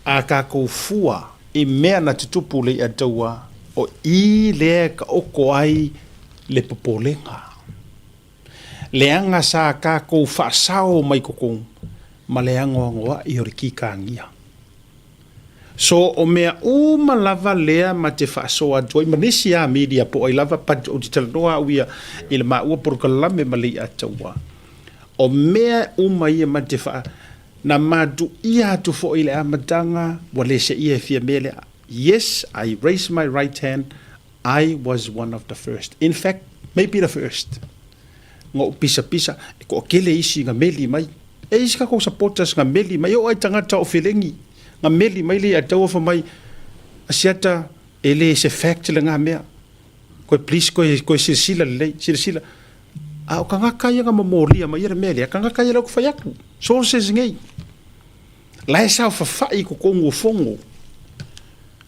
a tatou fua i mea na tutupu le i'a taua, o i lea e taoto ai le popolega. Leaga sa tatou faasao mai totonu ma le anoanoa'i o le kikagia. So o mea uma lava lea ma te faasoa atu ai ma nisi a media po o ai lava but ou te talanoa au ia i le maua polokalame ma le i'a taua. O mea uma ia ma te faa. Na matuia atu foi i le amataga ua le seia e Fiamē lea. Yes, I raise my right hand, I was one of the first. In fact, maybe the first. Na ou pisapisa, e toatele isi na meli mai. E isi kakou supporters na meli mai, e oo ai tagata o felegi na meli mai le Ataua fa mai, Asiata, e le se fact lena mea. Koe please koe koe silasila lelei, silasila. A o tagata ia na momolia mai ia le mea lea, tagata ia lea ou te fai atu. Sources nei. La e saofafai i totonu o fono.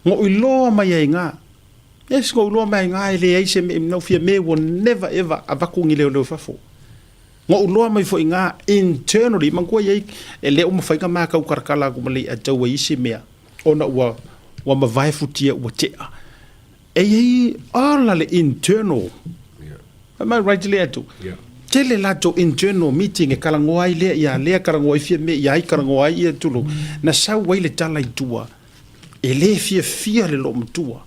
Na ou iloa mai ai na. Yes, na ou iloa mai ai na e leai se mea, na ou fia me ua never ever avatu ni leoleo i fafo. Na ou iloa mai foi na internally, manatua i ai, e le o mafai na ma tautalatala atu ma le i'a i isi mea, ona ua, ua mavae futia ua tea. E i ai ola le internal. Am I right le atu? Tele latou internal meeting e kalangoa ai lea ia lea kalangoa ai Fiamē ia ai kalangoa ai ia tulou. Na sau ai le tala i tua e le fiafia le loomatua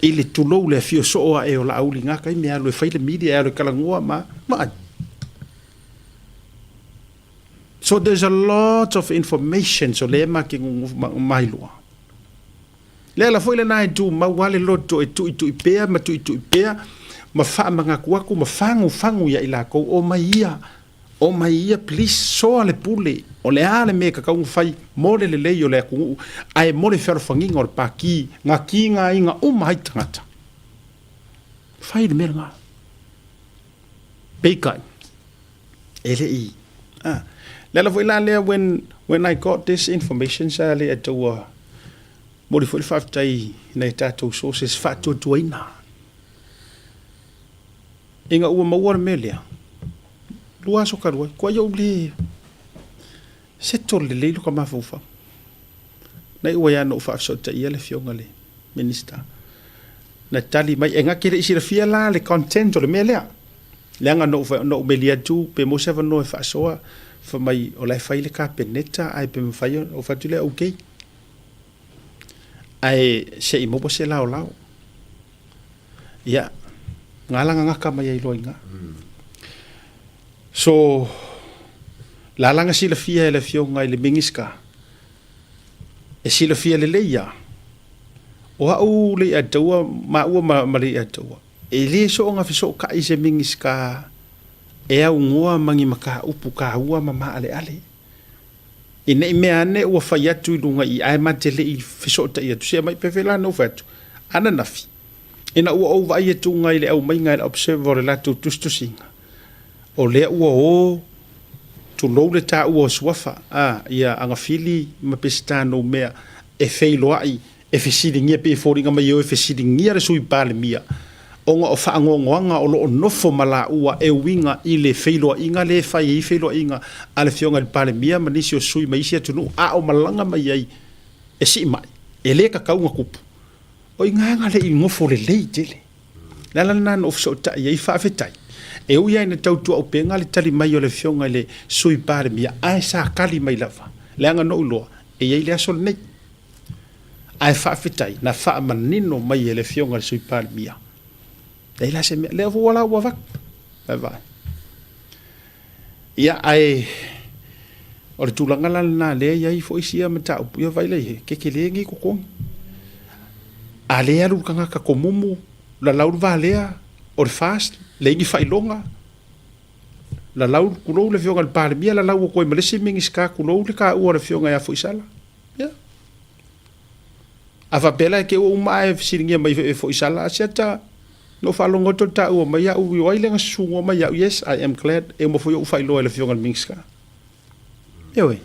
i le tulou le afio soo ae o Laauli nga taimi e alu e fai le media e alu e kalangoa ma vaai. So there's a lot of information so lea ma ke mailoa. Le ala foi lena e tumau lava le loto e tuitui pea ma tuitui pea ma faamanatu atu ma fagufagu ia i lakou, Omai ia, omai ia, please, soa le pule, o le a le mea e tatau ona fai mo le lelei o le atunuu, ae mo le fealofagiga o le pākī, ngā kīgāiga uma ai tagata. Fai le mea lena. Peitai, e le i, a. Le ala foi la lea when, when I got this information sa le ataua Momoli foi le faafetai i nai a tatou sources faatuatuaina ina ua maua le mea lea, 2 aso talu ai, koa iou le settle lelei lota mafaufau. Na iu ai lava na ou faafesootaia le afioga i le Minister, na tali mai, e na te le i silafia la le content o le mea lea, leaga na ou, na ou meli atu pe maua se avanoa e faasoa, fai mai o la e fai le Kapeneta ae pe mafai ona, ou fai atu lea, okay. Ae se i maua se laolao. Ia, galagagata mai ai loa i ina. So, lalaga silafia e le Afioga i le Minisita, e silafia lelei ia, o au le Iataua, maua ma, ma le Iataua, e le soona fesootai i se Minisita e aunoa ma ni mataupu taua ma maaleale. I nei mea ane ua fai atu i luga i ae ma te le i fesootai atu, se mai pefe la na ou fai atu, ananafi, ina ua ou vaai atu i le aumaiga e le Observer o le latou tusitusiga, o lea ua o, tulou le taua o suafa, a, ia Agafili ma Peseta Noumea e feiloai e fesiligia pei e foliga mai e o e fesiligia le Sui Palemia ona o faanoanoaga o lo o nofo ma laua e uiga i le feiloaiga lea e fai ai feiloaiga a le Afioga i le Palemia ma nisi o sui mai isi atunuu a o malaga mai ai e sii mai e le tatau ona tupu. O i ina le i nofo lelei tele. O le ala lena na ou fesootai ai, faafetai. E ui lava ina tautuaupega le tali mai o le Afioga i le Sui Palemia ae sa tali mai lava leaga na ou iloa e i ai le aso lenei. Ae faafetai na faamanino mai e le Afioga i le Sui Palemia. Leai la se mea, lea foi la ua avatu. Vaai. Ia, ae o le tulaga la lena lea e i ai foi sia mataupu, ia vaai la i ai, tetele nei totogi. A le alu le tagata tomumu, lalau le valea o le FAST, leai ni faailoga, lalau, tulou le Afioga i le Palemia, lalau atu ai ma le isi Minisita, tulou le taua o le Afioga ia Foisala. Ia. A faapea la e te ua uma ae fesiligia mai e Foisala, asiata, na ou faalogo atu o le taua mai au, o ai lea na susuga mai au, yes, I am glad, e uma foi ou faailoa i le Afioga i le Minisita. Ioe.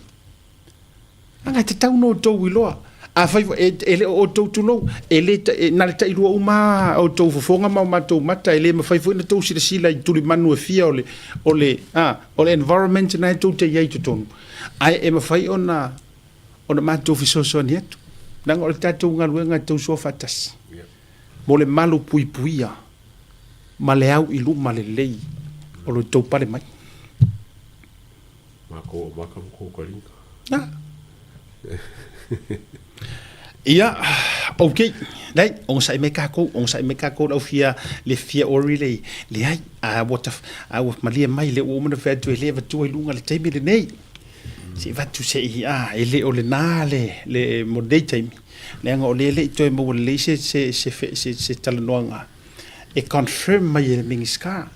Leaga e tatau ona outou iloa. Afai foi, e, e le o outou tulou, e le, e, na le tailua uma a outou fofoga ma o matou mata, e le mafai foi ona outou silasila i tulimanu e fia o le, o le, a, o le environment na e tou te i ai i totonu. Ae e mafai ona, ona matou fesoasoani atu. Leaga o le tatou galuega e tausoa faatasi. Mo le malu puipuia ma le au i luma lelei o lo outou pale mai. Matou o maka ma kou taliga. Na. Ia, ok. Nei, onosai mai kākou, onosai mai kākou lau fia, le fia ori le, leai, a ua taf, a ua malie mai le ua uma ona fai atu e le avatua i luga le taimi lenei. Se i avatu se i, a, e le o lena le, le, mo lenei taimi, leaga o lea e le i toe maua lelei se, se, se, se, se talanoaga e confirm mai e le Minisita.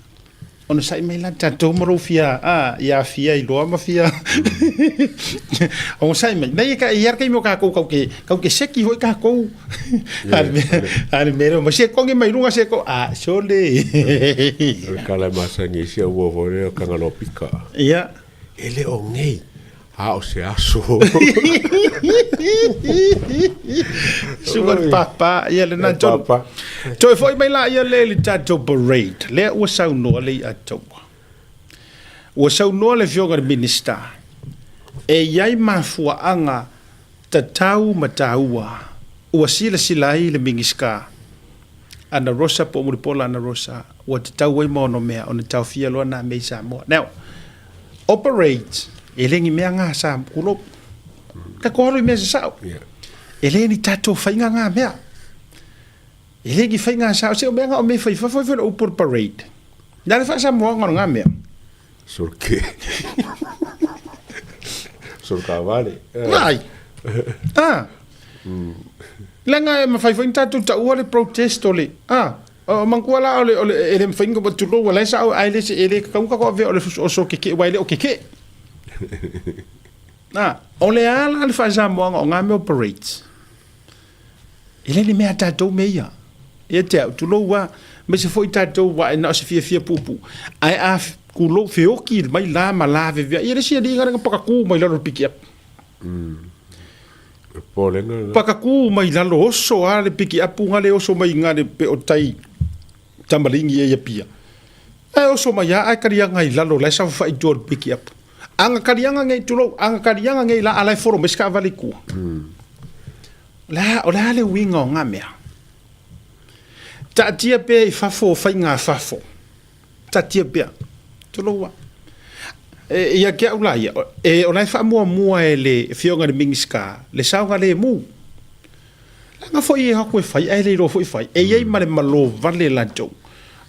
Onosai mai la tatou ma lou fia a ia fia iloa ma fia onosai mai nei ka ia ka mo ka kou kau ke kau ke seki hoi ka kou ale mero ma se kongi mai lunga se ko a sole O le kala e masani ai si au ua foi lea o Kangaloa Pika. Ia. E le o nei, a o se aso. Suka le papa, ia lena tonu. Papa. Toe foi mai la ia le le tatou parade. Lea ua saunoa le ia taua. Ua saunoa le afioga i le Minisita, e i ai mafuaaga tatau ma taua ua silasila ai le Minisita Ana Rosa po o Mulipola Ana Rosa ua tatau ai ma ono mea ona taofia loa nā mea i Samoa. Now, o parades, e le ni mea ngā sa kulou. Ka ko alu i mea se sao. E le ni tātou whainga ngā mea. E le ni whainga sao. Se o mea ngā o mea whai whawhai whai o upor parade. Nā le wha Samoa ngā ngā mea. Sorke. Sorkavale. Vai. Ah. Leaga e mafai foi ona tatou taua le protest o le a o mangua la o le o le e le mafai ona tulou o la e sao ae le e le tatau ona tatou avea o le o so keke'e aua e le o keke'e. A o le a la le faasamoaga o nga mea o parades? E le ni mea a tatou mea ia. Ia te au, tulou a, aemaise foi tatou aua e na o se fiafia puupuu. Ae a tulou feoki mai la ma lavevea, ia le isi alii na pakakū mai lalo o le pikiapu. Pakakū mai lalo oso a le pikiapu nga le oso mai nga le pe o tai tamaligi e i Apia. Ae oso mai a ae kaliaga i lalo la e saofafai i tua o le pikiapu. Aga kaliaga ngei tulou, aga kaliaga ngei la a la e folo mai se kaavale i kua. O le a, o le a le uiga o nga mea? Taatia pea i fafo o faiga a fafo. Taatia pea. Tulou a. E, ia ke au la ia, e, o la e faamuamua e le Afioga i le Minisita le saogalemu. Leaga foi e aku e fai ae le iloa foi fai. E i ai ma le malo vale latou.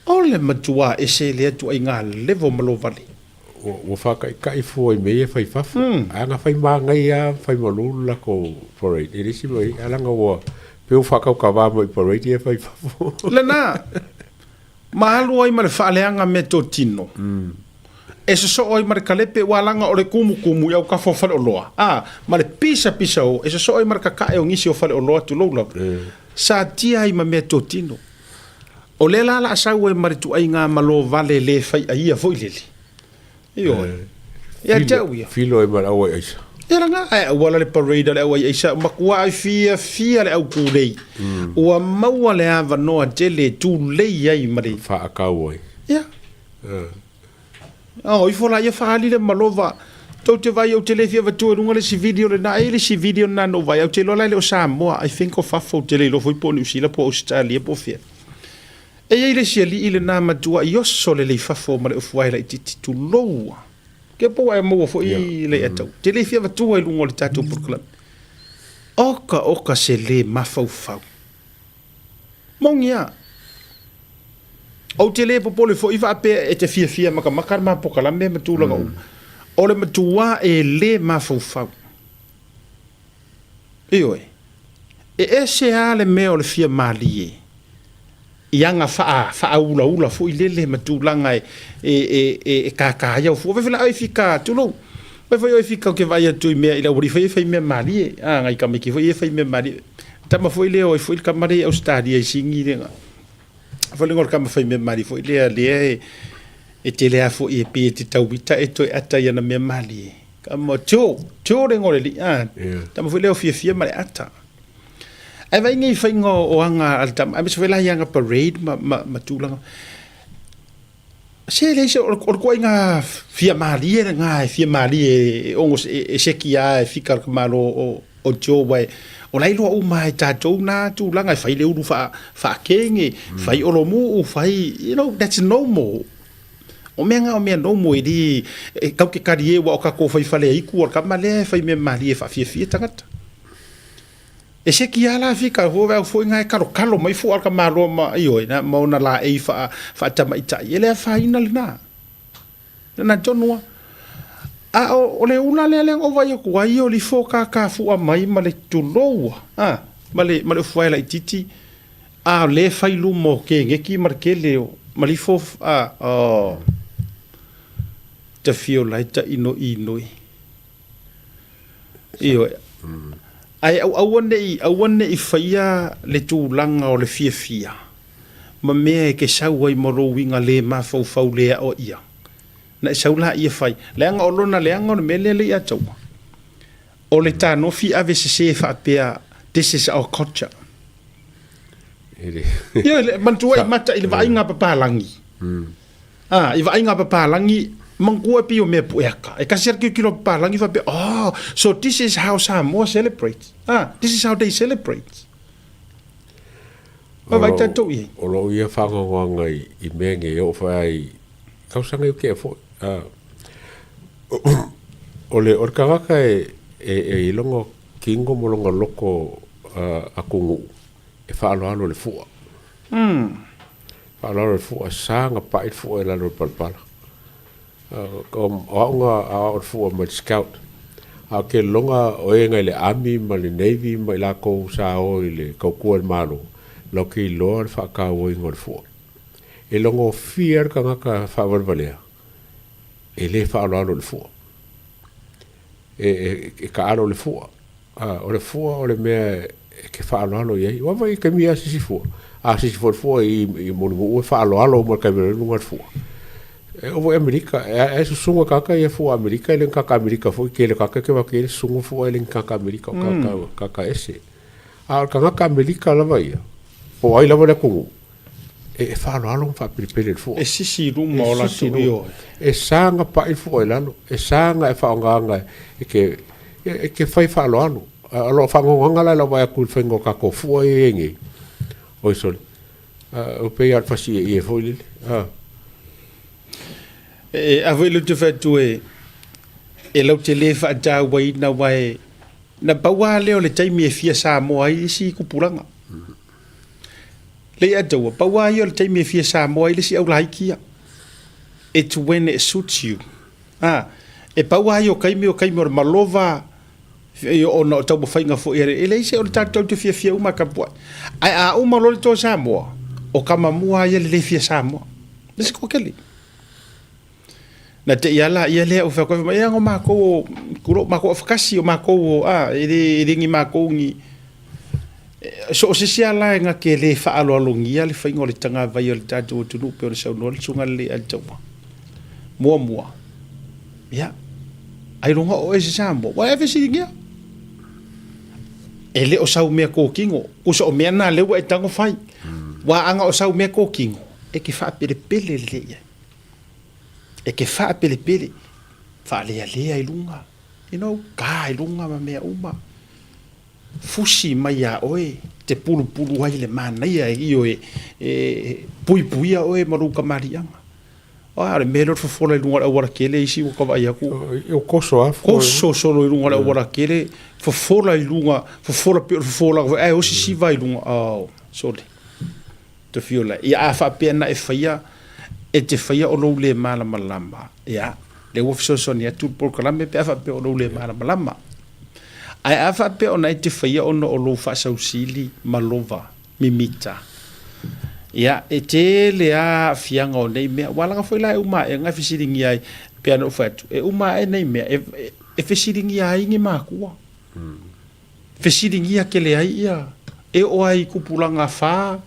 O le matua ese le atu ai ngā levo malo vale. Ua faataitai fua i mea ia e fai fafo. Ae ana fai manaia lava ma fai malu le latou parade. E le isi mea, ae leaga ua pei ua faataukava mai i parade ia e fai fafo. Lena, ma alu ai ma le faaleaga meatotino, e sosoo ai ma le kalepe, ua laga o le kumukumu i aukafo o faleoloa, a, ma le pisapisa o, e sosoo ai ma le kakae o nisi o faleoloa, tulou lava, sa tia ai ma meatotino. O lea la la sau ai ma le tuaiga malo vale le fai aia foi lele. Ioe. Ia te au ia. Filo ai ma le au ai aisa. Ia la ae auala le parade a le au ai aisa, matua ai fiafia le au tulei. Ua maua le avanoa tele e tulei ai ma le. Faakau ai. Ia. O ifo la ia faali le malova. Tou te vai ou te le fia avatua i luga le isi video lena. E i ai le isi video lena na ou vaai ai, ou te iloa la e le o Samoa, I think o fafo ou te le iloa foi po o Niu Sila po o Ausetalia po o fea. E i ai le isi alii lena matua i oso lelei fafo ma le ofu ae laitiiti, tulou a. Ke po ua e maua foi le ia tau. Te le fia avatua i luga o le tatou polokalame. Oka oka se le mafaufau. Moni a. Ou te le popole foi faapea e te fiafia makamaka le ma polokalame ma tulaga uma. O le matua e le mafaufau. Ioe. E ese lava le mea o le fia malie i aga faa, faaulaula foi lele ma tulaga e, e, e, e, e kākā ai au fua. Fai foi la, fika, tulou. Fai foi oe fika ou te vaai atu i mea i le aualii foi e fai mea malie. A, ngai tamaiti foi e fai mea malie. Tama foi lea o ai foi le tama lea i Ausetalia i Sini lea. Foi le o le tama fai mea malie foi lea, lea e, e tele lava foi e pei e te tauita e toe ata i ana mea malie. Kama tio, tio le igoa o le alii, a, tama foi lea o fiafia ma le ata. Ae vaai nei faiga o aga a le tama, aemaise foi la i aga parade ma, ma, ma tulaga. Se leai se, o le ituaiga fia malie lena e fia malie e ono e seki lava e fika le tamaloa o, o Joe aua o la e iloa uma lava e tatou na tulaga e fai le ulu faa, faakege, fai olomuu, fai, you know, that's normal. O mea na o mea normal e le, e tau te talie aua o tatou fai fale aitu o le tama lea e fai mea malie e faafiafia tagata. E seki lava la fika fua veau foi na e kalokalo mai fua le tamaloa ma ioe na ma ona laei faa faatamaitai e le afaina lena. Lena tonu lava. A o le ula lea lea na ou vaai atu ai o le ifo kakafu'a mai ma le tulou a, ma le ma le ufuae laitiiti, a o lea e fai i luma o keneti ma le tele o ma le ifo a, oh. Tafio la e ta'ino'inoi. Ioe. Ae aua ne i aua ne i faia le tulaga o le fiafia ma mea e te sau ai ma lou uiga le mafaufau le aoaia. Na e sau laia fai. Leaga o lona leaga o le mea lea le i ataua. O le tanofi ave sese faapea this is our culture. Ioe, manatua i mata i le vaaiga a papalagi. A, i vaaiga a papalagi, manatua e pei o mea pueaka. E kasi a le tilotilo a papalagi faapea, oh, so this is how Samoa celebrates. Ah, this is how they celebrate. Vaavaai tatou i ai. O lou ia faanoanoaga i mea nei e oo foi lava i tausaga i tea foi, o le o le tagata e e i lona tino ma lona loto atunuu e faaaloalo i le fua. Faaaloalo i le fua, sa ona pai le fua i lalo o le palapala. O au na aoao i le fua mai le scout, a o ke lona o e nai le army ma le navy ma i latou sa o i le tautua i le Malo, latou te iloa le faatauaina o le fua. E logofie lava le tagata faavalevalea e le faaaloalo i le fua. E, e, e taalo i le fua. A, o le fua o le mea e te faaaloalo i ai. Ua vaai i taimi e asiasi fua, a asiasi foi le fua i, i Mulinuu e faaaloalo uma i le taimi o luga o le fua. E oo foi i Amerika, e, e susuga tagata ia fua Amerika, e le ni tagata Amerika foi, tele tagata e te vaai atu i ai le susuga fua e le ni tagata Amerika o tagata, tagata ese. A o le tagata Amerika lava ia, po o ai lava le atunuu, e faaaloalo ma faapelepele i le fua. E sisi i luma o latou ioe. E sa ona pai le fua i lalo, e sa ona e faaaogaina e te, e te fai faaaloalo. A o lou faanoanoaga la i lau vaai atu i le faiga o tatou fua ia e i ai nei, oi sole, e pei lava o le fasi ieie foi lele. A. E ave i le te fai atu e, e latou te le faatauaina aua e, na pau lava lea o le taimi e fia Samoa ai isi tupulaga. Lei ataua, pau lava ia o le taimi e fia Samoa ai le isi aulaiti ia. It's when it suits you. A, e pau lava ia o taimi o taimi o le malova, ona o taumafaiga foi a le, e leai se o le tatou te fiafia uma e tapuai. Ae a uma loa le toe Samoa, o tama mua lava ia le le fia Samoa. Le se toatele. Na te i ala ia lea o fai atu ai, e ana o matou o, tulou, matou afakasi, o matou o, a, e le, e le ni matou ni, so o se isi lava la e na te le faaaloalogia le faiga o le tagavai o le tatou atunuu pei ona saunoa le Susuga Lelei Alitaua. Muamua, ia, ailoga o oe se Samoa, ua e fesiligia. E le o sau mea kōkino, kusa o mea na lea ua e tago fai. Ua ana o sau mea kōkino, e te faapelepele lelei i ai. E te faapelepele, faalealea i luga, you know, ka i luga ma mea uma. Fusi mai iā oe, te pulupulu ai le manaia e io e, e puipuia oe ma lou kamaliʻaga. A o le mea lea o le fofola i luga o le auala tele isi ua ka vaai atu. O koso a. Koso solo i luga o le auala tele, fofola i luga, fofola pei o le fofolaga foi, ae osi siva i luga. Oh, sole. Tafiola, ia a faapea na e faia, e te faia o lou le malamalama, ia, lea ua fesoasoani atu le polokalame pe a faapea o lou le malamalama. Ae a faapea ona e te faia ona o lou faasausili ma lova mimita, ia, e tele lava aafiaga o nei mea. Ua alaga foi la e uma ae e fesiligia ai, pei ona ou fai atu, e uma ae nei mea, e fesiligia ai ni makua. Fesiligia tele ai ia, e oo ai i tupulaga fa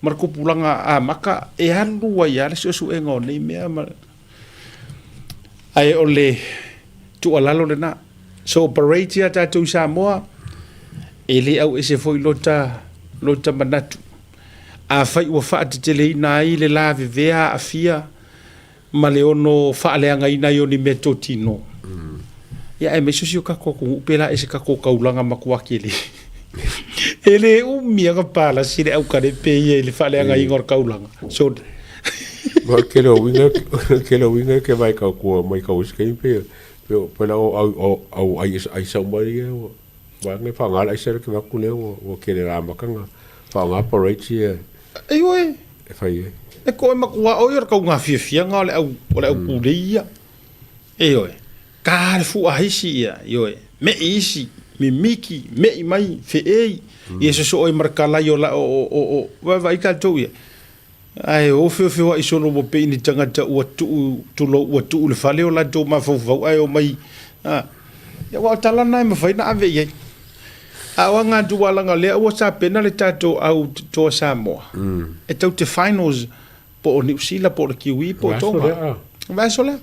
ma le tupulaga amata e alu ai lava le suesuega o nei mea ma ae o le tuualalo lena. So parade ia tatou i Samoa, e le auese foi lota, lota manatu. Afai ua faateteleina ai le lavevea aafia ma le ono faaleagaina ai o ni mea totino. Ia aemaise o si o tatou atunuu pe la e se tatou taulaga matua tele. E le umi lava palasi le aukalepe ia i le faaleagaina o le taulaga. So Ma o le tele o uiga, o le tele o uiga e te vaai tautua mai tau isi taimi pe pe pe la o au o au ai aisa uma ia ua vaega e faaaoga le aisa lea ke vaai atu lea ua ua tele amata ona faaaoga parades ia Ioe. e fai ai. E koe matua oi o le kauga fiafiaga o le au o le au pulei ia. Ioe. Ka le fu'a isi ia, ioe, me'i isi, mimiki, me'i mai, fe'ei, ia soso'o ai ma le kalai o la o o o o vaevaai tatou ia. Ae ofeofeoa'i solo ua pei ni tagata ua tu'u, tulou, ua tu'u i le fale o latou mafaufau ae omai, a. Ia aua o tala na e mafai ona ave i ai. A o aga atu aua leaga o lea ua tapena le tatou au toa Samoa e tou te finals po o Niu Sila po o le Kiwi po o Tonga. Vaiaso lea.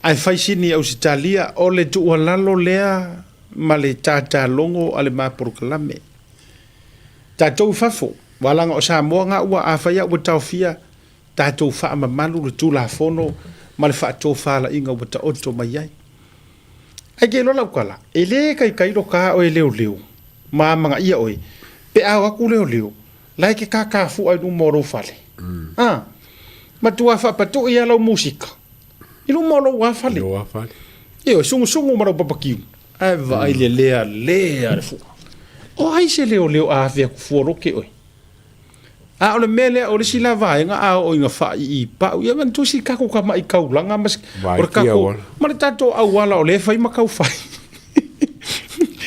Ae fai sini i Ausetalia, o le tuualalo lea ma le tatalogo a le ma polokalame. Tatou i fafo, aua leaga o Samoa ga ua, afai a ua taofia, tatou faamamalu le Tulafono ma le faatofalaiga ua taoto mai ai. Ae ke iloa lau tala, e le kaikai lo ka oe leoleo ma amanaia oe, pe a o atu leoleo, la e te kakafua i luma o lou fale. A, matua faapatui lava lau musika i luma o lou a fale. Lou a fale. Ioe, sugusugu ma lau papakiu, ae vaai le lealea le fua. O ai se leoleo a afe atu fua loke oe? A o le mea lea, o le isi la vaega a oo ina faaiipau, ia manatua si tatou tamai taulaga ma o le tatou, ma le tatou auala o lea e fai ma tau fai.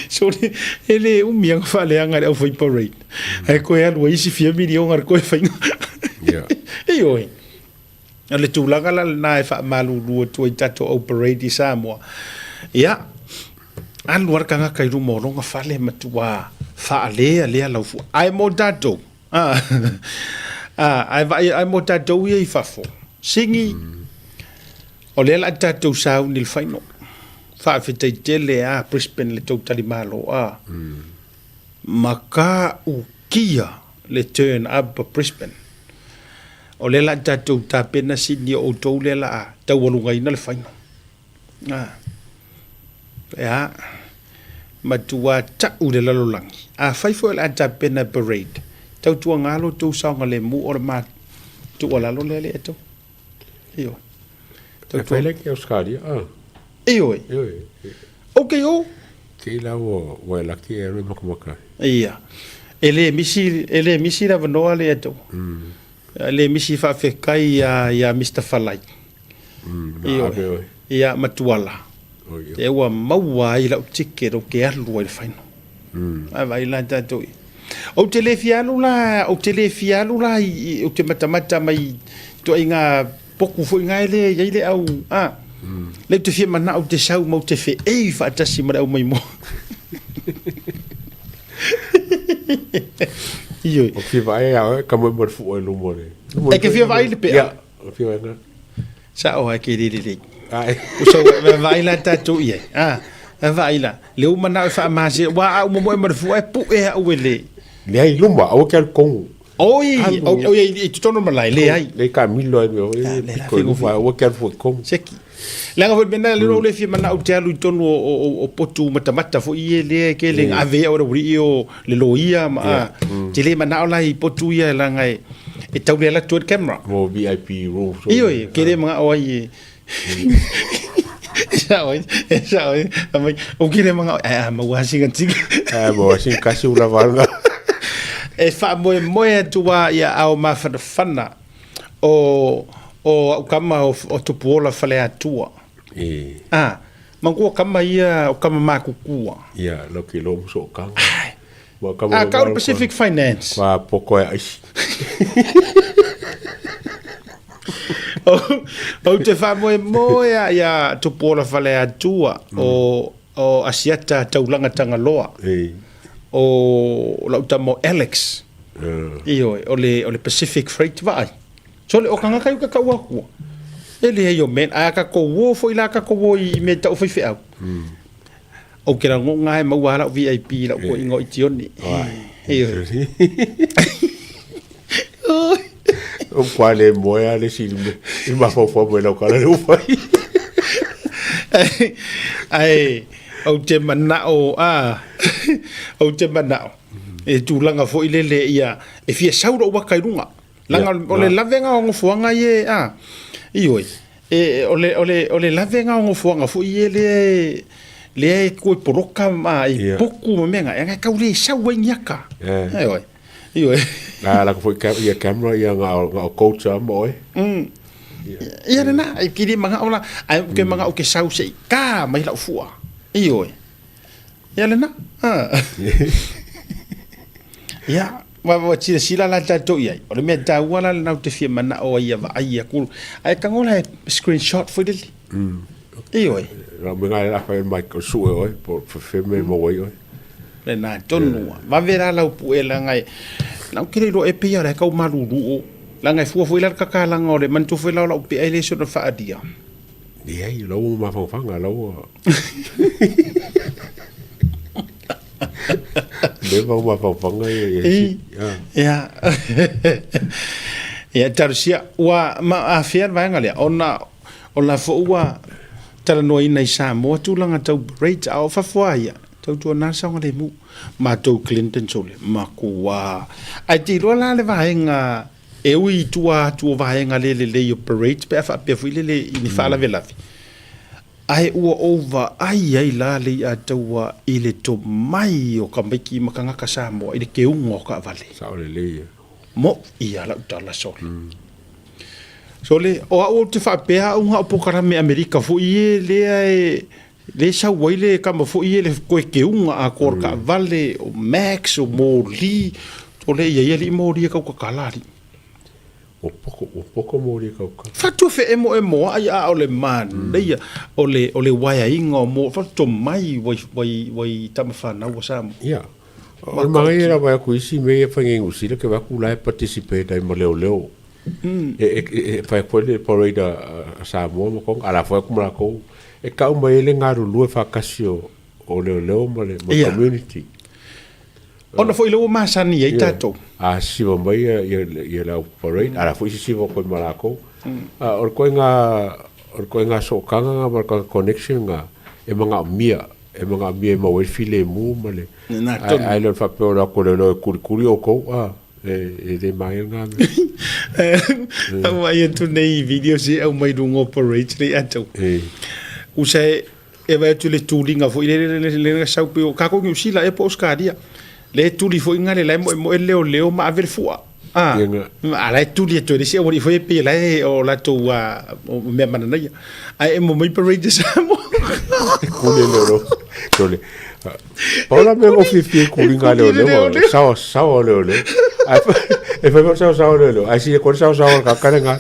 Sole, e le umi lava ona faaleaga e le aufai parade. Ae toe alu ai isi fia miliona i le toe faiga. Ioe. O le tulaga la lena e faamalulu atu ai i tatou au parade i Samoa. Ia, alu lava le tagata i luma o lona fale matua faalealea lau fua. Ae mo tatou, a, a, ae vaai, ae mo tatou ia i fafo, sigi, o lea o le a tatou sauni i le final. Faafetai tele a Brisbane i le tou talimalo, a. Matautia le turn up a Brisbane. O lea la tatou tapena Sydney o outou lea la a taualugaina le final. A. Ea. Matua ta'u le lalolagi. Afai foi o le a tapena parade, tautuaga lo outou saogalemu o le ma tuualalo lea le tou. Ioe. E fai le ke Australia. Ah. Ioe. Ioe. Ok o. Te la ua ua laki e roi makamaka. Ia. E le misi e le misi le avanoa le tou. E le misi faafetai ia ia Mr Falai. Ioe. Ia ma Tuala. E ua maua ai lau ticket ou te alu ai i le final. Ae vaai la tatou i. Ou te le fia alu la, ou te le fia alu la i, ou te matamata mai i ituaiga poku foi na e le i ai le au, a. Lea ou te fia manao ou te sau ma ou te feei faatasi ma le au maimoa. Ioe. O fia vaai ia oe, ka moe mo le fua i luma o le. E ke fia vaai le pea. Ia, o fia vaai na. Sa'o ae ke le lelei. Ae. Uso, vaai la tatou i ai. A, vaai la. Le ua manao e faamase, aua a ou momoe ma le fua e pu'e a'u e le. Leai i luma, aua ke alu tonu. Oi, oi, i totonu o le malae, leai. Lea taamilo ai mea foi, pito i luma, aua ke alu fua i tonu. Seki. Leaga foi le mea lena, lea ou le fia manao ou te alu i totonu o potu matamata foi ia lea e tele ina ave ai au e le aualii o le loia ma a. Te le manao la i potu ia leaga e tau le alu atu ai le camera. Mo VIP room. Ioe, ke le manao ai e. E sao ai, e sao ai. Mai, o ke le manao, ai a maua sina tika. Ai maua sina kasi ula valga. E faamoemoe atu a ia ao mafanafana o o au kama o Tupuola Faleatua. E. A, manatua kama ia o kama makukua. Ia, lau ke loa mo kanga. A, kau le Pacific Finance. Wa poko e aisi. Ou te faamoemoe a ia Tupuola Faleatua o o Asiata Taulaga Tagaloa. E. O lau tama o Alex. Ioe, o le, o le Pacific Freight vaai. Sole, o tagata ia ou te tau atua. E leai o men, ae a tatou o foi la tatou o i mea tau faifeau. Ou te lagona e maua lava lau VIP i lau toeaina o Itione. Ioe. O kwa le moe a le isi i mafaufau mai lau tala le ua fai. Ae ou te manao, a, ou te manao, e tulaga foi lele ia, e fia sau lou ata i luga. Leaga o le lavega o nofoaga ia, a, ioe, e, o le, o le, o le lavega o nofoaga foi ia lea e, lea e toe poloka ma i poku ma mea na, e tau le sau ai ni ata. Ioe. Ioe. A la foi ia camera ia nga nga o coach a mo oe. Ia lena, e kili manga ola, ai ke manga o ke sau se i ka mai lau fua. Ioe. Ia lena. Ia, wa wa silasila la tatou i ai. O le mea taua la lena ou te fia manao ai ia vaai aku. Ae tago la e screenshot foi lele. Ioe. La mea la fai mai ko sue oi po fe me mo wai oi. Lena tonu. Vave la lau pue laga e. Na ou te le iloa e pei lava o la e tau malulu o. Laga e fua foi la le kakalaga o le manatua foi la o lau pea e le soona faalia. Leai, o la ua mafaufauga, o la ua... Leva ua mafaufauga ia ia si. Ia. Ia talosia ua ma afea le vaega lea ona o la foi ua talanoaina i Samoa tulaga tau parade a o fafo lava ia tautuana le saogalemu. Matou Clinton sole makuā. Ae te iloa la le vaega E ui i tua atu o vaega le lelei o parades pe a faapea foi lele i ni faalavelave, ae ua ou vaai ai la le iataua i le tomai o tamaiti ma tagata Samoa i le keuga o taavale. Sao lelei ia. Moʻi a lau tala sole. Sole, o au ou te faapea au na o polokalame Amerika foi e lea e le sau ai le tama foi e le toe keuga atoa o le taavale, o Max, o moli, o le i ai alii moli e tautatala alii. Ua poko, ua poko moli e tautatala. Fatu feemoemoai a o le manaia o le, o le uaeaiga o mo, fatu tomai ua i, ua i tama fanau a Samoa. Ia, o le manaia lava e aku isi mea ia fai nei Niu Sila ke vaku la e participate ai ma leoleo. E fai atu ai le parade a Samoa ma Tonga, a la foi atu ma latou, e tau mai ai le galulue faatasi o leoleo ma le community. Ona foi lea ua masani ai tatou. A sisiva mai ia le au parade, a la foi sisiva atu ai ma latou. O le ituaiga sootaga lena ma le ituaiga connection lena e manaomia, e manaomia e maua ai le filemu ma le... Ae le o le faapea o le o atu o leoleo e kulikuli outou. E le manaia lena mea. Au vaai atu nei i video se aumai luga o parades nei atou. Usa e e vaai atu i le tuliga foi lele le le le sau pei o kākou Niu Sila ea po o Ausetalia. Le tuli foi nga le la e moemoe leoleo ma ave le fua. Ah, a la e tuli atu e le isi aualii foi e pei la e o latou o mea mananaia. Ae emo mai parade a Samoa. Kuli leoleo. Sole. Pau la mea ko fiafia i kuliga a leoleo, saosaoa o leoleo. Ae e fai foi saosaoa o leoleo, ae sili atu ai le saosaoa o le tagata lena.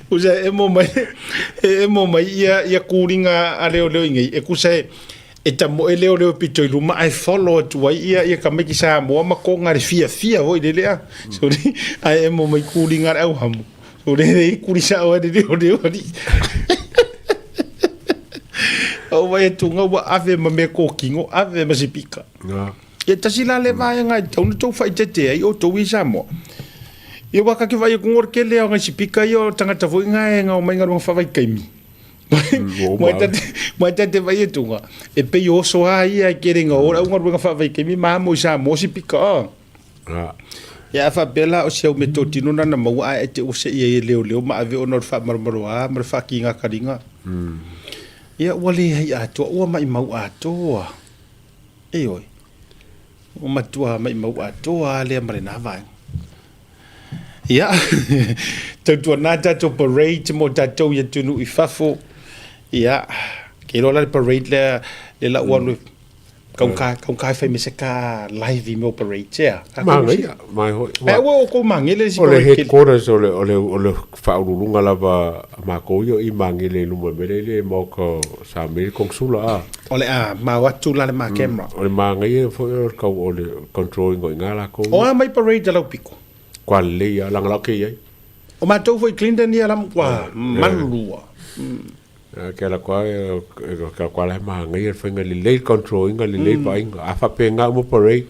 Kusa e emo mai, e emo mai ia, ia kuliga a leoleo i nei, e kusa e, e tamoe leoleo pito i luma ae follow atu ai ia, ia tamaiti Samoa ma koga le fiafia foi lele a. Sole, ae emo mai kuliga a le auhamu. Sole, e kuli sao ai le leoleo alii. Ou vaai atu nga ua ave ma mea kōkino, ave ma sipika. Ia tasi la le vaega e tatau ona tou faaeteete ai outou i Samoa. Ia aua ka te vaai atu ngo le tele o nai sipika ia o tagata foi nga e nga omai galuega faavaitaimi. Mai ta te vaai atu nga, e pei o oso lava ia e tele ina o le au galuega faavaitaimi ma amo i Samoa sipika. Ia a faapea la o si au meatotino na na maua ae te ua sei ai e leoleo ma ave ona o le faamalomaloa ma le faakigataliga. Ia ua leai atoa, ua maimau atoa. Ioe. Ua matua maimau atoa lava lea ma lena vaega. Ia, tautuana tatou parade mo tatou i atunuu i fafo. Ia, ke iloa la le parade lea le lau alu Kaunka, kaunka e fai me se ka live i mea o parade, ea? Manaia, mai hoi. Ai ua outou magele le isi parade. O le headquarters o le, o le, o le faauluuluga lava a matou ia i Magele i luma i mea lea i le maota o Samei le Konesula a. O le a mao atu la le ma camera. O le manaia foi o le tau o le control ina o i ina latou. O a mai parade a lau piko? Kua lelei a, leaga la ke i ai. O matou foi Clinton ia la kua malu lua. Ke ala koa, ke ala koa la he manaia le faiga lelei le control ina lelei le vaaiga. A faapena uma parade,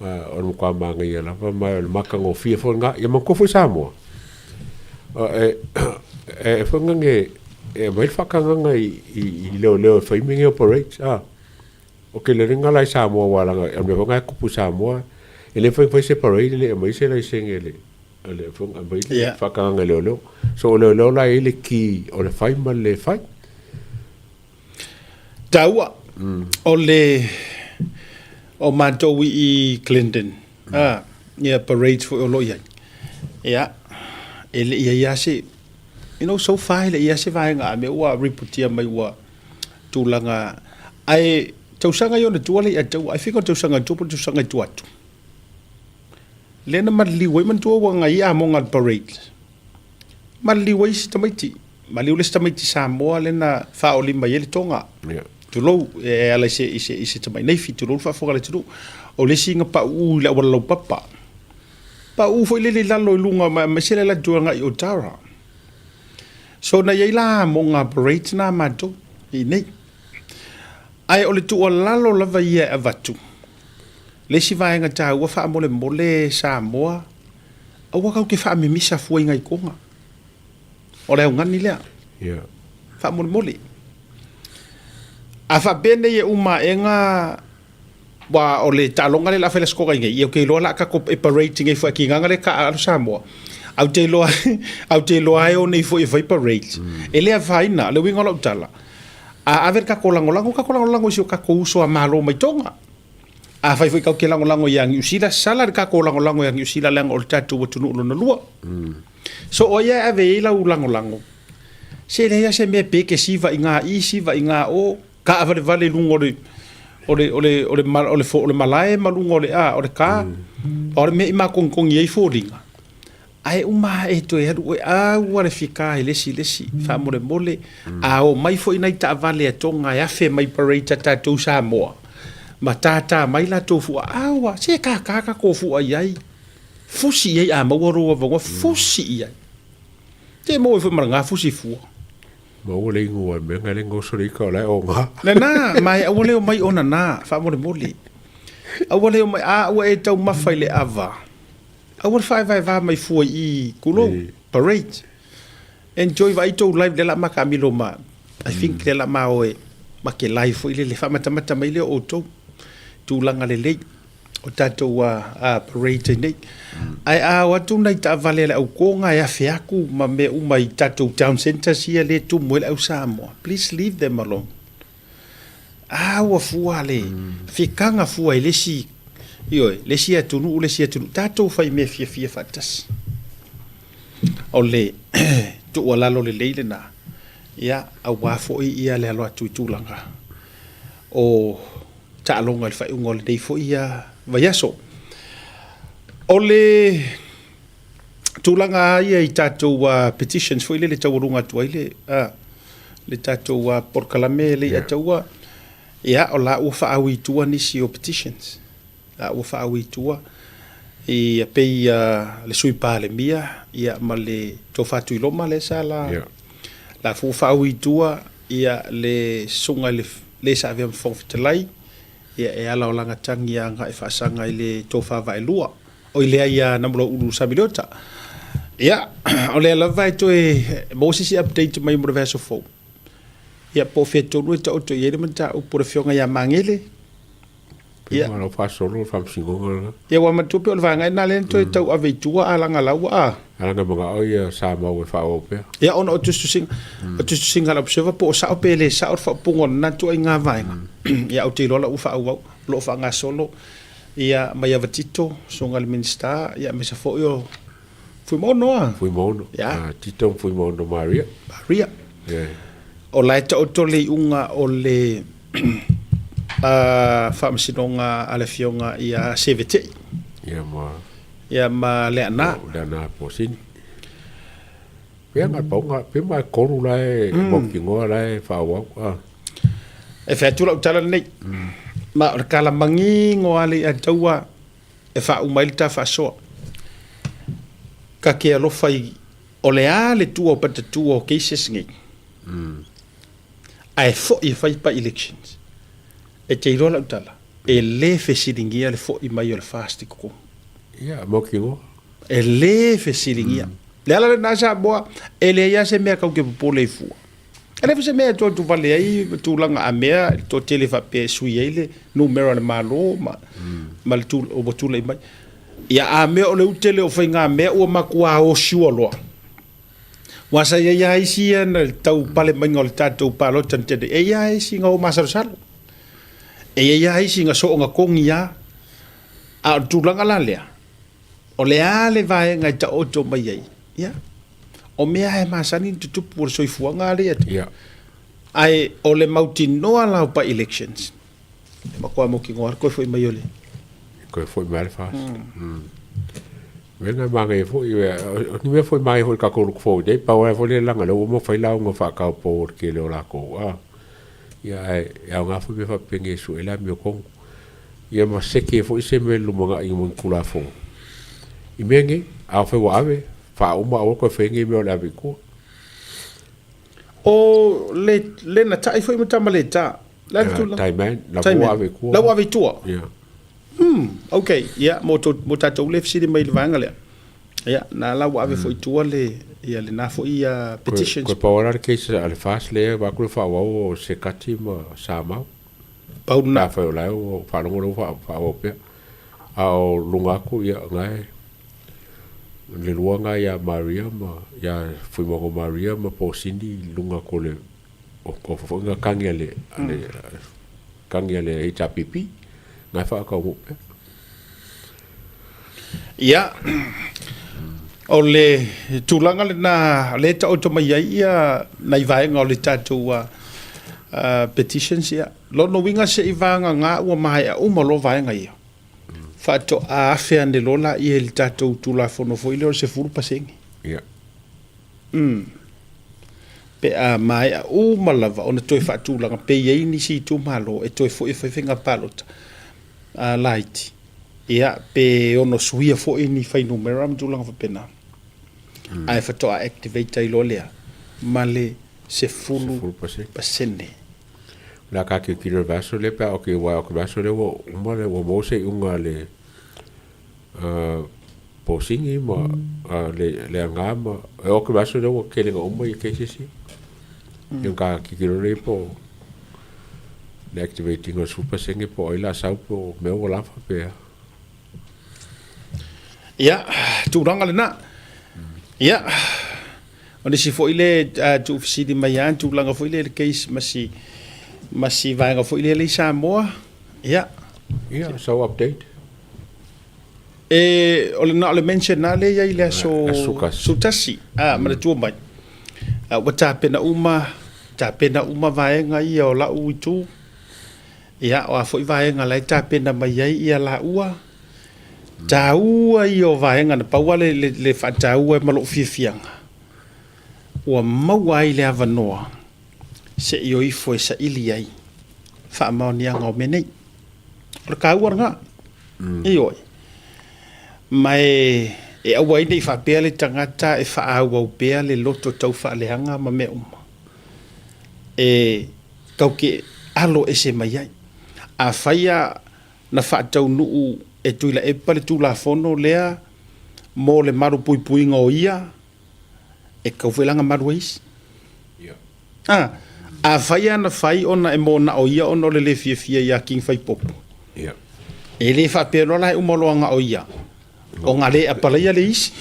o le matua manaia lava ma o le matagofie foi lena. Ia manatua foi Samoa, e foi lena e aumai le faatagaga i leoleo e fai mea nei o parades. O ke lelei la i Samoa aua leaga o le mea foi lena e tupu i Samoa, e le mafai ona fai se parade e le i aumaia se laisene a le le aumai le faatagaga e leoleo. So o leoleo la e i ai le key o le fai ma le le fai. Taua o le o matou i Glendon, ia parades foi o lo o i ai. Ia, E le i ai lava se, you know, so far e le i ai lava se vaega a mea ua ripotia mai ua tulaga, ae tausaga ia ona tua le i ataua, I think o le tausaga i tua po o le tausaga i tua atu. Lea na maliliu ai, manatua ua agai amoga a le parade, maliliu ai isi tamaiti, maliliu le isi tamaiti Samoa lea na faaolima i ai le toga. Tulou, e ala i se, i se, i se tamai naifi, tulou le faafofoga a le atunuu. O le isi na pauu i le auala laupapa. Pauu foi lele i lalo i luga, aemaise le ala atu agai i Otara. So na i ai la amoga parade na a matou i inei. Ae o le tuualalo lava ia e avatu, le isi vaega taua faamolemole Samoa, aua kau te faamimisa fua i ngai toga. O le augani lea. Yeah. Faamolemole. A faapea nei e uma aega Ua o le taaloga lea o le a fai le Aso Toonai nei, ia ou te iloa o le a tatou e parade nei foi a tigaga le taaalo Samoa. Ae ou te iloa ae ou te iloa e o nei foi e fai parade. E le afaina, o le uiga o lau tala, a ave le tatou lagolago, tatou lagolago i si o tatou uso a Malo mai Toga. Afai foi tatou te lagolago ia Niu Sila, sala le tatou lagolago ia Niu Sila leaga o le tatou atunuu lona lua. So o ai e ave i ai lau lagolago? Se leai lava se mea pe te siva i gā i, siva i gā o. Taavalevale i luga o le o le o le o le o le o le malae ma luga o le a o le ka mm. O le mea i makongikongi ai foliga ae uma e toe alu oe aua le fika i le isi le isi mm. Faamolemole mm. A o mai foi nai taavale a Tonga e afe mai parade a tatou Samoa ma tātā mai latou fua aua se kākā ka fua i ai fusi i ai a maua lou avanoa fusi i ai te maua ai foi ma le fusi fua. Maua le ingoa mea ngai le goso le ika o lae o ngā. Lena, ma e aua le omai ona na, faamolemole. Aua le omai, a ua e taumafa i le ava. Aua le faaevaeva mai fua i i, kulou, parade. Enjoy vaai tou live lea la ma taamilo ma, I think lea la ma o e, ma ke live foi lele, faamatamata mai lea o outou. Tulaga lelei. o tatou a parade nei. Ae a o atu nai taavale a le aukoga e afe aku ma mea uma i tatou town centres ia lea e tumu ai le au Samoa, please leave them alone. A ua fua le fekaga fua i le isi, ioe, le isi atunuu, le isi atunuu, tatou fai mea fiafia faatasi. O le tuualalo lelei lena, ia, aua foi ia le alo atu i tulaga o taaloga i le faaiuga o lenei foi vaiaso. O le tulaga ia i tatou petitions foi lele taualuga atu ai le, le tatou polokalame le ia taua, ia o la ua faaui i tua nisi o petitions. La ua faaui i tua i pei le Sui Palemia ia ma le Tofa Tuiloma lea sa la, la ua faaui i tua ia le susuga i le le sa avea ma Fofoga Fetalai, ia e ala o lana tagi agai faasaga i le tofa vaelua, oi lea ia Namulauulu Sami Leota. Ia, o lea lava e toe maua se isi update mai mo le vaiaso fou. Ia, po o fea tonu e taoto i ai le mataupu a le Afioga ia Magele. Ia. Pei o faasolo le faamasinoga lena. Ia ua manatua pei o le vaega lena lea na toe tau ave i tua a lana lau a. A lana manao ia sa mau e faaauau pea. Ia ona o tusitusiga, o tusitusiga a le Observer po o sao pe le sao le faaupuga o lena ituaiga vaega. Ia ou te iloa la ua faaauau, o lo o faagasolo ia Maiava Tito, susuga i le Minisita, ia aemaise foi o Fuimaono a. Fuimaono. Ia. Tito ma Fuimaono Maria. Maria. Yeah. O la e taoto le iuga o le faamasinoga a le afioga ia Sevetei. Ia ma. Ia ma Leaana. Leaana Posini. Pea nga paunga, pe ma kolu la e mautinoa la e faaauau. Ah. E fai atu lau tala lenei. Ma o le kalamangingo a le ia taua e faauma ai le ta faasoa. Ka ke alofa i o le a le tua o patatua o cases nei. Ae foi e fai by elections. E te iloa lau tala, e le fesiligia le foi mai o le FAST i totonu. Ia, mautinoa. E le fesiligia. Le ala lena Samoa, e leai lava se mea kau te popole ai fua. E leai foi se mea e toe tuvale ai ma tulaga a mea i le toatele faapea e sui ai le numera o le Malo ma, ma le tu, ua tulai mai. Ia a mea o le utele o faigamea ua matua o sure loa. Aua sa i ai lava isi ia na le tau pale maiga o le tatou palota na tea nei, e i ai lava isi na o masalosalo. E i ai lava isi na soona kogi lava. A o le tulaga la lea, o le a le vaega e taoto mai ai, ia. O mea e masani ona tutupu o le soifuaga lea ia te. Ae o le mautinoa la o by-elections, e matua mautinoa lava le toe foi mai o le. Toe foi mai le FAST. Mea na manaia foi, o ni mea foi manaia foi i le tatou look forward i ai, pau lava foi le leaga o lea ua uma ona fai lauga faataupou a le tele o latou, a. Ia ae aoga foi mea faapenei e sue ai le amiotonu. Ia ma seke ai foi se mea i le lumanai ma ni Tulafono i mea nei. Afai ua ave, faauma aua le toe faia nei mea o le ave i tua. O le le na tai foi ma tama le ta. Le a le tulaga? Tai man, la ua ave i tua. La ua ave i tua? Ia. Ok, ia, mo to, mo tatou le fesili mai i le vaega lea. Ia, na la ua ave foi i tua le, ia lena foi petitions. Koe pau lava la le case a le FAST lea vaai atu le faaauau o Sekati ma Samau. Pau lena. Pe afai o la e ua faalogo lea ua faaauau pea. A o luga atu, ia, na e, le lua na ia Maria ma, ia Fuimaono Maria ma Pausini i luga atu o le, o foi na tagi a le, a le, tagi a le HRPP, na e faataunuu pea. Ia, o le tulaga lena lea e taoto mai ai ia nai vaega o le tatou petitions ia. Lona uiga se i vagana ua maea uma loa vaega ia, faatoa afe ane loa laia i le tatou Tulafono foi lea o le 10%. Ia. Pe a maea uma lava ona toe faatulaga pe i ai nisi itumalo e toe foi e fai faiga palota laiti, ia, pe ono suia foi ni fuainumera ma tulaga faapena, ae faatoa activate ai loa lea ma le 10%. O le a ka tilotilo i le vaiaso lea pe a ok aua o le vaiaso lea ua uma le ua maua se iuga a le Posini ma le le Aga ma e oo atu i le vaiaso lea ua tele ina uma ia cases ia. Ia ona ta tilotilo lea po o le activate ina o le 10% po o ai o le a sau po o mea ua lava pe a. Ia, tulaga lena. Ia, o nisi foi le tuufesili mai lava tulaga foi lea i le case ma si, ma si vaega foi lea i Samoa. Ia. Ia, sau update. E, o le na o le mention lava lea i ai i le aso 11. A, manatua mai. Ua tapena uma, tapena uma vaega ia o lau itu. Ia, o a foi vaega la e tapena mai ai ia laua. Taua ia o vaega na pau lava le, le, le faataua ma lou fiafiaga, ua maua ai le avanoa se i o ifo e saili ai faamaoniaga o mea nei. O le taua lena. Ioe. Ma e, e aua ai ne i faapea le tagata e faaauau pea le loto tau faaleaga ma mea uma. E tau ke alo ese mai ai. Afai a na faataunuu e Tuilaepa le Tulafono lea mo le malupuipuiga o ia, e tatau foi la ona malu ai isi. A, afai lava na fai ona e monao ia ona o le le fiafia ia King Faipopo, e le faapea loa la e uma loa na o ia, ona le apalaia le isi.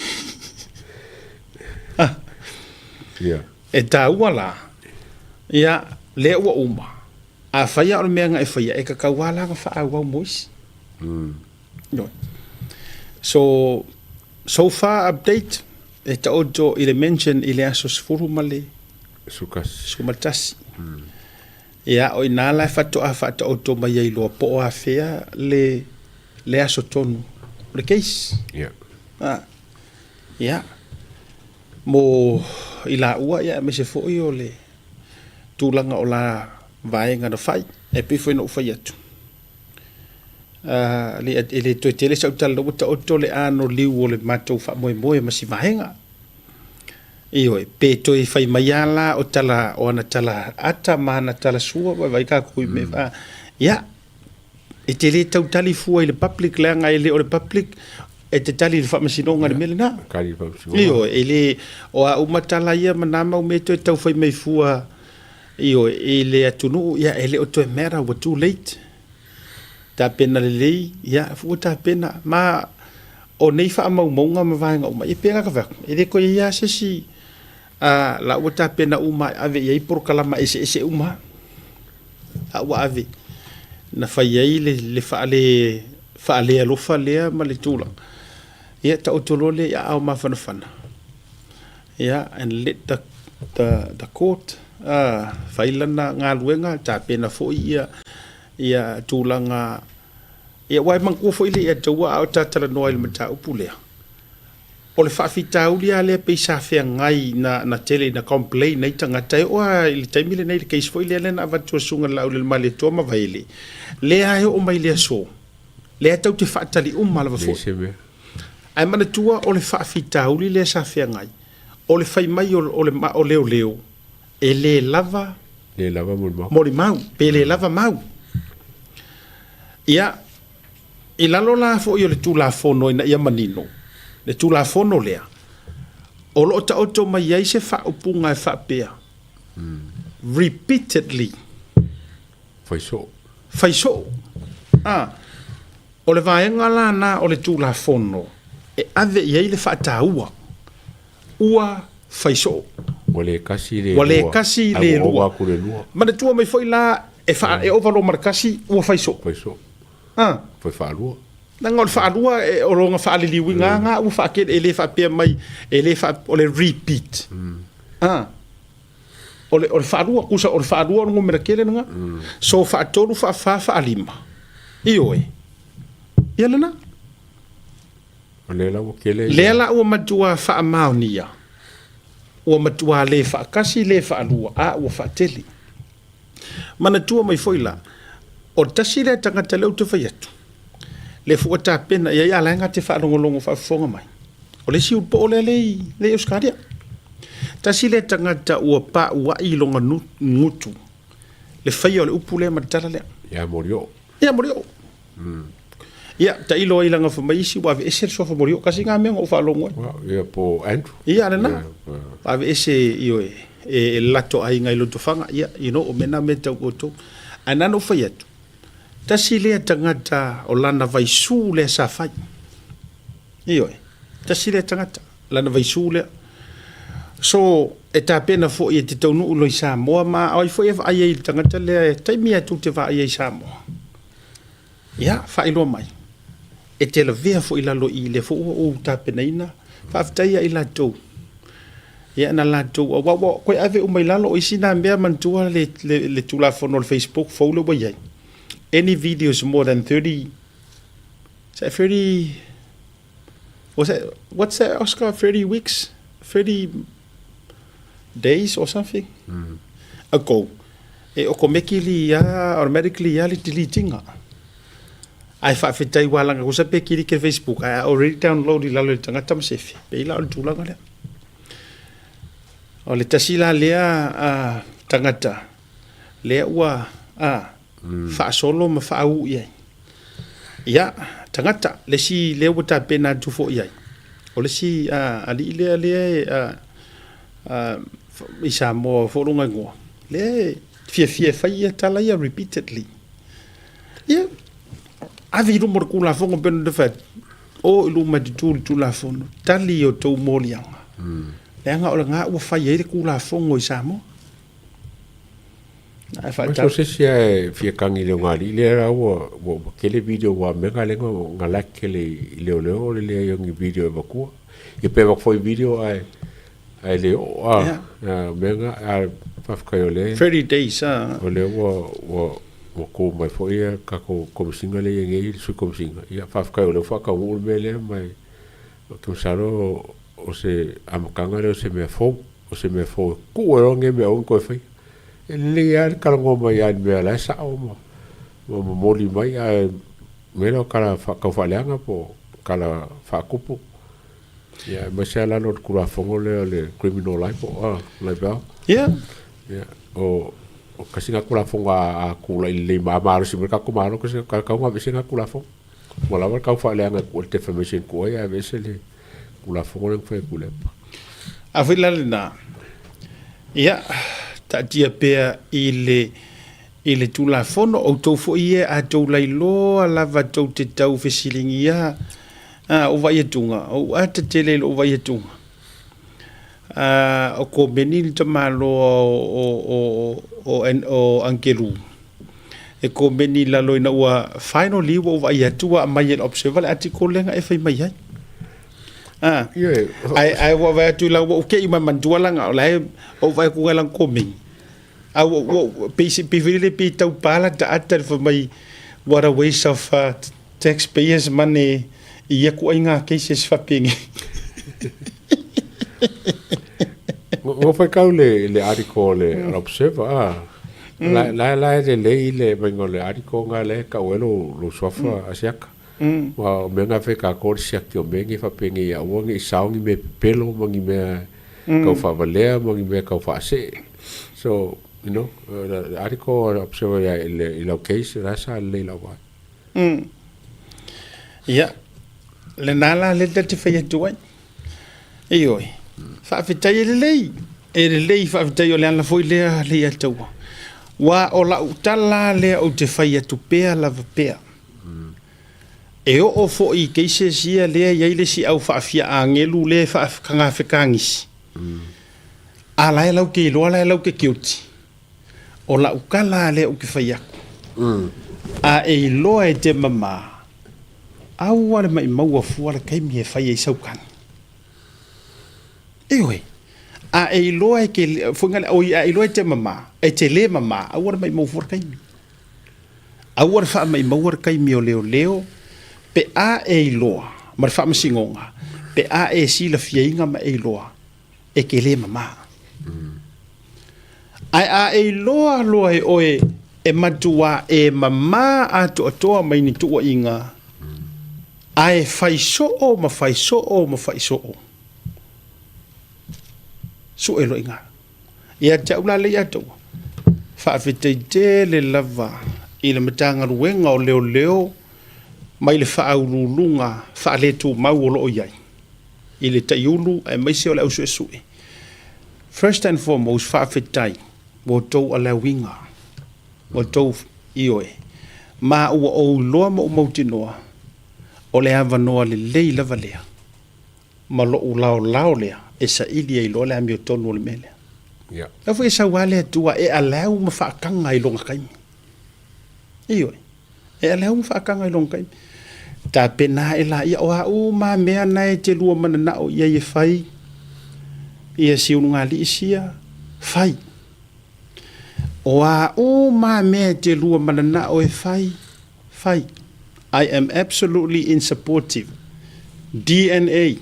E taua la, ia, lea ua uma, Afai lava o le mea na e faia, e tatau lava la ona faaauau mo isi. Ioe. So, so far update, e taoto i le mention i le aso 10 ma le 11. Ia, o i ina la e faatoa faataoto mai ai loa po o afea le, le aso tonu o le case. Yeah. Ah. Ia. Mo i laua, ia, aemaise foi o le tulaga o la vaega na fai, e pei foi ona ou fai atu, e le toe tele sau tala ua taoto le anoliu o le matou faamoemoe ma si vaega. Ioe, pe toe fai mai lava la o tala, o ana tala ata ma ana tala sua, vaivai tatou i mea, ia, E te le tau tali fua i le public leaga e le o le public e te tali i le faamasinoga i le mea lena. Tali i le faamasinoga. Ioe, e le, o a uma tala ia ma na mau mea toe tau fai mai fua, ioe, i le atunuu, ia e le o toe matter, ua too late. Tapena lelei, ia, ua tapena. Ma o nei faamaumauga ma vaega uma, ia pei lava ona fai atu, e le toe i ai lava se isi, a, la ua tapena uma e ave i ai polokalama eseese uma. A ua ave, na fai ai le, le faale, faalealofa lea ma le tulaga, ia taoto loa lea i aao mafanafana. Ia, and let the, the, the court uh, fai lana galuega, tapena foi ia, ia tulaga, ia, aua e manatua foi le ia taua a o ta talanoa i le mataupu lea. O le faafitauli lava lea pei sa feagai na, na tele ina complain ai tagata e oo lava i le taimi lenei i le case foi lea lea na avatu e le Susuga i le Laaulialemalietoa ma Vaele, lea e oo mai i le aso, lea tou te faatali uma lava foi. Ae manatua o le faafitauli lea sa feagai, o le fai mai o, o, le, o leoleo e le lava le lava molimau, molimau pe le lava mau. Ia, I lalo la foi o le Tulafono ina ia manino le Tulafono lea, o lo o taoto mai ai se faaupuga e faapea, repeatedly. Fai soo. Fai soo. A, o le vaega la na o le Tulafono e ave i ai le faataua, ua fai soo. Ua le kasi le lua. Ua le kasi le lua. Ae ua ova atu le lua. Manatua mai foi la, e, faa, e ova loa ma le kasi, ua fai soo. Fai soo. A. Fai faalua. Leaga o le faalua, e, o lona faaliliuina mm. ua faakele, e le faapea mai, e le faa, o le repeat. Mm. A. O le, o le faalua, kusa o le faalua o le numera kele lena. Mm. So faatolu, faafa, faalima. Ioe. Ia lena. O lea la ua kele. Lea la ua matua faamaonia. Ua matua le faakasi, le faalua, a ua faatele. Manatua mai foi la, o le tasi lea tagata lea ou te fai atu, lea foi ua tapena i ai a la e na te faalogologo faafofoga mai. O le isi ulu poo lea lea i, lea i Australia. Tasi lea tagata ua paauai i lona gutu le faia o le upu lea ma le tala lea. Ia Morioo. Ia Morioo. Ia, tailo ai leaga fai mai isi ua aveese le suafa Morioo. Kasi na mea na ou faalogo ai. Ia po Andrew. Ia, lena. Ua aveese ioe, e le latou aiga i Lotofaga. Ia, you know, o mea na mea tau outou. Ae na ona ou fai atu, tasi lea tagata o lana vaisu lea sa fai. Ioe, tasi lea tagata, lana vaisu lea. So, e tapena foi e te taunuu loa i Samoa ma o ai foi e vaai ai i le tagata lea e taimi lava tou te vaai ai i Samoa. Ia, faailoa mai. E te lavea foi i lalo i lea foi ua ou tapenaina. Faafetai ia i latou. Ia, na latou, aua ua toe ave uma i lalo o isi na mea manatua le, le, le Tulafono o le Facebook fou lea ua i ai. Any videos more than 30, is that 30, was that, what's that, Oscar, 30 weeks, 30 days or something ago, e okomekili a, automatically a le delete-inga. Ae faafetai ua laga kusa pe kilike le Facebook, ae a already download i lalo i le tagata ma sefe. Pei la o le tulaga lea. O le tasi la lea a, tagata, lea ua a, faasolo ma faauu i ai. Ia, tagata, le isi lea ua tapena atu foi i ai, o le isi alii lea lea e i Samoa foi lona igoa, lea e fiafia e fai ia tala ia repeatedly. Ia, ave i luma o le Tulafono pei ona fai atu, o i luma e tutu le Tulafono, tali i outou moliaga. Leaga o lena ua fai ai le Tulafono i Samoa. Ae faatau. So se isi e fia kagi i le ogalii lea la ua ua tele video aua mea na lea na lack tele i leoleo o le leai o ni video e avatua. Ia pe avatu foi video ae ae le oo a mea na ae faafetai o lea 30 days a. O lea ua ua ua tu mai foi ia tatou Komesina lea e i ai nei le Sui Komesina. Ia faafetai o lea ua faataunuu le mea lea ma ou te masalo o se amataga lea o se mea fou. O se mea fou e tuu ai loa lenei mea aua ne i toe faia. E lelei lava le talanoa mai lava i le mea la e sao ma momoli mai, ae mea lea o tala taufaaleaga po o tala faatupu, ia aemaise lava lalo o le Tulafono lea o le Criminal Libel, Libel. Ia. Ia, o tasi lena Tulafono a tulai lelei ma malosi mai le tatou Malo, tatau ona aveese lena Tulafono. Ua lava le taufaaleaga e tuu ai le defamation e tuu ai ae aveese le Tulafono lea na fai e Tuilaepa. A foi la lena, ia, taatia pea i le, i le Tulafono, outou foi ia a tou lailoa lava tou te tau fesiligia, a, o vaai atuga, o ou ata tele i lou vaai atuga. A, o komeni le tamaloa o, o, o, o, o Angelu, e komeni i lalo ina ua finally ua ou vaai atu ua aumai e le Observer le article lea na e fai mai ai. A. Ae ae ua vaai atu i lau ua ou kei mai manatua laga o la e ou vaai atu i lana komeni. A ua ua pei se pei foi lele pei tau pa lata ata le fai mai what a waste of taxpayers money i ia kuaiga cases faapenei. Ngo faitau le le article le Observer a. La la la e lelei le vaega o le article nga lea e tau ai lou lou suafa Asiata. Aua o mea na e fai e tatou o le siaki o mea nei faapenei ia aua ne i sao ni mea pepelo ma ni mea tau faavalea ma ni mea tau faasee. So, you know, le article a le Observer ia i lau case, o la sa lelei i lau vaai. Ia, lena la lea ta te fai atu ai. Ioe, faafetai e lelei, e lelei faafetai o le ala foi lea Leiataua. Ua o lau tala lea ou te fai atu pea lava pea. E oo foi i cases ia lea e i ai le isi au faafia-agelu lea e faafekagisi, a la e lau te iloa la e lau te guilty. O lau tala lea ou te fai atu, a e iloa e te mama, aua le maimau'a fua le taimi e fai ai sau tagi. Ioe, a e iloa e te, foi na, oi, a e iloa e te mama, e te le mama, aua le maimau fua le taimi. Aua le faamaimaua le taimi o leoleo pe a e iloa ma le faamasinoga, pe a e silafiaina ma e iloa e te le mama. Ae a e iloa loa e oe e matuā e mama atoatoa mai ni tuuaiga, ae fai soo ma fai soo ma fai soo, sue loa i ina. Ia te au la Leiataua, faafetai tele lava i le Matagaluega o Leoleo mai le faauluuluga faaletumau o lo o i ai i le Taiulu aemaise o le au suesue. First and foremost, faafetai ua outou alauiga, ua outou ioe, ma ua ou iloa ma ou mautinoa o le avanoa lelei lava lea ma lou laolao lea e saili ai loa le amiotonu o le mea lea. Yeah. Lau foi e sau lava le Atua e allow ma faataga i lona taimi. Ioe. E allow ma faataga i lona taimi. Tapena ae laia, o a uma mea na e te lua mananao i ai e fai, ia si ulugalii sia, fai. O a uma mea e te lua mananao e fai, Fai. I am absolutely in supportive. DNA.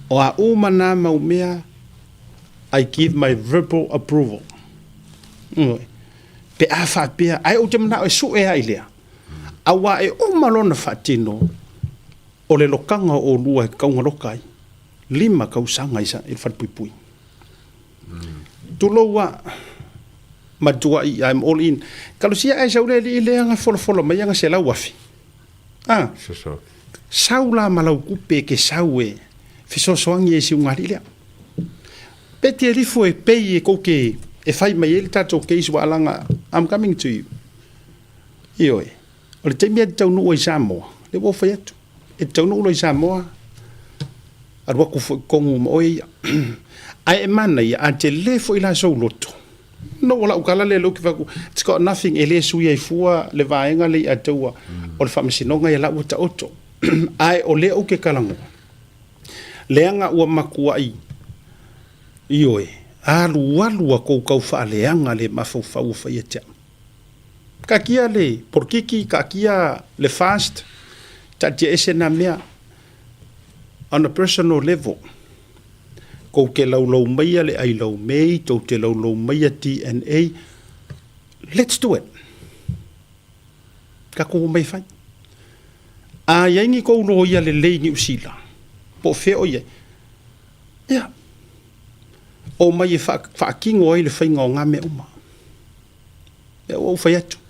O a uma nā mau mea, I give my verbal approval. Ioe. Pe a faapea, ae ou te manao e sue ai lea. Auā e uma lona faatino o le lokaga o olua e taugaloka ai, lima kausaga i le falepuipui. Tulou a matuai I'm all in. Talosia ae sau le alii lea na folafola mai ana 100,000. A. Sau la ma lau tupe e ke sau e fesoasoani ai i si ugalii lea. Pe te alifo e pay e kou ke e fai mai ai le tatou case wa alaga I'm coming to you. Ioe. O le taimi e te taunuu ai i Samoa, lea ua ou fai atu. E te taunuu loa i Samoa, alu atu foi i totonu ma oe ia. Ae e manaia, a tele foi la sou loto, no o lau tala lea lea ou te fai atu, it's got nothing, e le sui ai fua le vaega lea i Ataua o le faamasinoga ia la ua taoto. Ae o lea ou te talanoa, leaga ua matuai, ioe, alualu a tou tau faaleaga le mafaufau ua fai ia te au. Taatia le polokiki, taatia le fast, taatia ese na mea on a personal level. Tou te laulau maia le ai laumei, tou te laulau maia DNA, let's do it. Tatou omai e fai. A i ai ni tou loia lelei i Niu Sila, po o fea o i ai, ia, omai e faatino ai le faiga o na mea uma. Lea ua ou fai atu.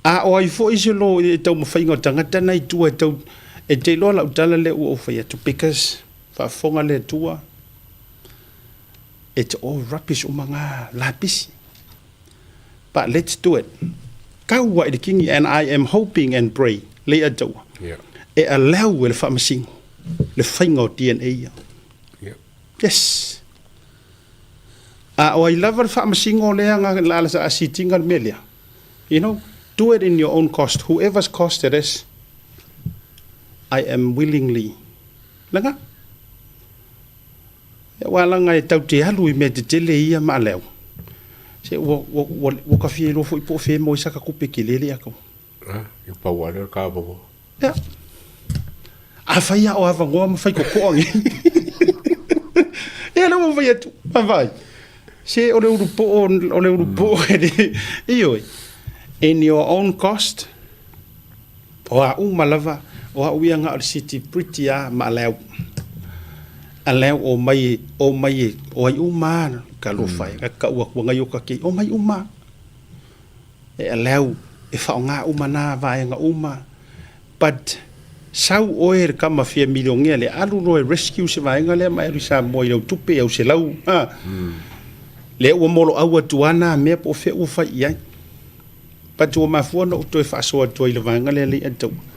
A o ai foi se lo i taumafaiga o tagata na i tua e tau, e te iloa lau tala lea ua ou fai atu because faafofoga le Atua, it's all rubbish uma nga lapisi. But let's do it. Tau ai le kini and I am hoping and pray le Atua. Yeah. E allow e le faamasino le faiga o DNA ia. Yeah. Yes. A o ai lava le faamasino lea na la la sa sitinga le mea lea. You know, do it in your own cost. Whoever's cost it is, I am willingly. Laga. Aua leaga e tatou te alu i mea tetele ia ma aleu. Se ua, ua, ua, ua ka fia iloa foi po o fea e maua ai saka tupe tele lea tau. A, ia pau lava lea o le ka avanoa. Ia. Afai lava o avanoa ma fai totoa nei. Ia lea ua fai atu, vaavaai. Se o le ulupoo, o le ulupoo e le, ioe. In your own cost, O a uma lava, o au ia na o le city pretty a ma aleu. Aleu o mai, o mai e, o ai uma a ka lofa e, ka kau atu ngai o ka kei, o mai uma. E aleu, e whaonga uma nā vaenga uma. But, sau oe le kama fia milionea le alu loa e rescue se vaenga lea ma e alu i Samoa i lau tupe, au selau, ha. Lea ua moloau atu a nā mea po o fea ua fai i ai. But ua mafua ona ou toe faasoa atu ai i le vaega lea lei ataua.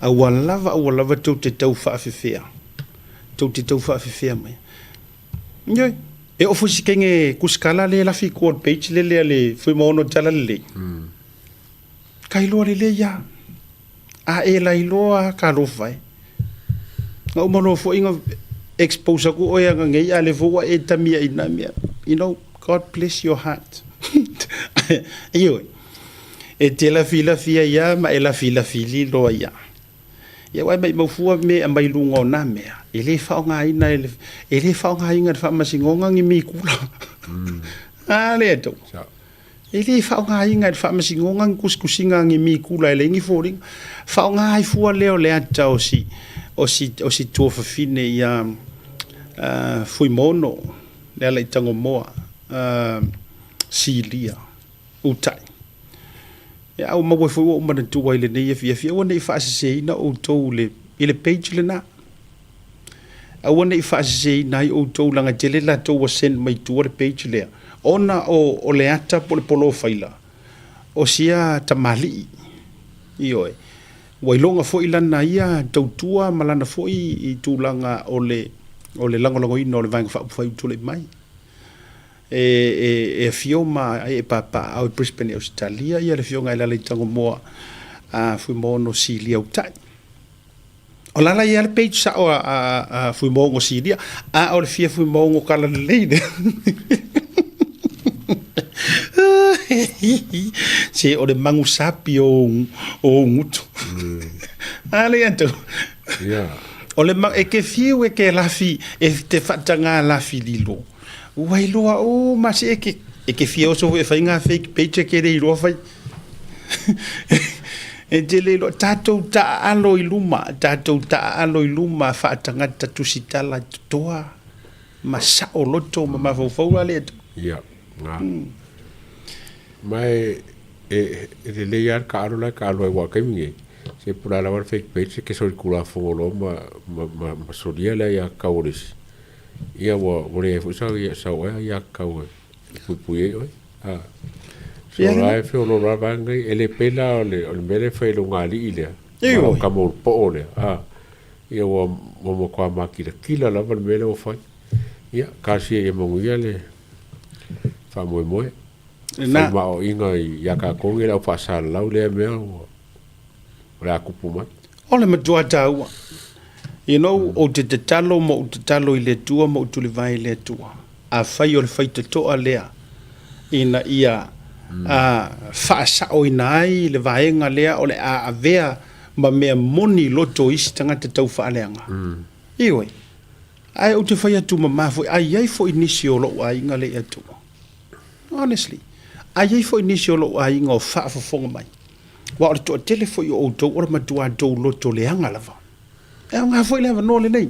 Aua lava, aua lava tou te tau faafefea. Tou te tau faafefea mai. Ioe, e oo foi si kenge kusikala le lafi i tua o le page le lea le Fuimaono Talalelei. Ka iloa lelei lava. A e lailoa ka alofa e. Na uma loa foi na expose aku oe aga nei a le foi ua e tamia i na mea. You know, God bless your heart. Ioe. E te lafilafi ai a ma e lafilafi lilo ai a. Ia aua e maimau fua me e aumai luga o na mea, e le faaaogaina e le, e le faaaogaina e le faamasinoga ni mikula. A lea tou. E le faaaogaina e le Faamasinoga ni tusitusiga a ni mikula e leai ni foliga. Faaaoga ai fua lea o le ata o si, o si, o si tuafafine ia Fuimaono, le ala i Tagomoa, Silia, Utai. Ia, a ua maua ai foi ua ou manatua i lenei afiafi, aua ne i faaseseina outou i le, i le page lena. Aua ne i faaseseina ai outou leaga e tele latou ua send mai tua le page lea ona o le ata po o le polofaila o sia tamalii. Ioe. Ua iloga foi lana ia tautua ma lana foi i tulaga o le o le lagolagoina o le Vaega Faaupufai ua tulai mai. E afio ma e papaaao i Brisbane i Ausetalia ia le afioga i le Alaitagomoa a Fuimaono Silia Utai. O la la ia le page sao a Fuimaono Silia, a o le fia Fuimaono Talalelei lea. Se o le magusapi o ou gutu. A le ia Yeah. O le e ke fiu e ke lafi e te whaatanga lafi lilo. Ua iloa uma se e ke e ke fia oso e whai ngā fake page e ke re iloa whai. E te le iloa, tātou taaalo i luma, tātou taaalo i luma whaatangata tusitala totoa ma sao loto ma mafaufau la le atu. Ia, ngā. Ma e, e, e lelei lava le kaalo la e kaalo ai aua o le taimi lenei, se po o le a lava le fake page e ke solitulafono loa ma, ma, ma, ma solia le aiatatau o le isi. Ia ua, ua leai foi sa, sau ai aiatatau e puipui ai oe. A. So la e feoloolo lava vaega nei, e le pei la o le, o le mea lea e fai e le ulugalii lea, ma lau tama ulupoo lea, a. Ia ua, ua matua makilatila lava le mea lea ua fai. Ia, talosia ia manuia le faamoemoe. Fai maoaiga ia tatou nei le au faasalalau lea mea ua, o le a tupu mai. O le matua taua. You know, ou te tatalo ma ou tatalo i le Atua ma ou tulivae i le Atua. Afai o le faitotoa lea ina ia faasaoina ai le vaega lea o le a avea ma mea moni i loto o isi tagata taufaaleaga. Ioe. Ae ou te fai atu mama foi, a i ai foi nisi o lou aiga le Atua. Honestly. A i ai foi nisi o lou aiga o faafofoga mai. Aua o le toatele foi o outou o le matua tou loto leaga lava. E aoga foi le avanoa lenei.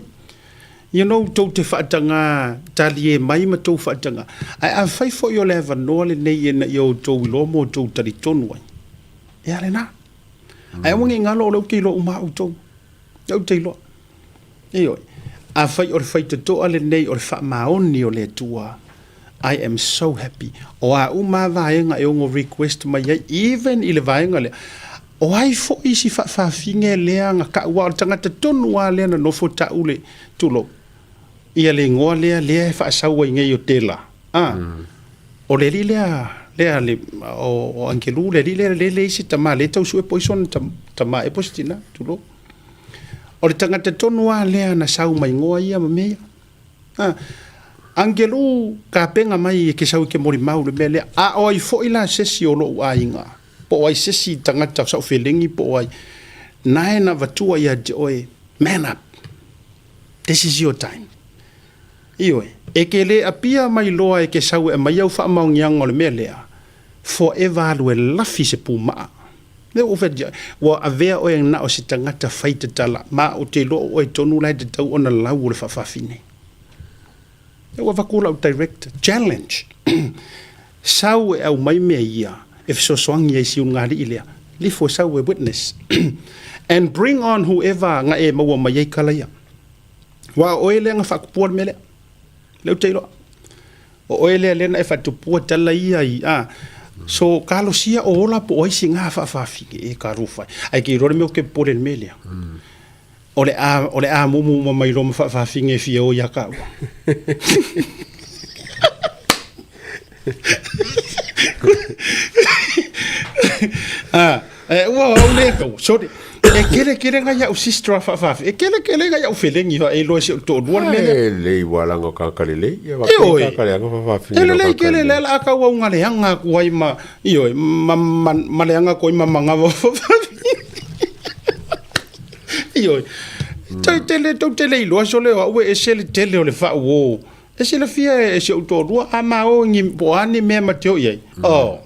You know, tou te faataga talie mai ma tou faataga. Ae afai foi o le avanoa lenei ina ia outou iloa ma outou talitonu ai, ia lena. Ae aua ne i galo o lea ou te iloa uma lava outou. Lea ou te iloa. Ioe. Afai o le faitotoa lenei o le faamaoni o le Atua, I am so happy. O a uma lava vaega e ono request mai ai, even i le vaega lea, o ai foi si faafafine lea na tau aua o le tagata tonu lava lea na nofo tau le, tulou, ia le igoa lea lea e faasau ai nei o Tela. A, o le alii lea, lea le, o Angelu, le alii lea lea e leai se tama, lea e tau sue po o ai sona tama ea po o se tina, tulou. O le tagata tonu lava lea na sau ma igoa ia ma mea ia. A, Angelo kapena mai e ke sau i ke molimau i le mea lea. A o ai foi la se isi o lou aiga, po o ai se isi tagata o sau felegi po o ai, na e na avatua ia te oe, man up, this is your time. Ioe, e ke le apia mai loa e ke sau e aumai au faamaoniaga o le mea lea, forever alu e lafi se pumaa. Lea ua ou fai atu ia oe, ua avea oe na o se tagata fai tatala, ma ou te iloa o oe tonu la e tatau ona lau o le faafafine. Lea ua avatu lau direct challenge, sau e aumai mea ia e fesoasoani ai i si ulugalii lea, lifo e sau e witness and bring on whoever na e maua mai ai kala ia. Aua o oe lea na faatupua le mea lea. Lea ou te iloa. O oe lea lea na e faatupua tala ia i a. So kalosia o ola po o ai sina faafafine e talofa e. Ae ke iloa le mea ou te popole i le mea lea. O le a o le a mumu uma mai loa ma faafafine e fia o ia taua. A, e ua au lea tau. Sorry. E kele kele ngai au sister a faafafine. E kele kele ngai au felegi fa e iloa e si ou toalua le mea lea. E lelei ua laga o tagata lelei. Ia E oe. Tagata leaga faafafine E lelei tele lea la a tauau na leaga atu ai ma, ioe, ma, ma, ma leaga atu ai ma manava faafafine. Ioe. Tou te le, tou te le iloa sole o au e ese le tele o le faauo. E silafia e si ou toalua, a ma o ni, po o a ni mea ma te o i ai. Oh.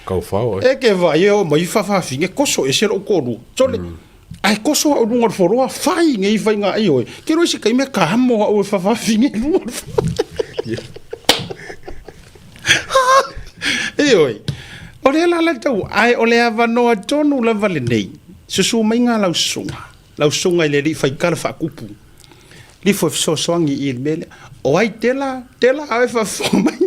Kaufao, eh. E ke vaai e oo mai faafafine, koso ese lou toalua. Sole, ae koso au i luga o le foloa, fai nei faiga, ioe. Ke iloa i se taimi e kamo au e faafafine i luga o le foloa. Ioe. O lea la la tau, ae o le avanoa tonu lava lenei, susu mai ngā lau susuga, lau susuga i le alii faikala faakupu, lifo e fesoasoani i le mea lea. O ai tela, tela a oe faafofoga mai,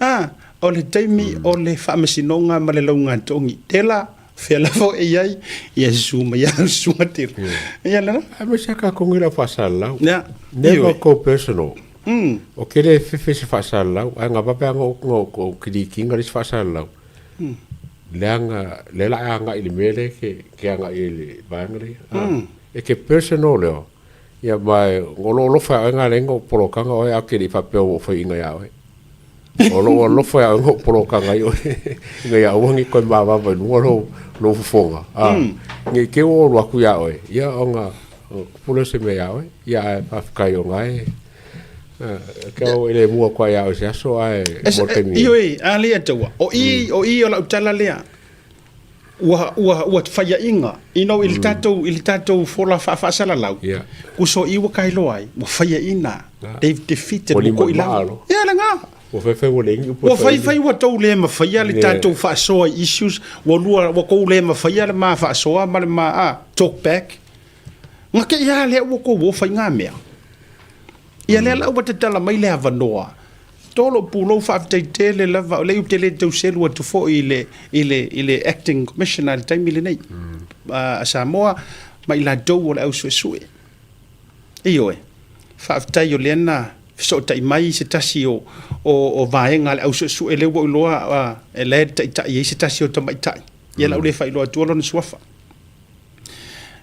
a, o le taimi o le faamasinoga ma le laugatogi, tela, fea lava oe e i ai, ia susu mai lau susuga tela. Ia lena. Aemaise a kākou nei lau faasalalau. Ia. Never go personal. Mm. O ke le fefe se faasalalau, ae ga vave aga o o kilikiga le isi faasalalau. Leaga lea la a agai i le mea lea ke ke agai ai i le vaega lea. Mm. E ke personal leo. Ia ma o lo alofa ia oe nga lenga o polokaga oe a ke le i faapea ua ou faiaina ia oe. O lou alofa ia oe nga ou polokaga ai oe ina ia aua ne i toe mavava i luga lou lou fofoga. A ne i te i ua ou alu atu ia oe, ia ona kupu lea o se mea ia oe. Ia ae faafetai ona e Ke au e le mua atu ai ia oe se aso ae mo le taimi nei. Ioe, a lea taua. O i, o i o lau tala lea. Ua, ua, ua faiaʻiga, you know, i le tatou, i le tatou fola faafaasalalau, Yeah. uso i ua kailoa ai, ua faiaʻina. They've defeated, Ua ua lima koʻi i maa lalo. lo. Ia lena. Ua faifai ua le ingi upu e Ua fai. faifai ua tou le mafaia le Yeah. tatou faasoa i issues, ua lua, ua tou le mafaia le ma faasoa ma le ma, a, talk back. Na te i a lea ua tou o fai ngā mea. Ia lea la ua tatala mai le avanoa. Tolo pulou faafetai tele lava, o lea ou te le tau selu atu foi i le, i le, i le acting commissioner i le taimi lenei. A Samoa ma i latou o le au suesue. Ioe, faafetai o lea na fesootai mai se tasi o, o, o vaega a le au suesue lea ua ou iloa e la e taitai ai se tasi o tamaitai. Ia o le a ou le faailoa atua lona suafa.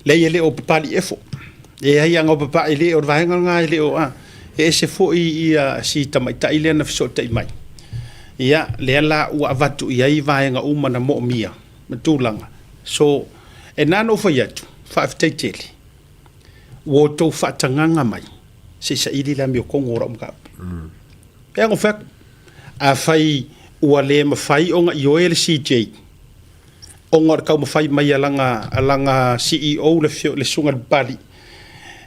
Leai e le o Papaliiefo. Leai ana o Papaʻi le o le vaega lena e le o a. E ese foi ia si tamaitai lea na fesootai mai. Ia, lea la ua avatu i ai vaega uma na moomia ma tulaga. So, e na ona ou fai atu, faafetai tele. Ua outou faatagaga mai se i saili le amiotogo o lau mataupu. E ana ou fai atu, afai ua le mafai ona ioe le CJ, ona o le taumafai mai a lana, a lana CEO le, le Susuga i le Papalii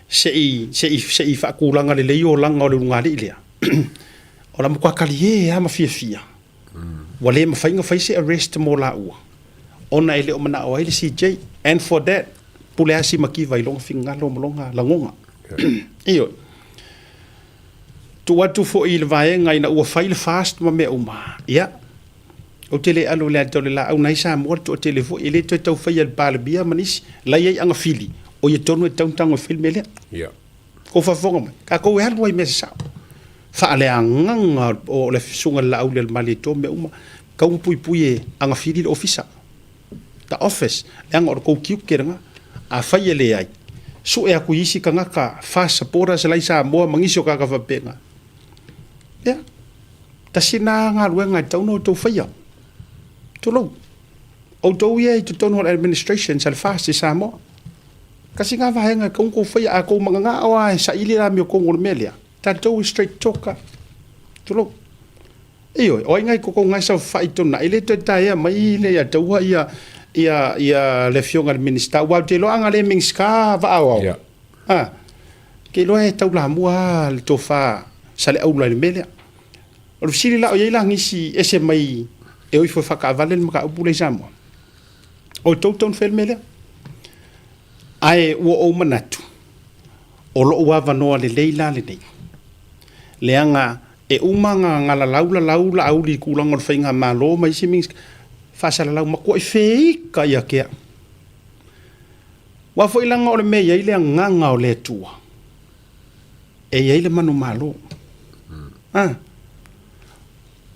se i, se i, se i faatulaga lelei olaga o le ulugalii lea, o la matua talie lava ma fiafia, ua le mafai ona fai se arrest mo laua ona e le o manao ai le CJ. And for that, pule lava si mativa i lona finagalo ma lona lagona. Ioe. Tuu atu foi i le vaega ina ua fai le fast ma mea uma, ia, Ou te le alo i le ata o le laau nai Samoa le toatele foi, e le toe tau faia e le Palemia ma nisi, la e i ai agafili, o ia tonu e tatau ona tago e fai le mea lea. Yeah. Kou faafofoga mai, tatou e alu ai i mea sasao. Faaleagaga o le susuga i le Laauli a le Malietoa ma mea uma, tatau ona puipui e agafili le ofisa. The office, leaga o le tou tiute lena. Afai e leai, Sue aku i isi tagata FAST supporters la i Samoa ma nisi o tagata faapena. Ia, tasi lena galuega e tatau ona outou faia. Tulou. Outou ia i totonu o le administrations a le FAST i Samoa. Tasi lena vaega e tatau ona outou faia. A outou mananao lava e saili le amiotonu o le mea lea, tatou e straight talk lava. Tulou. Ioe, o ai nai koko ngai saofafai i totonu na, e le toe taea mai le ia taua ia ia ia le afioga i le Minisita, aua ou te iloa ana le Minisita vaa aoao. Yeah. A, ke iloa e taulamua lava le tofa Saleaula i le mea lea. O le fesili la, o i ai la nisi ese mai e o ifo e faakaavale le mataupu lea i Samoa? O outou tau na faia le mea lea. Ae ua ou manatu, o lou avanoa lelei la lenei, leaga E uma na lalau lalau Laauli i tulaga o le faigamalo ma isi Minisita faasalalau matuai feika ia te au. Aua foi leaga o le mea e i ai le agaga o le Atua, e i ai le manumalo. A,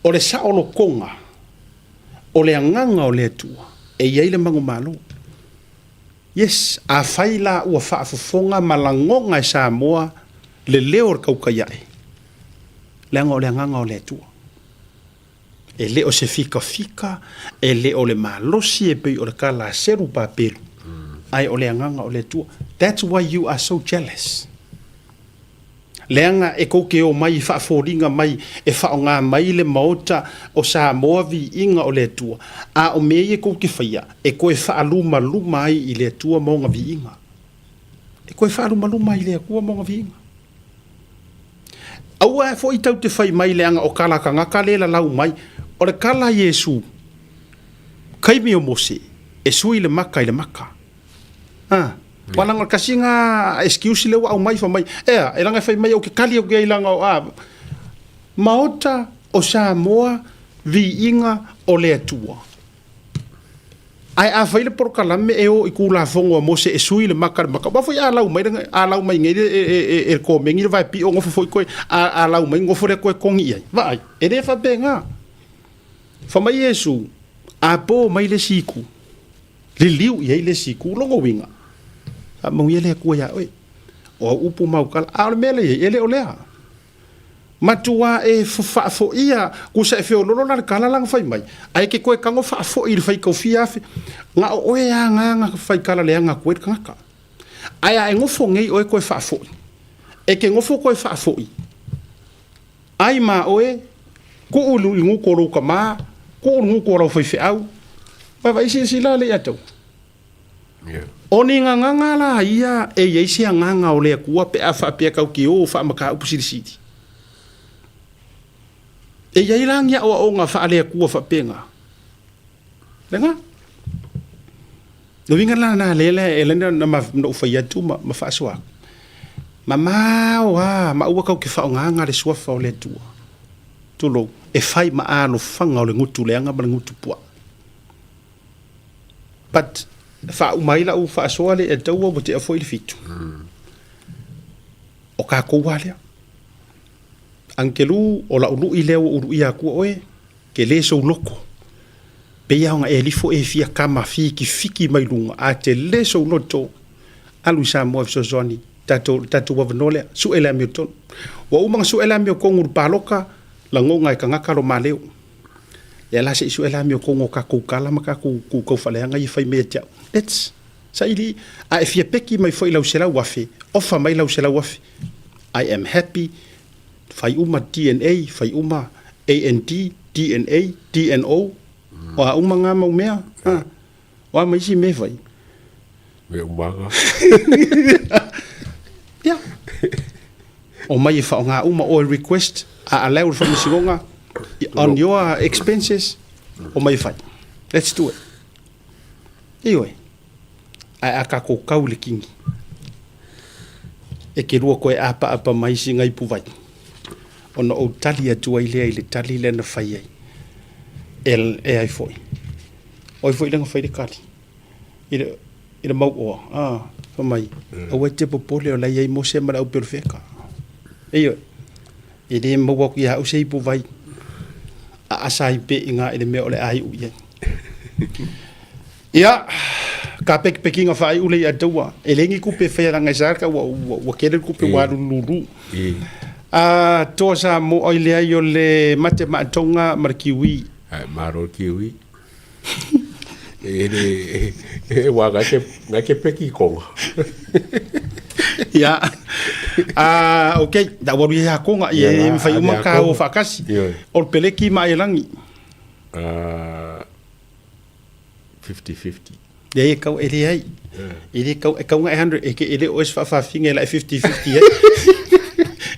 o le saolotoga o le agaga o le Atua, e i ai le manumalo. Yes, afai la ua faafofoga ma lagona e Samoa le leo o le tautai ae, leaga o le agaga o le Atua. E le o se fikafika, e le o le malosi e pei o le tala a Serupapelu, ae o le agaga o le Atua. That's why you are so jealous. Leaga e tou te omai i faafoliga mai e faaaoga mai le Maota o Samoa viiga o le Atua, a o mea ia tou te faia e toe faalumaluma ai i le Atua ma ona viiga. E toe faalumaluma ai i le Atua ma ona viiga. Aua foi tou te fai mai leaga o tala tagata le lalau mai, o le tala a Iesu, taimi o Mose, e sui le maka i le maka. A, Ua laga o le tasi na excuse lea ua aumai fai mai, ea, e laga e fai mai ou te tali atu i ai laga o a, Maota o Samoa viiga o le Atua. Ae a fai le polokalame e o i Tulafono a Mose e sui le maka i le maka, aua foi a lau mai a lau mai nei e le komeni le vaepio nofo foi koe, a lau mai nofo lea koe togi i ai. Vaai, e le faapena. Fai mai Iesu, a po mai le isi itu. Liliu i ai le isi itu. Lona uiga, faamanuia le Atua iā oe. O au upu ma au tala, a o le mea lea e i ai, e le o lea. Matua e faafoia, tusa e feololo la le tala la na fai mai, ae ke toe tago faafoi i le faitau fia afe, na o oe lava na na fai tala leaga atu ai le tagata. Ae a e nofo nei oe toe faafoi, e te nofo toe faafoi, Ai ma oe, kuu i le gutu o lou tama, kuu i le gutu o lau faifeau, vaevae silasila le ia te au. O ni gagaga la ia e i ai se agaga o le Atua pe a faapea tau te o faamataupu silisili. E i ai la ni aoaoga faale-Atua faapena. Lena. Le uiga la lena lea la e ala ai ona ou fai atu ma ma faasoa atu, mamao lava ma aua tatou te faaaogaina le suafa o le Atua, tulou, e fai ma alofaga o le gutu leaga ma le gutu puaa. But e faauma ai lau faasoa lea e taua ua tea foi le fitu. O tatou lava lea. Agelu, o lau lui lea ua ou luia atua oe, Tele sou loto. Pei lava ona e alifo e fia kama fitifiti mai luga, a tele sou loto, alu i Samoa e fesoasoani, tatou, le tatou avanoa lea, sue le amiotonu. Ua uma ona sue le amiotonu i le paloka, lagona e tagata lo ma leo. Lea la se i sue le amiotonu o tatou tala ma tatou tu taufaaleaga ia e fai mai ia te au. Let's saili, a e fia peki mai foi i lau 100,000, ofa mai lau 100,000. I am happy Fai uma DNA, fai uma AND, DNA, DNO, o a uma ngā mau mea, ha. O a ma isi mea e fai? Mea umaga. Ia. O mai e whaonga uma o e request a allow le whamasinoga on your expenses, o mai e whai. Let's do it. Ioe. Ae a kākou kau i le kingi, e ke lua koe ʻāpaʻapa mai sina ipu wai, ona ou tali atu ai lea i le tali lea na fai ai e, e ai foi. Oi foi lea na fai le kali i le, i le mauoa, a, fai mai, aua e te popole o la e i ai Mose ma le auperofeka. Ioe, e le maua atu ia au se ipu vai a asa ai pe i ngā i le mea o le a iu i ai. Ia, Ka pekipekiga faaiu le ia taua. E leai ni tupe e faia leaga e sa ua ua tele le tupe ua alu lulu. A toa Samoa i leai o le mate maatoga ma le kiwi. Ae malo le kiwi. E le e wa ga ke ga ke peki konga. Ia. A okay, da waru ia konga ia e mawhai uma ka o whakasi. O le peleki ma Ailangi. 50-50. Leai e kau e leai. E le kau e kaunga e 100 e ke e le o es whawhawhinga e la e 50-50 ai.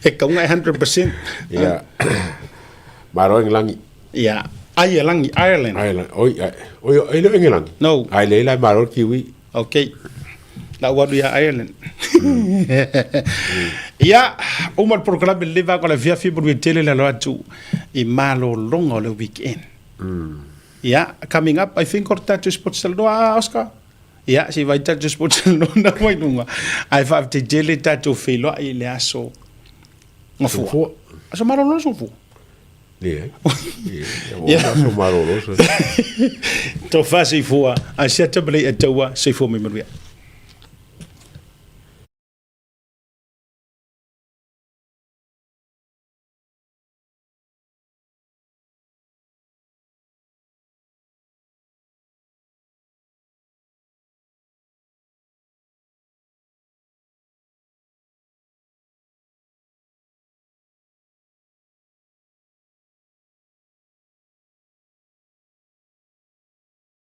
E kaunga e 100%. Ia. Malo Engelangi. Ia. Ai Elangi, Ireland. Ireland. Oi, oi, e le o Engelangi. No. Ai le la malo Kiwi. Okay. La ua alu ia Ireland. Ia, uma le programme le va ko la fia fia manuia tele le alo atu i malologa o le weekend. Ia, coming up, I think o le tatou sports talanoa, ah, Oscar? Ia, se i vaai tatou sports talanoa na mai luga. Ae faafetai tele tatou feiloai i le aso Gafua. Aso malolo aso Gafua? Leai. Ia, aso malolo. Tofa soifua, ae siata ma le i'a taua, soifua mai manuia.